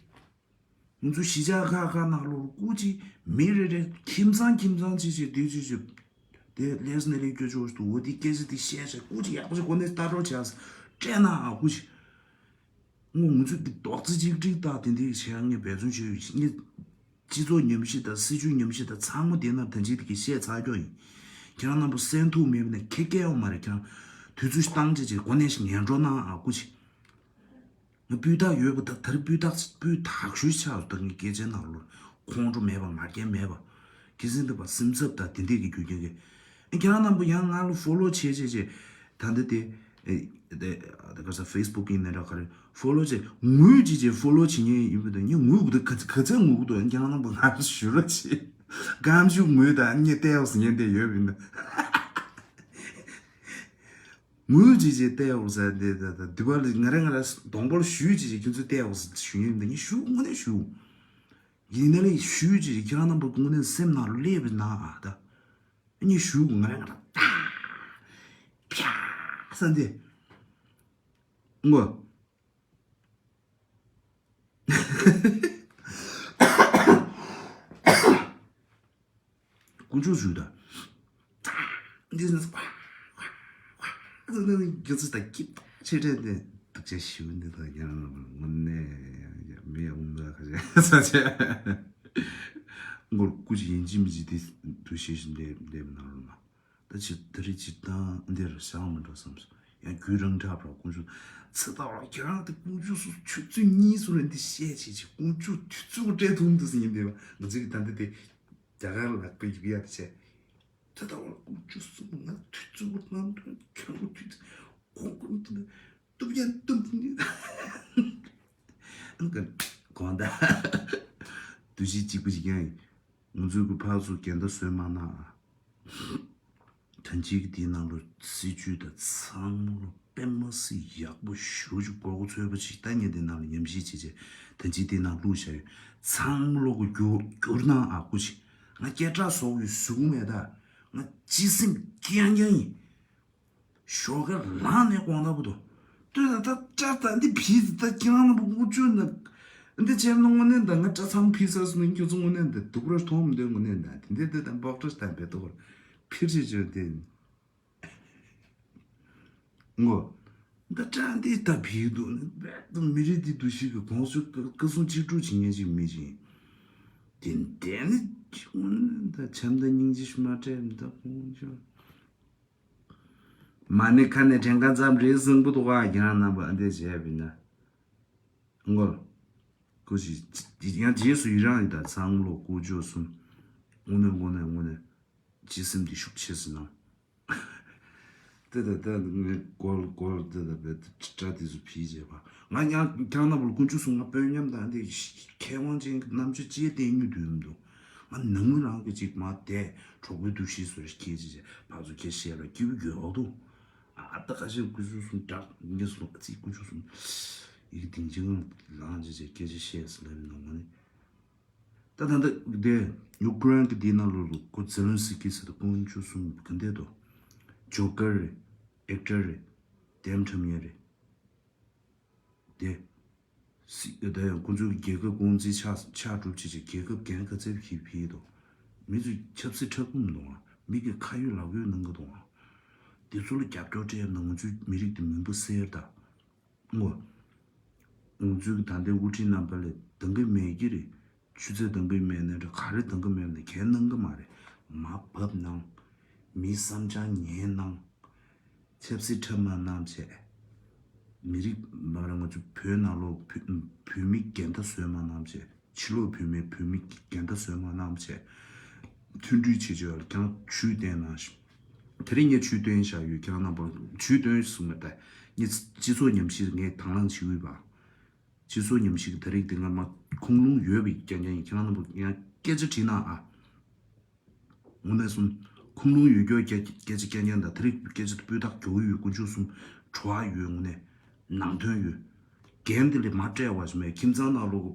ང་ཚོ་གཞིས་ཆགས་ཁག་ཁག་ནང་ལོགས་སྐུ་མཁྱེན་མི་རེ་རེ་ཁྱིམ་ཚང་ཁྱིམ་ཚང་ཅིག་ཅིག་དེ་ཅིག་ཅིག་དེ་ལས་སྣེ་ལས་སྐྱོ་ཆོག་ཏུ་འོ་དེ་སྐད་ཆ་དེ་བཤད་བྱས་སྐུ་མཁྱེན་ཡག་པོ་ཞིག་གོ་གནས་ལྟ་གྲོགས་བྱས་སྤྲད་ན་ཨ་སྐུ་མཁྱེན། ངོ་ང་ཚོ་འདི་རྡོག་རྩ་གཅིག་སྒྲིལ་དང་དེ་འདྲའི་བྱས་ངས་འབད་བརྩོན་བྱས་ཡོད་ངས། སྤྱི་ཚོགས་ཉམས་ཞིབ་དང་སྲིད་བྱུས་ཉམས་ཞིབ་དང་ཚང་མ་དེ་ནང་ད་ཅིག་དེ་གི་བཤད་ཚར་ཀྱོག་ཡིན། ཁྱེད་རང་རྣམ་པ་གསན་ཐུབ་མེད་པ་ན་ཁྱེད་སྐད་ཡོང་མ་རེད་ཁྱེད་རང་། དུས་ཚོད་བཏང་བྱས་བྱས་གོ་གནས་ཤིག་ངན་འགྲོ་གནང་ཨ་སྐུ་མཁྱེན། ང་སྤུས་དག་ཡོད་པ་ད་དར་སྤུས་དག་སྤུས་དག་ཤོས་ཆགས་སུ་ད་ངའི་སྐད་ཆའི་ནང་ལོ་ཁོང་ཁྲོ་མེད་པ་ང་རྒྱལ་མེད་པ། ཁྱེད་སེམས་འདི་པ་སེམས་འཚབ་དང་དེ་འདྲས་ཀྱི་རྒྱུ་རྐྱེན་གྱིས། ཁྱེད་རང་རྣམ་པ་ཡང་ང་ལ་ཕོ་ལོ་བྱེད་བྱེད་བྱེད། ད་འདི་དེ་ཨེ་དེ་དེ་ག་ས་ཕེ་སི་བུག་ཡིན་ནའི་འདྲ་ག་རེ་ཕོ་ལོ་བྱེད་ངུས་བྱེད་བྱེད་ཕོ་ལོ་བྱེད་མཁན་ཡིན་པ་དང་ངས་ངུས་གི་འདུག་ག་ག་ཚད་ངུ་གི་འདུག་ཁྱེད་རང་རྣམ་པ་ང་ལ་ཞུ་རོགས་བྱེད། སྐམ་ཤུགས་ངུས་དང་ངས་བལྟས་འོ་ཟེར་མཁན་དེ་ཡོད་པ་ཡིན་ན། ངུས་བྱས་བྱས་བལྟས་ཡོད་ཟེར་ཏེ། ད་ད་འདི་བ་ལ་ང་རེ་ང་རེ་གདོང་པོ་ལ་ཞུས་བྱས་བྱས་ཁྱོད་ཚོས་བལྟས་ཡོད་ཟེར་ཞུ་ཡིན། ད་ངས་ཞུ་དངོས་གནས་ཞུ་ཡིན་ན་ལས་ཞུས་བྱས་བྱས་ཁྱེད་རང་རྣམ་པ་དངོས་གནས་སེམས་ནང་ལ་སླེབས་པའི་ནང་ཨ། ད་ངས་ཞུ་ང་རེ་ང་རེ་ད་ཕྱ་ས་འདི་ངོ་དཀོན་མཆོག་ཞུ་ད། འདི་ནི་སྒྱུ་རྩལ་དང་སྐྱིད་ཆེ་གྲས་དེ་སྡུག་ཅག་ཞུ་འདི་དང་ཡང་དངོས་གནས་མི་ཡང་མི་ཁ་ཤས་ས་ཆ་མགོར་སྐུ་ཅི་ཡིན་གཅིག་མིན་གཅིག་དེ་འདུ་ཤེས་ཤིག་འདེབས་འདེབས་གནང་རོགས་གནང་། ད་ཅི་ད་རེས་ཅི་བཏང་འདིར་བཞག་མི་འགྲོ་བསམ་སོང་། ཡང་རྒྱུད་རང་འདྲ་བར་དཀོན་མཆོག་ཚེ་ད་བར་ཁྱེད་རང་དེ་དཀོན་མཆོག་སུ་ཆུ་ཚོད་གཉིས་སུ་རེད་འདི་བཤད་བྱེད་ཅིག་དཀོན་མཆོག་དུས་ཚོད་སྤྲད་ཐུབ་འདུག་ཟེར་ཡིན་པས་ང་ཚོ་གི་ད་འདི་དེ་རྒྱ་གར་ལ་ཀ་ཡུག་ཡ་དེ་བྱས། ད་ད་བར་དཀོན་མཆོག་གསུམ་ང་དུས་ཚོད་ནང་དུ་ཁྱོད་ཀྱི་དུས་ཚོད་ཁོང་ཁོང་དུ་ནི་གཏུབ་ཡ་གཏུབ་ནི་ཨང་ཀི་གོང་ད་དུས་ཚོད་གཅིག་པུ་ཞིག་ཡང་ཡིན། ང་ཚོའི་གི་ཕར་ཚུར་འགལ་ཟླ་བཟོས་མ་གནང་ཨ། ད་ཅིག་དེའི་ནང་ལ་སྲིད་ཇུས་དང་ཚང་མ་ལ་དཔེ་མ་སྲིད་ཡག་པོ་ཞེ་པོ་ཅིག་མགོ་སྐོར་ཚོད་པ་ཅིག་ད་ངས་དེ་ནང་ལ་ཉམས་ཞིབ་བྱས་བྱས་ད་ཅིག་དེའི་ནང་བླུགས་བཞག་ཡོད། ཚང་མ་ལོག་གི་བསྒྱུར་བསྒྱུར་གནང་ཨ། སྐུ་མཁྱེན། ང་སྐད་གྲགས་བཟོ་གི་ཡོད་ཟུག་མེད་ད། ང་སྤྱི་སེམས་རྐྱང་རྐྱང་ཡིན། ཞོགས་ཀ་ལངས་ནས་དགོང་དག་བར་དུ། ལྟོས་ད་ད་སྐྲ་ད་འདི་བིས་ད་ཁྱེད་རང་ལ་དབུ་ཅོ་ན། འདི་བྱས་ན་དངོས་གནས་ད་ང་སྐྲ་ཚང་བིས་ས་སོང་ན་ཁྱོད་ཚོ་དངོས་གནས་ད་སྡུག་ར་མཐོང་མི་འདོད་དངོས་གནས་ད་དེ་འདྲ་ད་ད་འབོག་སྐྲ་ད་འབད་དོ་བར་ཕིར་ཆེ་ཆེ་དེ། ངོ་། ད་སྐྲ་འདི་ད་བིས་འདུག་ནི་བད་དུ་མི་རིགས་འདི་འདུ་ཤེས་ཀྱི་གོང་ཚོད་ཀ་སུང་གཅིག་དྲུག་བྱེད་མཁན་ཅིག་མི་ཅིག་དེ་འདྲ་ནི་དངོས་གནས་ད་བྱམས་དང་སྙིང་རྗེ་ཞུ་མ་སྤྲད་མི་ད་དགོངས་ཞུ། མ་ཎི་ཁ་ནས་དྲན་ཁ་ཙམ་རེད་བཟང་པོ་འདུག་ག་ཁྱེད་རང་རྣམ་པ་ཨ་འདྲས་བྱས་པ་ཡིན་ན། ངོ་། སྐུ་མཁྱེན། ཡང་རྗེས་སུ་ཡི་རང་ཡིན་ད་ཚང་མ་ལོ་དཀོན་མཆོག་གསུམ། དངོས་གནས་དངོས་གནས་དངོས་གནས་སྤྱི་སེམས་འདི་ཤུགས་ཆེ་ཟིན་ནམ། དེ་ད་ལྟ་ངས་གོལ་གོལ་དེ་ད་བེད་སྐྲ་དེ་ཚོ་ཕྱིས་བྱས་པ། ང་ཡང་ཁྱེད་རང་རྣམ་པ་ལ་དཀོན་མཆོག་གསུམ་ང་དཔོན་ཉམས་དང་དེ་མཁས་དབང་ཅན་གྱི་རྣམ་དཔྱོད་ཅེས་བསྟན་རྒྱུ་དུས་མི་འདུག་ང་ནང་མི་རང་གི་ཅིག་མ་དེ་གྲོགས་པོའི་འདུ་ཤེས་བཟོ་རེ་སྐྱེས་ཅི་བྱས་ཕར་ཚུར་སྐད་བཤད་ལ་སྐྱིད་པོ་དགོས་འོག་ཏུ། ཨ་ད་ཁ་ཤས་དཀོན་མཆོག་གསུམ་དྲག་ངས་སོང་ཨ་ཙི་དཀོན་མཆོག་གསུམ་ཡི་གེ་སྡིངས་ཆའི་ངང་ལངས་ཅི་བྱས་སྐད་ཆ་བཤད་ཟེར་ལབ་ཡོད་ནོ་ང་ནི། ད་ད་ལྟ་དེ་ཡུ་ཀེ་རེན་གྱི་འདིའི་ནང་ལོགས་ལ་ཁོ་ཛེ་ལན་སི་ཀི་ཟེར་དུས་དཀོན་མཆོག་གསུམ་ག་འདྲས་འདུག་ཇོ་ཀར་རེད། ཨེག་ཊར་རེད། ལྡེམ་ཁྲམ་ཡན་རེད། དེ་སྲིད་ད་ཡང་ཁོ་ཚོའི་རྒྱལ་ཁབ་ཀུང་ཙི་ཆགས་ཆགས་གྲུབ་བྱེད་ཅིག་རྒྱལ་ཁབ་འགན་ག་ཚད་ཕིག་ཕིག་འདུག་མི་ཚོས་ཆབ་སྲིད་ཁྲག་འཁུམ་འདུག་ཨ། མི་གི་ཁ་ཡོད་ལག་ཡོད་གནང་གི་འདུག་ཨ། དེ་ཚོ་ལ་རྒྱབ་སྐྱོར་སྤྲད་ན་ང་ཚོའི་མི་རིགས་དེ་མུན་པ་སེལ་ད། ངོ་། ང་ཚོའི་གི་ད་ལྟའི་དབུ་ཁྲིད་རྣམ་པ་ལས་འདང་གི་མེད་ཀྱི་རེད། ཆུ་ཚད་འདང་གི་མེད་ནའི་འདྲ་ག་རེ་འདང་གི་མེད་ནའི་གལ་གནང་གི་མ་རེད། མ་བབ་གནང་། མིའི་བསམ་འཆར་ཉན་གནང་། ཆབ་སྲིད་འཁྲབ་མ་གནང་བྱས། མི་རིགས་མ་རེད་ང་ཚོ་བོད་ནང་ལོགས་བོད་བོད་མི་འགལ་ཟླ་བཟོས་མ་གནང་བྱས། ཕྱི་ལོགས་བོད་མི་བོད་མི་འགལ་ཟླ་བཟོས་མ་གནང་བྱས། མཐུན་སྒྲིལ་བྱེད་ཆོག་ཡ་ལ་ཁྱེད་རང་ཇུས་བསྟན་གནང་ཞིག་དེ་རིང་ངས་ཇུས་བསྟན་བཞག་ཡོད་ཁྱེད་རང་རྣམ་པ་ཇུས་བསྟན་གསུངས་མེད་ད། ངས་སྤྱི་ཚོགས་ཉམས་ཞིབ་ངས་དང་བླངས་བྱེད་འོས་པ། སྤྱི་ཚོགས་ཉམས་ཞིབ་ཀྱི་ད་རིག་དེ་སྔ་མ་ཁུངས་ལུང་ཡོད་པའི་རྐྱང་རྐྱང་ཡིན་ཁྱེད་རང་རྣམ་པ་ཡང་སྐད་ཆ་དྲིས་གནང་ཨ། དངོས་གནས་གསུམ། ཁུངས་ལུང་ཡོད་རྒྱུ་སྐད་སྐད་ཆ་རྐྱང་རྐྱང་དང་ད་རིག་སྐད་ཆ་སྤུས་དག་རྒྱུ་ཡོད་དཀོན་མཆོག་གསུམ་གྲོགས་ཡོད་དངོས་གནས་ནང་དོན་ཡོད། འགན་དེ་ལས་མ་སྤྲད་བ་ཞིག་མེད་ཁྱིམ་ཚང་ནང་ལོག་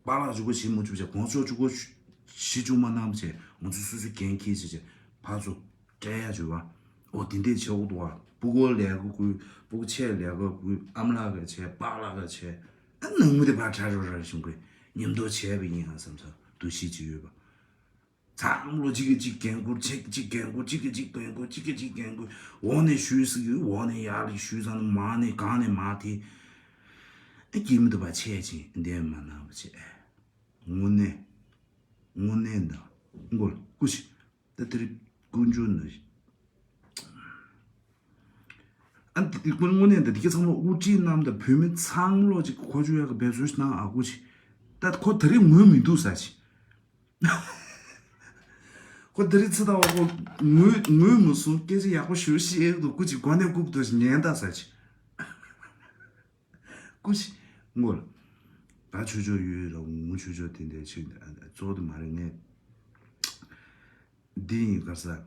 པཱ་ལགས་གཅིག་པོ་བྱེད་མ་བཅུག་བྱས་གོང་ཆོག་གཅིག་པོ་བྱེད་བཅུག་མ་གནང་བྱས་ང་ཚོ་སོ་སོའི་འགན་འཁྱེར་བྱས་བྱས་ཕར་ཚུར་སྤྲད་ཡ་བྱོས་བ། ཨོ་དེ་འདྲས་བྱེད་དགོས་འདུག་བ། སྤུ་གུ་ལས་ཀ་དགོས། སྤུ་གུ་ཆེ་ལས་ཀ་དགོས། ཨ་མ་ལགས་ཀ་བྱས་པཱ་ལགས་ཀ་བྱས། ཨ་ནང་མི་དེ་ཕར་གྲ་རོ་ར་བྱུང་གི་མཉམ་དུ་བྱས་པ་ཡིན་ཨ་བསམ་ཚོ་འདུ་ཤེས་ཅིག་ཡོད་པ། ཚང་མ་ལོ་གཅིག་གིས་གཅིག་འགན་འཁུར་གཅིག་གིས་གཅིག་འགན་འཁུར་གཅིག་གིས་གཅིག་འགན་འཁུར་གཅིག་གིས་གཅིག་འགན་འཁུར་འོག་ནས་ཞུས་ཟིག་ཡོད་འོག་ནས་ཡར་ལ་ཞུས་ཙང་མར་ནས་གང་ནས་མར་དེ། ཨ་སྐྱིད་མི་འདུག་པ་ཆེ་ཆེ་འདས་མ་གནང་བ་བྱས། དངོས་གནས། དངོས་གནས་འདང་མགོ་ལ་སྐུ་ཞིག་ད་དེ་རིང་དཀོན་མཆོག་ནི། ཨ་འདི་དེ་དཀོན་དངོས་གནས་འདི་དེ་ག་ཚང་མ་དབུ་ཁྲིད་རྣམས་དང་བོད་མི་ཚང་མ་ལོག་ཅིག་གོ་ཆོད་ཡག་གི་འབད་རྩོལ་ཞིག་གནང་ཨ་ཁུ་ཞིག་ད་ཁོ་དེ་རིང་ངུས་མི་འདུག་ས་ཞིག་ཁོ་དེ་རིང་ཚེ་ཐར་བ་ཁོ་ངུས་ངུས་མི་སོང་སྐད་ཆ་ཡག་པོ་ཞུ་ཤེས་འདུག་སྐུ་ཅིག་གོ་གནས་སྐུ་དོ་ཞིག་ཉན་ད་ས་ཞིག་སྐུ་ཞིག་ངོ་ལ། ད་ཆོས་ཕྱོགས་ཡོད་ར་ངུ་ཆོས་ཕྱོགས་དེ་འདྲའི་ཆོས་གཙོ་བོ་དེ་མ་རེད་ངས། འདི་ཡིན་ག་ས།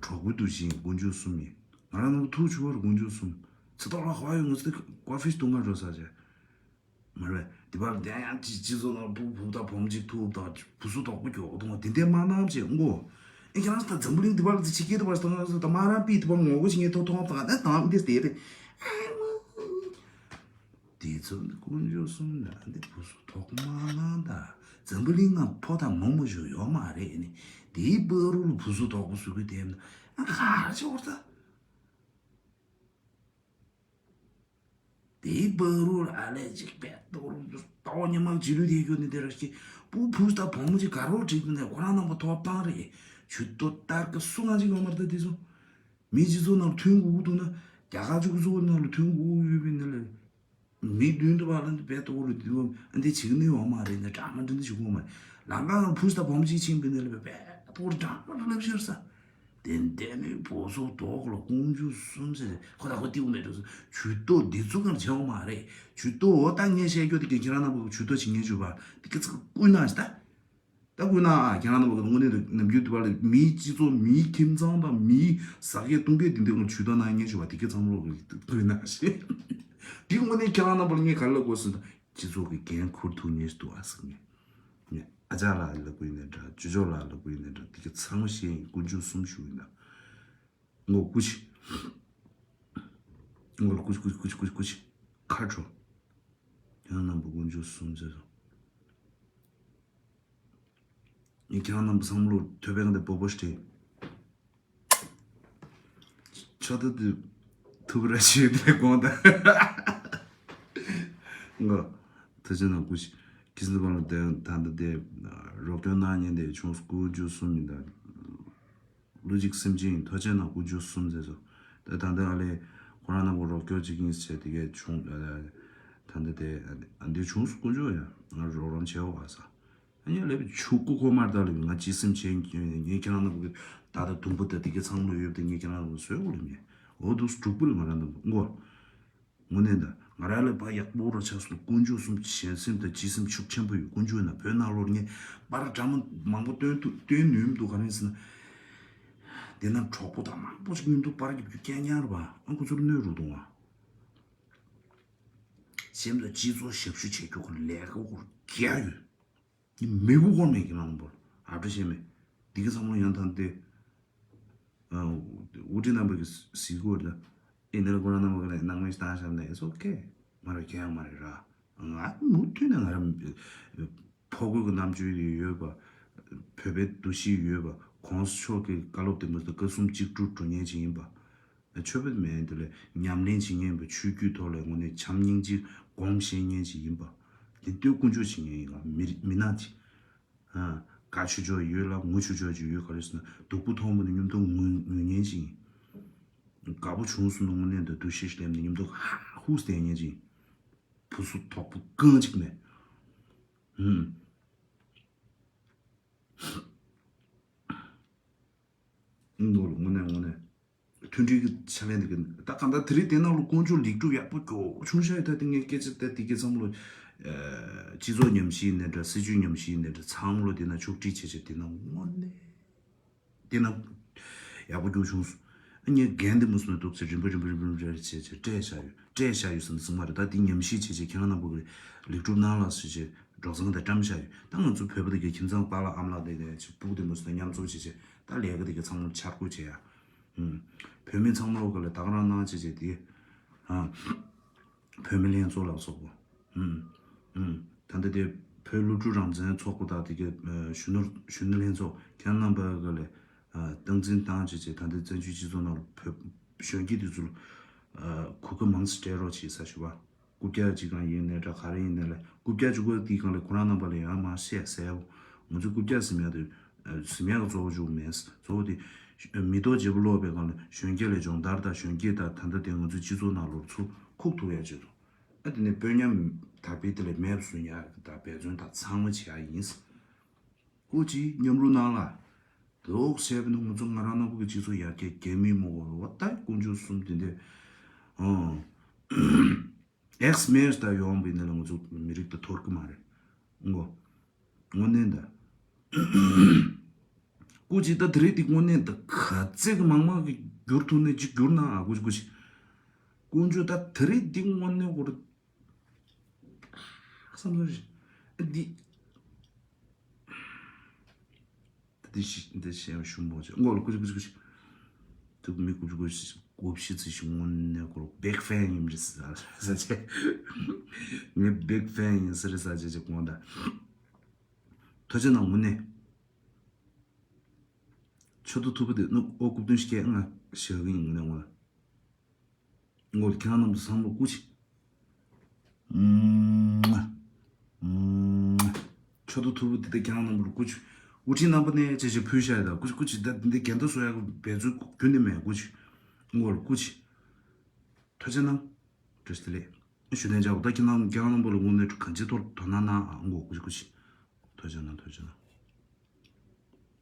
གྲོགས་པོ་འདུ་ཤེས་དཀོན་མཆོག་གསུམ་ཡིན། ང་རང་ནང་ཐུག་ཆུ་བར་དགུན་ཆུ་གསུམ། ཚེ་ཐོག་ལ་ཧ་ཡོད་ངོ་ཚེ་ཀ་ཧྥིས་དུང་ང་འགྲོ་ས་ཆེ། མ་རེད། དེ་བར་དེ་ཡང་ཅི་ཅི་ཚོ་ནང་བུ་བུ་དང་བུ་མོ་གཅིག་ཐུག་དང་བུ་སུ་དོག་པོ་གྱོག་དུང་དེ་འདྲའི་མ་གནང་བྱེད་མགོ། ཨེ་ཁྱེད་རང་ད་འཛམ་བུ་གླིང་དེ་བར་ཅི་ཁྱེད་དེ་བར་དང་ད་མ་རང་པི་དེ་བར་ངོ་གོ་ཞིག་ངས་ཐོག་ཐོག་དང་ད་དང་འདི་དེ་དེ། དེ་ཚོ་ནི་དཀོན་མཆོག་གསུམ་ལ་འདི་བུ་སུ་དོག་མ་གནང་ད། འཛམ་བུ་གླིང་ན་ཕོ་དང་མོ་མོ་ཞིག་ཡོད་མ་རེད་ནི། དེའི་བར་རུ་ལ་བུ་སུ་དོག་པོ་སུ་གི་དེ་ན་ཨ་ག་ཆོག་ད། དེའི་བར་རུ་ལ་ཨ་ལས་ཅིག་པད་ཏོ་རུ་ཏོ་ཉི་མ་རྗེས་ལུས་དེ་ཡོད་ནི་དེ་ར་ཤི། བུ་བུ་ད་བུ་མོ་ཅིག་ག་རོ་བྲིས་ནས་ཁོ་རང་རྣམ་པ་ཐོབ་ཐང་རེད། ཇུས་གཏོགས་ལྟར་ག་སུ་ང་ཅིག་ཡོད་མ་རེད་ད་དེ་ཚོ། མི་སྤྱི་ཚོགས་ནང་ལ་མཐུན་དགོས་ཀྱི་འདུག་ན། རྒྱ་གར་ཕྱོགས་གཙོ་བོ་ནང་ལ་མཐུན་དགོས་ཀྱི་ཡོད་པའི་ནི་ལས། མི་མདུན་དུ་བ་ལ་འདི་བས་ཏོག་རུ་འདི་འདི་བྱེད་ནི་ཡོད་མ་རེད་ནི། འདྲ་མ་འདྲ་འདི་བྱེད་དགོས་མ་རེད། ལམ་ཁ་ནང་བུ་ཞིག་དང་བུ་མོ་ཞིག་ཕྱིན་པའི་ནི་ལས་བས་ཏོག་རུ་འདྲ་མ་རུ་ལབ་ཤེར་ས། དེ་འདས་ནི་བུ་སུ་དོག་ལ་དཀོན་མཆོག་གསུམ་ཟེར་ཁོ་ད་ཁོ་ཏིའུ་མེད་འགྲོ་སོང་། ཇུས་གཏོགས་འདི་ཚོ་གང་བྱེད་དགོས་མ་རེད། ཇུས་གཏོགས་འོ་ད་ངས་བཤད་རྒྱུ་དེ་གི་ཁྱེད་རང་རྣམ་པ་གི་ཇུས་གཏོགས་བྱེད་ངེས་ཇུས་པ་དེ་གི་ཚིག་བསྐུལ་ན་ཞིག་ད། ད་དགོས་ན་ཨ་ཁྱེད་རང་རྣམ་པ་གི་དངོས་གནས་དུ་ནམ་རྒྱུན་དུ་བ་ལ་མིའི་སྤྱི་ཚོགས་མིའི་ཁྱིམ་ཚང་དང་མིའི་ཟ་སྐད་བཏུང་སྐད་འདི་འདི་ངོ་ཇུས་གཏོགས་གནང་ངེས་ཞུ་བ་དེ་གི་ཚང་མ་ལོག་གི་དགོས་ན་ཞེས། དེ་དངོས་གནས་ཁྱེད་རང་རྣམ་པ་ལ་ངས་ག་རེ་ལབ་དགོས་ཟེར་ན་སྤྱི་ཚོགས་ཀྱི་འགན་འཁུར་ཐུབ་ངེས་ཤིག་འདུག་ཨ་ཟེར་ངས། ངས་ཨ་ཅག་ལགས་ལབ་དགོས་ཡིན་ན་འདྲ་ཇོ་ཇོ་ལགས་ལབ་དགོས་ཡིན་ན་འདྲ་དེ་གི་ཚང་མ་ཤེས་ཡིན། དཀོན་མཆོག་གསུམ་ཞུ་ཡིན་ན། ངོ་ཀུ་ཤི། ངོ་ལ་ཀུ་ཤི་ཀུ་ཤི་ཀུ་ཤི་ཀུ་ཤི་ཀུ་ཤི་ཁ་དྲོ། ཁྱེད་རང་རྣམ་པ་དཀོན་མཆོག་གསུམ་ཟེར་སོང་། ངས་ཁྱེད་རང་རྣམ་པ་ཚང་མ་ལོ་ཐོད་པའི་ཁ་འདི་སྤོ་སྤོ་ཞིག་སྤྲད། ཆོ་ཏོ་དུ་ཐུབ་ར་ཞུས་ཏེ་དགོངས་དག་ངོ་ཐུགས་རྗེ་གནང་། ཀུ་ཤི་ཁྱི་སི་གོ་ལ་དེ་ད་ལྟ་དེ་རོགས་སྐྱོར་གནང་མཁན་དེ་བྱུང་སྐུ་མཆོག་གསུམ་ཡིན་ད། ལུ་གཅིག་སེམས་ཅན་ཡིན། ཐུགས་རྗེ་གནང་། དཀོན་མཆོག་གསུམ་ཟེར་སོང་། ད་ད་ལྟ་ཨ་ལས་ཁོ་རང་རྣམ་པ་རོགས་སྐྱོར་བྱེད་ཀྱིན་ཟེར་དེ་གས་བྱུང་། ད་ལྟ་དེ་ཨ་འདི་བྱུང་སོང་། དཀོན་མཆོག་ཡ་ང་རོགས་རམ་བྱེད་འོ་བ་ས། ཨ་ནི་ལས་ཆུ་ཀུ་ཀོ་མར་ད་ལས་ང་ཅི་སེམས་ཅན་ངས་ཁྱེད་རང་རྣམ་པ་གི་ད་ལྟ་དུམ་བུ་ད་དེ་གས་ཚང་མ་ཡོད་དེ་ངས་ཁྱེད་རང་རྣམ་པ་བཟོས་འོ་ལས་མེད་འོ་དུ་དྲུག་པོ་ལས་ང་རང་རྣམ་པ་མགོ། དངོས་གནས་ད་ང་རང་ལ་ཕ་ཡག་པོ་ར་ཆགས་སོང་། དཀོན་མཆོག་གསུམ་གྱི་ཞལ་སེམས་དང་སྤྱི་སེམས་ཤུགས་ཆེན་པོ་ཡོད། དཀོན་མཆོག་ཡིན་ན་བོད་ནང་ལོགས་ངས་པར་འདྲ་མ་མང་པོ་སྟོན་ཐུབ་སྟོན་ནུས་མི་འདུག་ག་རེ་ཟེར་ན། འདི་ན་གྲོགས་པོ་དང་མང་པོ་ཞིག་ཡོད་འདུག་པར་རྒྱབ་རྒྱུ་རྐྱང་རྐྱང་རེད་པ། ཨ་ཁོ་ཚོར་གནོད་རུ་གཏོང་བ། སེམས་དང་སྤྱི་ཚོགས་ཞབས་ཞུ་བྱེད་རྒྱུ་ཁོ་ལས་ཀ་ཁོ་རྒྱ་ཡོད། མི་བུ་གོ་མེད་ཀྱི་ནང་པོ་ཨ་བྲ་ཤེས་མེད། འདི་གི་བསམ་བློ་ཡང་དང་དེ། དབུ་ཁྲིད་རྣམ་པ་གི་གཟིགས་སྐོར་ལ། ཨེ་འདི་ལ་ཁོ་རང་རྣམ་པ་གི་ལ་ནང་མི་ཞིག་བཏང་བཞག་ན་it's okay མ་རེད། ཁྱད་ཡང་མ་རེད་ར། ང་མུ་མཐུད་ནས་ང་རང་ཕོ་རྒོད་ཀྱི་རྣམ་དཔྱོད་ཡོད་པ། བོད་པའི་འདུ་ཤེས་ཡོད་པ། གོང་ས་མཆོག་གི་བཀའ་སློབ་དེ་མ་ཟད་སྐབས་གསུམ་གཅིག་སྒྲིལ་འགྲོ་མཁན་ཅིག་ཡིན་པ། ཆོས་པ་མེད་དེ་ལས་ཉམས་ལེན་བྱེད་མཁན་པ། ཆོས་བརྒྱུད་ཐོག་ལ་དངོས་གནས་བྱམས་སྙིང་རྗེ་སྒོམ་ཤེས་མཁན་ཅིག་ཡིན་པ། དེ་ལྟོས་དཀོན་མཆོག་བྱེད་མཁན་ཡིན་ལ་མི་མི་ནག་ཅིག་ཨ་ག་ཆོས་ཕྱོགས་ཡོད་ལ་ངུ་ཆོས་ཕྱོགས་ཅིག་ཡོད། ག་རེ་ཟེར་ན་སྡུག་པོ་མཐོང་བ་ནི་མཉམ་དུ་ངུ་ངུ་མཁན་ཅིག་ཡིན། དགའ་པོ་བྱུང་སོང་ན་དངོས་གནས་དུ་འདུ་ཤེས་ཤིག་སླེབས་ནས་མཉམ་དུ་ཧ་ཧུ་བསྡད་མཁན་ཅིག་ཡིན། བུ་སུ་དོག་པོ་རྐང་གཅིག་མེད། ཧུམ། ཨིན་དོ་ལ་དངོས་གནས་དངོས་གནས། མཐུན་སྒྲིལ་གྱི་ཕྱག་ལེན་དེ་གི་ད་གང་ལྟར་དེ་རིང་དེ་ནང་ལ་དཀོན་མཆོག་ལེགས་གྲུབ་ཡག་པོ་མགྱོགས་བྱུང་ཤག་ཡོད། ད་དེ་ངས་སྐད་ཆ་ད་དེ་གི་ཚང་མ་ལོ། སྤྱི་ཚོགས་ཉམས་ཞིབ་ཡིན་ནའི་འདྲ། སྲིད་ཇུས་ཉམས་ཞིབ་ཡིན་ནའི་འདྲ། ཚང་མ་ལོ་དེ་ན་ཕྱོགས་སྒྲིག་བྱས་བྱས་དེ་ན་དངོས་གནས། དེ་ན་ཡག་པོ་མགྱོགས་བྱུང་སོང་། ངས་འགན་དེ་མུ་སུམ་ནས་འདུག་ཚེ་རིམ་པ་རིམ་པ་རིམ་པ་རིམ་པ་བྱས་བྱས་སྤྲད་བཞག་ཡོད། སྤྲད་བཞག་ཡོད་ཟེར་ན་ཚང་མ་རེད། ད་དེ་ཉམས་ཞིབ་བྱས་བྱས་ཁྱེད་རང་རྣམ་པ་གི་ལེགས་གྲུབ་གནང་ལ་ཟེར་བྱས་སྒྲོག་ཚང་དེ་བཀྲམ་བཞག་ཡོད། ད་ང་ཚོ་བོད་པ་དེ་གའི་ཁྱིམ་ཚང་པཱ་ལགས་ཨ་མ་ལགས་དེ་ནས་ཅིག་སྤུ་གུ་དེ་མུ་སུམ་ནས་མཉམ་འཛོམས་བྱས་བྱས་ད་ལས་ཀ་དེ་གའི་ཚང་མ་འཆར་འགོད་བྱས་ཡ། བོད་མི་ཚང་མ་ལོག་ག་ལས་ད་ག་རང་གནང་བྱས་བྱས་དེ། བོད་མི་ལྷན་ཚོགས་ལ་སོགས་པ། ད་ལྟ་དེ་བོད་སློབ་ཕྲུག་རང་བཙན་ཚོགས་པ་དང་དེ་གའི་གཞོན་ནུ་གཞོན་ནུ་ལྷན་ཚོགས་ཁྱེད་རྣམ་པ་ག་ལས་སྟངས་འཛིན་བཏང་བྱས་བྱས་ད་ལྟ་བཙན་བྱོལ་སྤྱི་ཚོགས་ནང་ལ་བོད་གཞོན་སྐྱེས་དེ་ཚོ་ལ་གོ་སྐབས་མང་ཙམ་སྤྲད་རོགས་བྱེད་ས་ཞུ་བ། རྐུབ་བཀྱག་ཅིག་གང་ཡིན་ནའི་འདྲ་ག་རེ་ཡིན་ནའི་ལས་རྐུབ་བཀྱག་བཅུག་པ་དེའི་སྒང་ལས་ཁོ་རང་རྣམ་པ་ལ་ཡང་མ་བཤད་ཟེར་འོ། ང་ཚོས་རྐུབ་བཀྱག་ཟིན་ཡག་དེ་ཟིན་ཡག་གི་གཙོ་བོ་བཅུག་མེད། གཙོ་བོ་དེ་མི་ཐོག་བརྗེ་པོ་ལོག་པའི་སྒང་ལས་གཞོན་སྐྱེས་ལ་སྦྱོང་བརྡར་དང་གཞོན་སྐྱེས་དང་ད་ལྟ་དེ་ང་ཚོའི་སྤྱི་ཚོགས་ནང་ལོགས་ཚུར་ཁུག་ཐུབ་ཡག་བྱེད་དོ། ཨ་དེ་ནས་དཔོན་ཉམས་དར་སྤེལ་དེ་ལས་མེད་པ་བཟོ་ཡག་དང་འབད་བརྩོན་དང་ཚང་མ་བྱེད་ཡག་ཡིན། སྐུ་མཁྱེན་མཉམ་རུབ་གནང་ལ། དོགས་བྱས་པ་ནི་ང་ཚོ་ང་རང་རྣམ་པ་གི་སྤྱི་ཚོགས་ཡར་རྒྱས་རྒྱས་མིན་མོ་གོ་བ་ལྟ་དཀོན་མཆོག་གསུམ་དེ་འདྲས། ཨང་། ཨེགས་མེར་ད་ཡོང་བའི་ནི་ལ་ང་ཚོ་མི་རིགས་ད་ཐོར་གི་མ་རེད། ངོ་། དངོས་གནས་ད། སྐུ་མཁྱེན། ད་དེ་རིང་འདི་དངོས་གནས་ད་ག་ཚད་ཀྱི་མང་མང་གི་བསྒྱུར་ཐུབ་ནས་ཅིག་བསྒྱུར་གནང་ཨ། སྐུ་མཁྱེན། སྐུ་མཁྱེན། དཀོན་མཆོག། ད་དེ་རིང་འདི་དངོས་གནས་ཁོ་རང་བསམ་བློ་ཞིག་འདི། ད་འདི་ཞིག་འདི་བཤད་ཡང་ཞུ་མོ་ཅིག་ངོ་ལ། སྐུ་མཁྱེན། སྐུ་མཁྱེན། སྐུ་མཁྱེན། ད་མི་དགུ་བཅུ་གོ་གོ་བཞི་ཙམ་ཞིག་དངོས་གནས་ཁོ་རང་བིག་ཕེན་ཡིན་རེད་ཟེར་ཟེར་བྱས། ངའི་བིག་ཕེན་ཡིན་ཟེར་རེད་ཟེར་བྱས་ཅིག་དགོངས་དག་ཐུགས་རྗེ་གནང་། དངོས་གནས། ཆོ་ཐུ་ཐུ་བུ་དེ་ནུ་ཨོ་སྐུ་མདུན་ཞིག་སྐད་ང་ཞེ་གི་ཡིན་ངོ་ནས་ངོ་ལ། ངོ་ལ་ཁྱེད་རང་རྣམ་པ་ཚང་མ་སྐུ་མཁྱེན། ཆོ་ཐུ་ཐུ་བུ་དེ་དེ་ཁྱེད་རང་རྣམ་པ་སྐུ་མཁྱེན། དབུ་ཁྲིད་རྣམ་པ་ནས་བྱས་བྱས་ཕུལ་བཞག་ཡོད་ད། སྐུ་མཁྱེན། སྐུ་མཁྱེན། ད་འདི་འགལ་ཟླ་བཟོ་ཡག་འབད་རྩོལ་ཁྱོན་ནས་མེད། སྐུ་མཁྱེན། ངོ་ལ་སྐུ་མཁྱེན། ཐུགས་རྗེ་གནང་། བཀྲ་ཤིས་བདེ་ལེགས། ཞུ་ནས་འཇགས། ད་ཁྱེད་རང་ཁྱེད་རང་རྣམ་པ་ལ་དངོས་གནས་གང་ཅིའི་ཐོག་དོ་སྣང་གནང་ཨ། ངོ་སྐུ་མཁྱེན། སྐུ་མཁྱེན། ཐུགས་རྗེ་གནང་། ཐུགས་རྗེ་གནང་།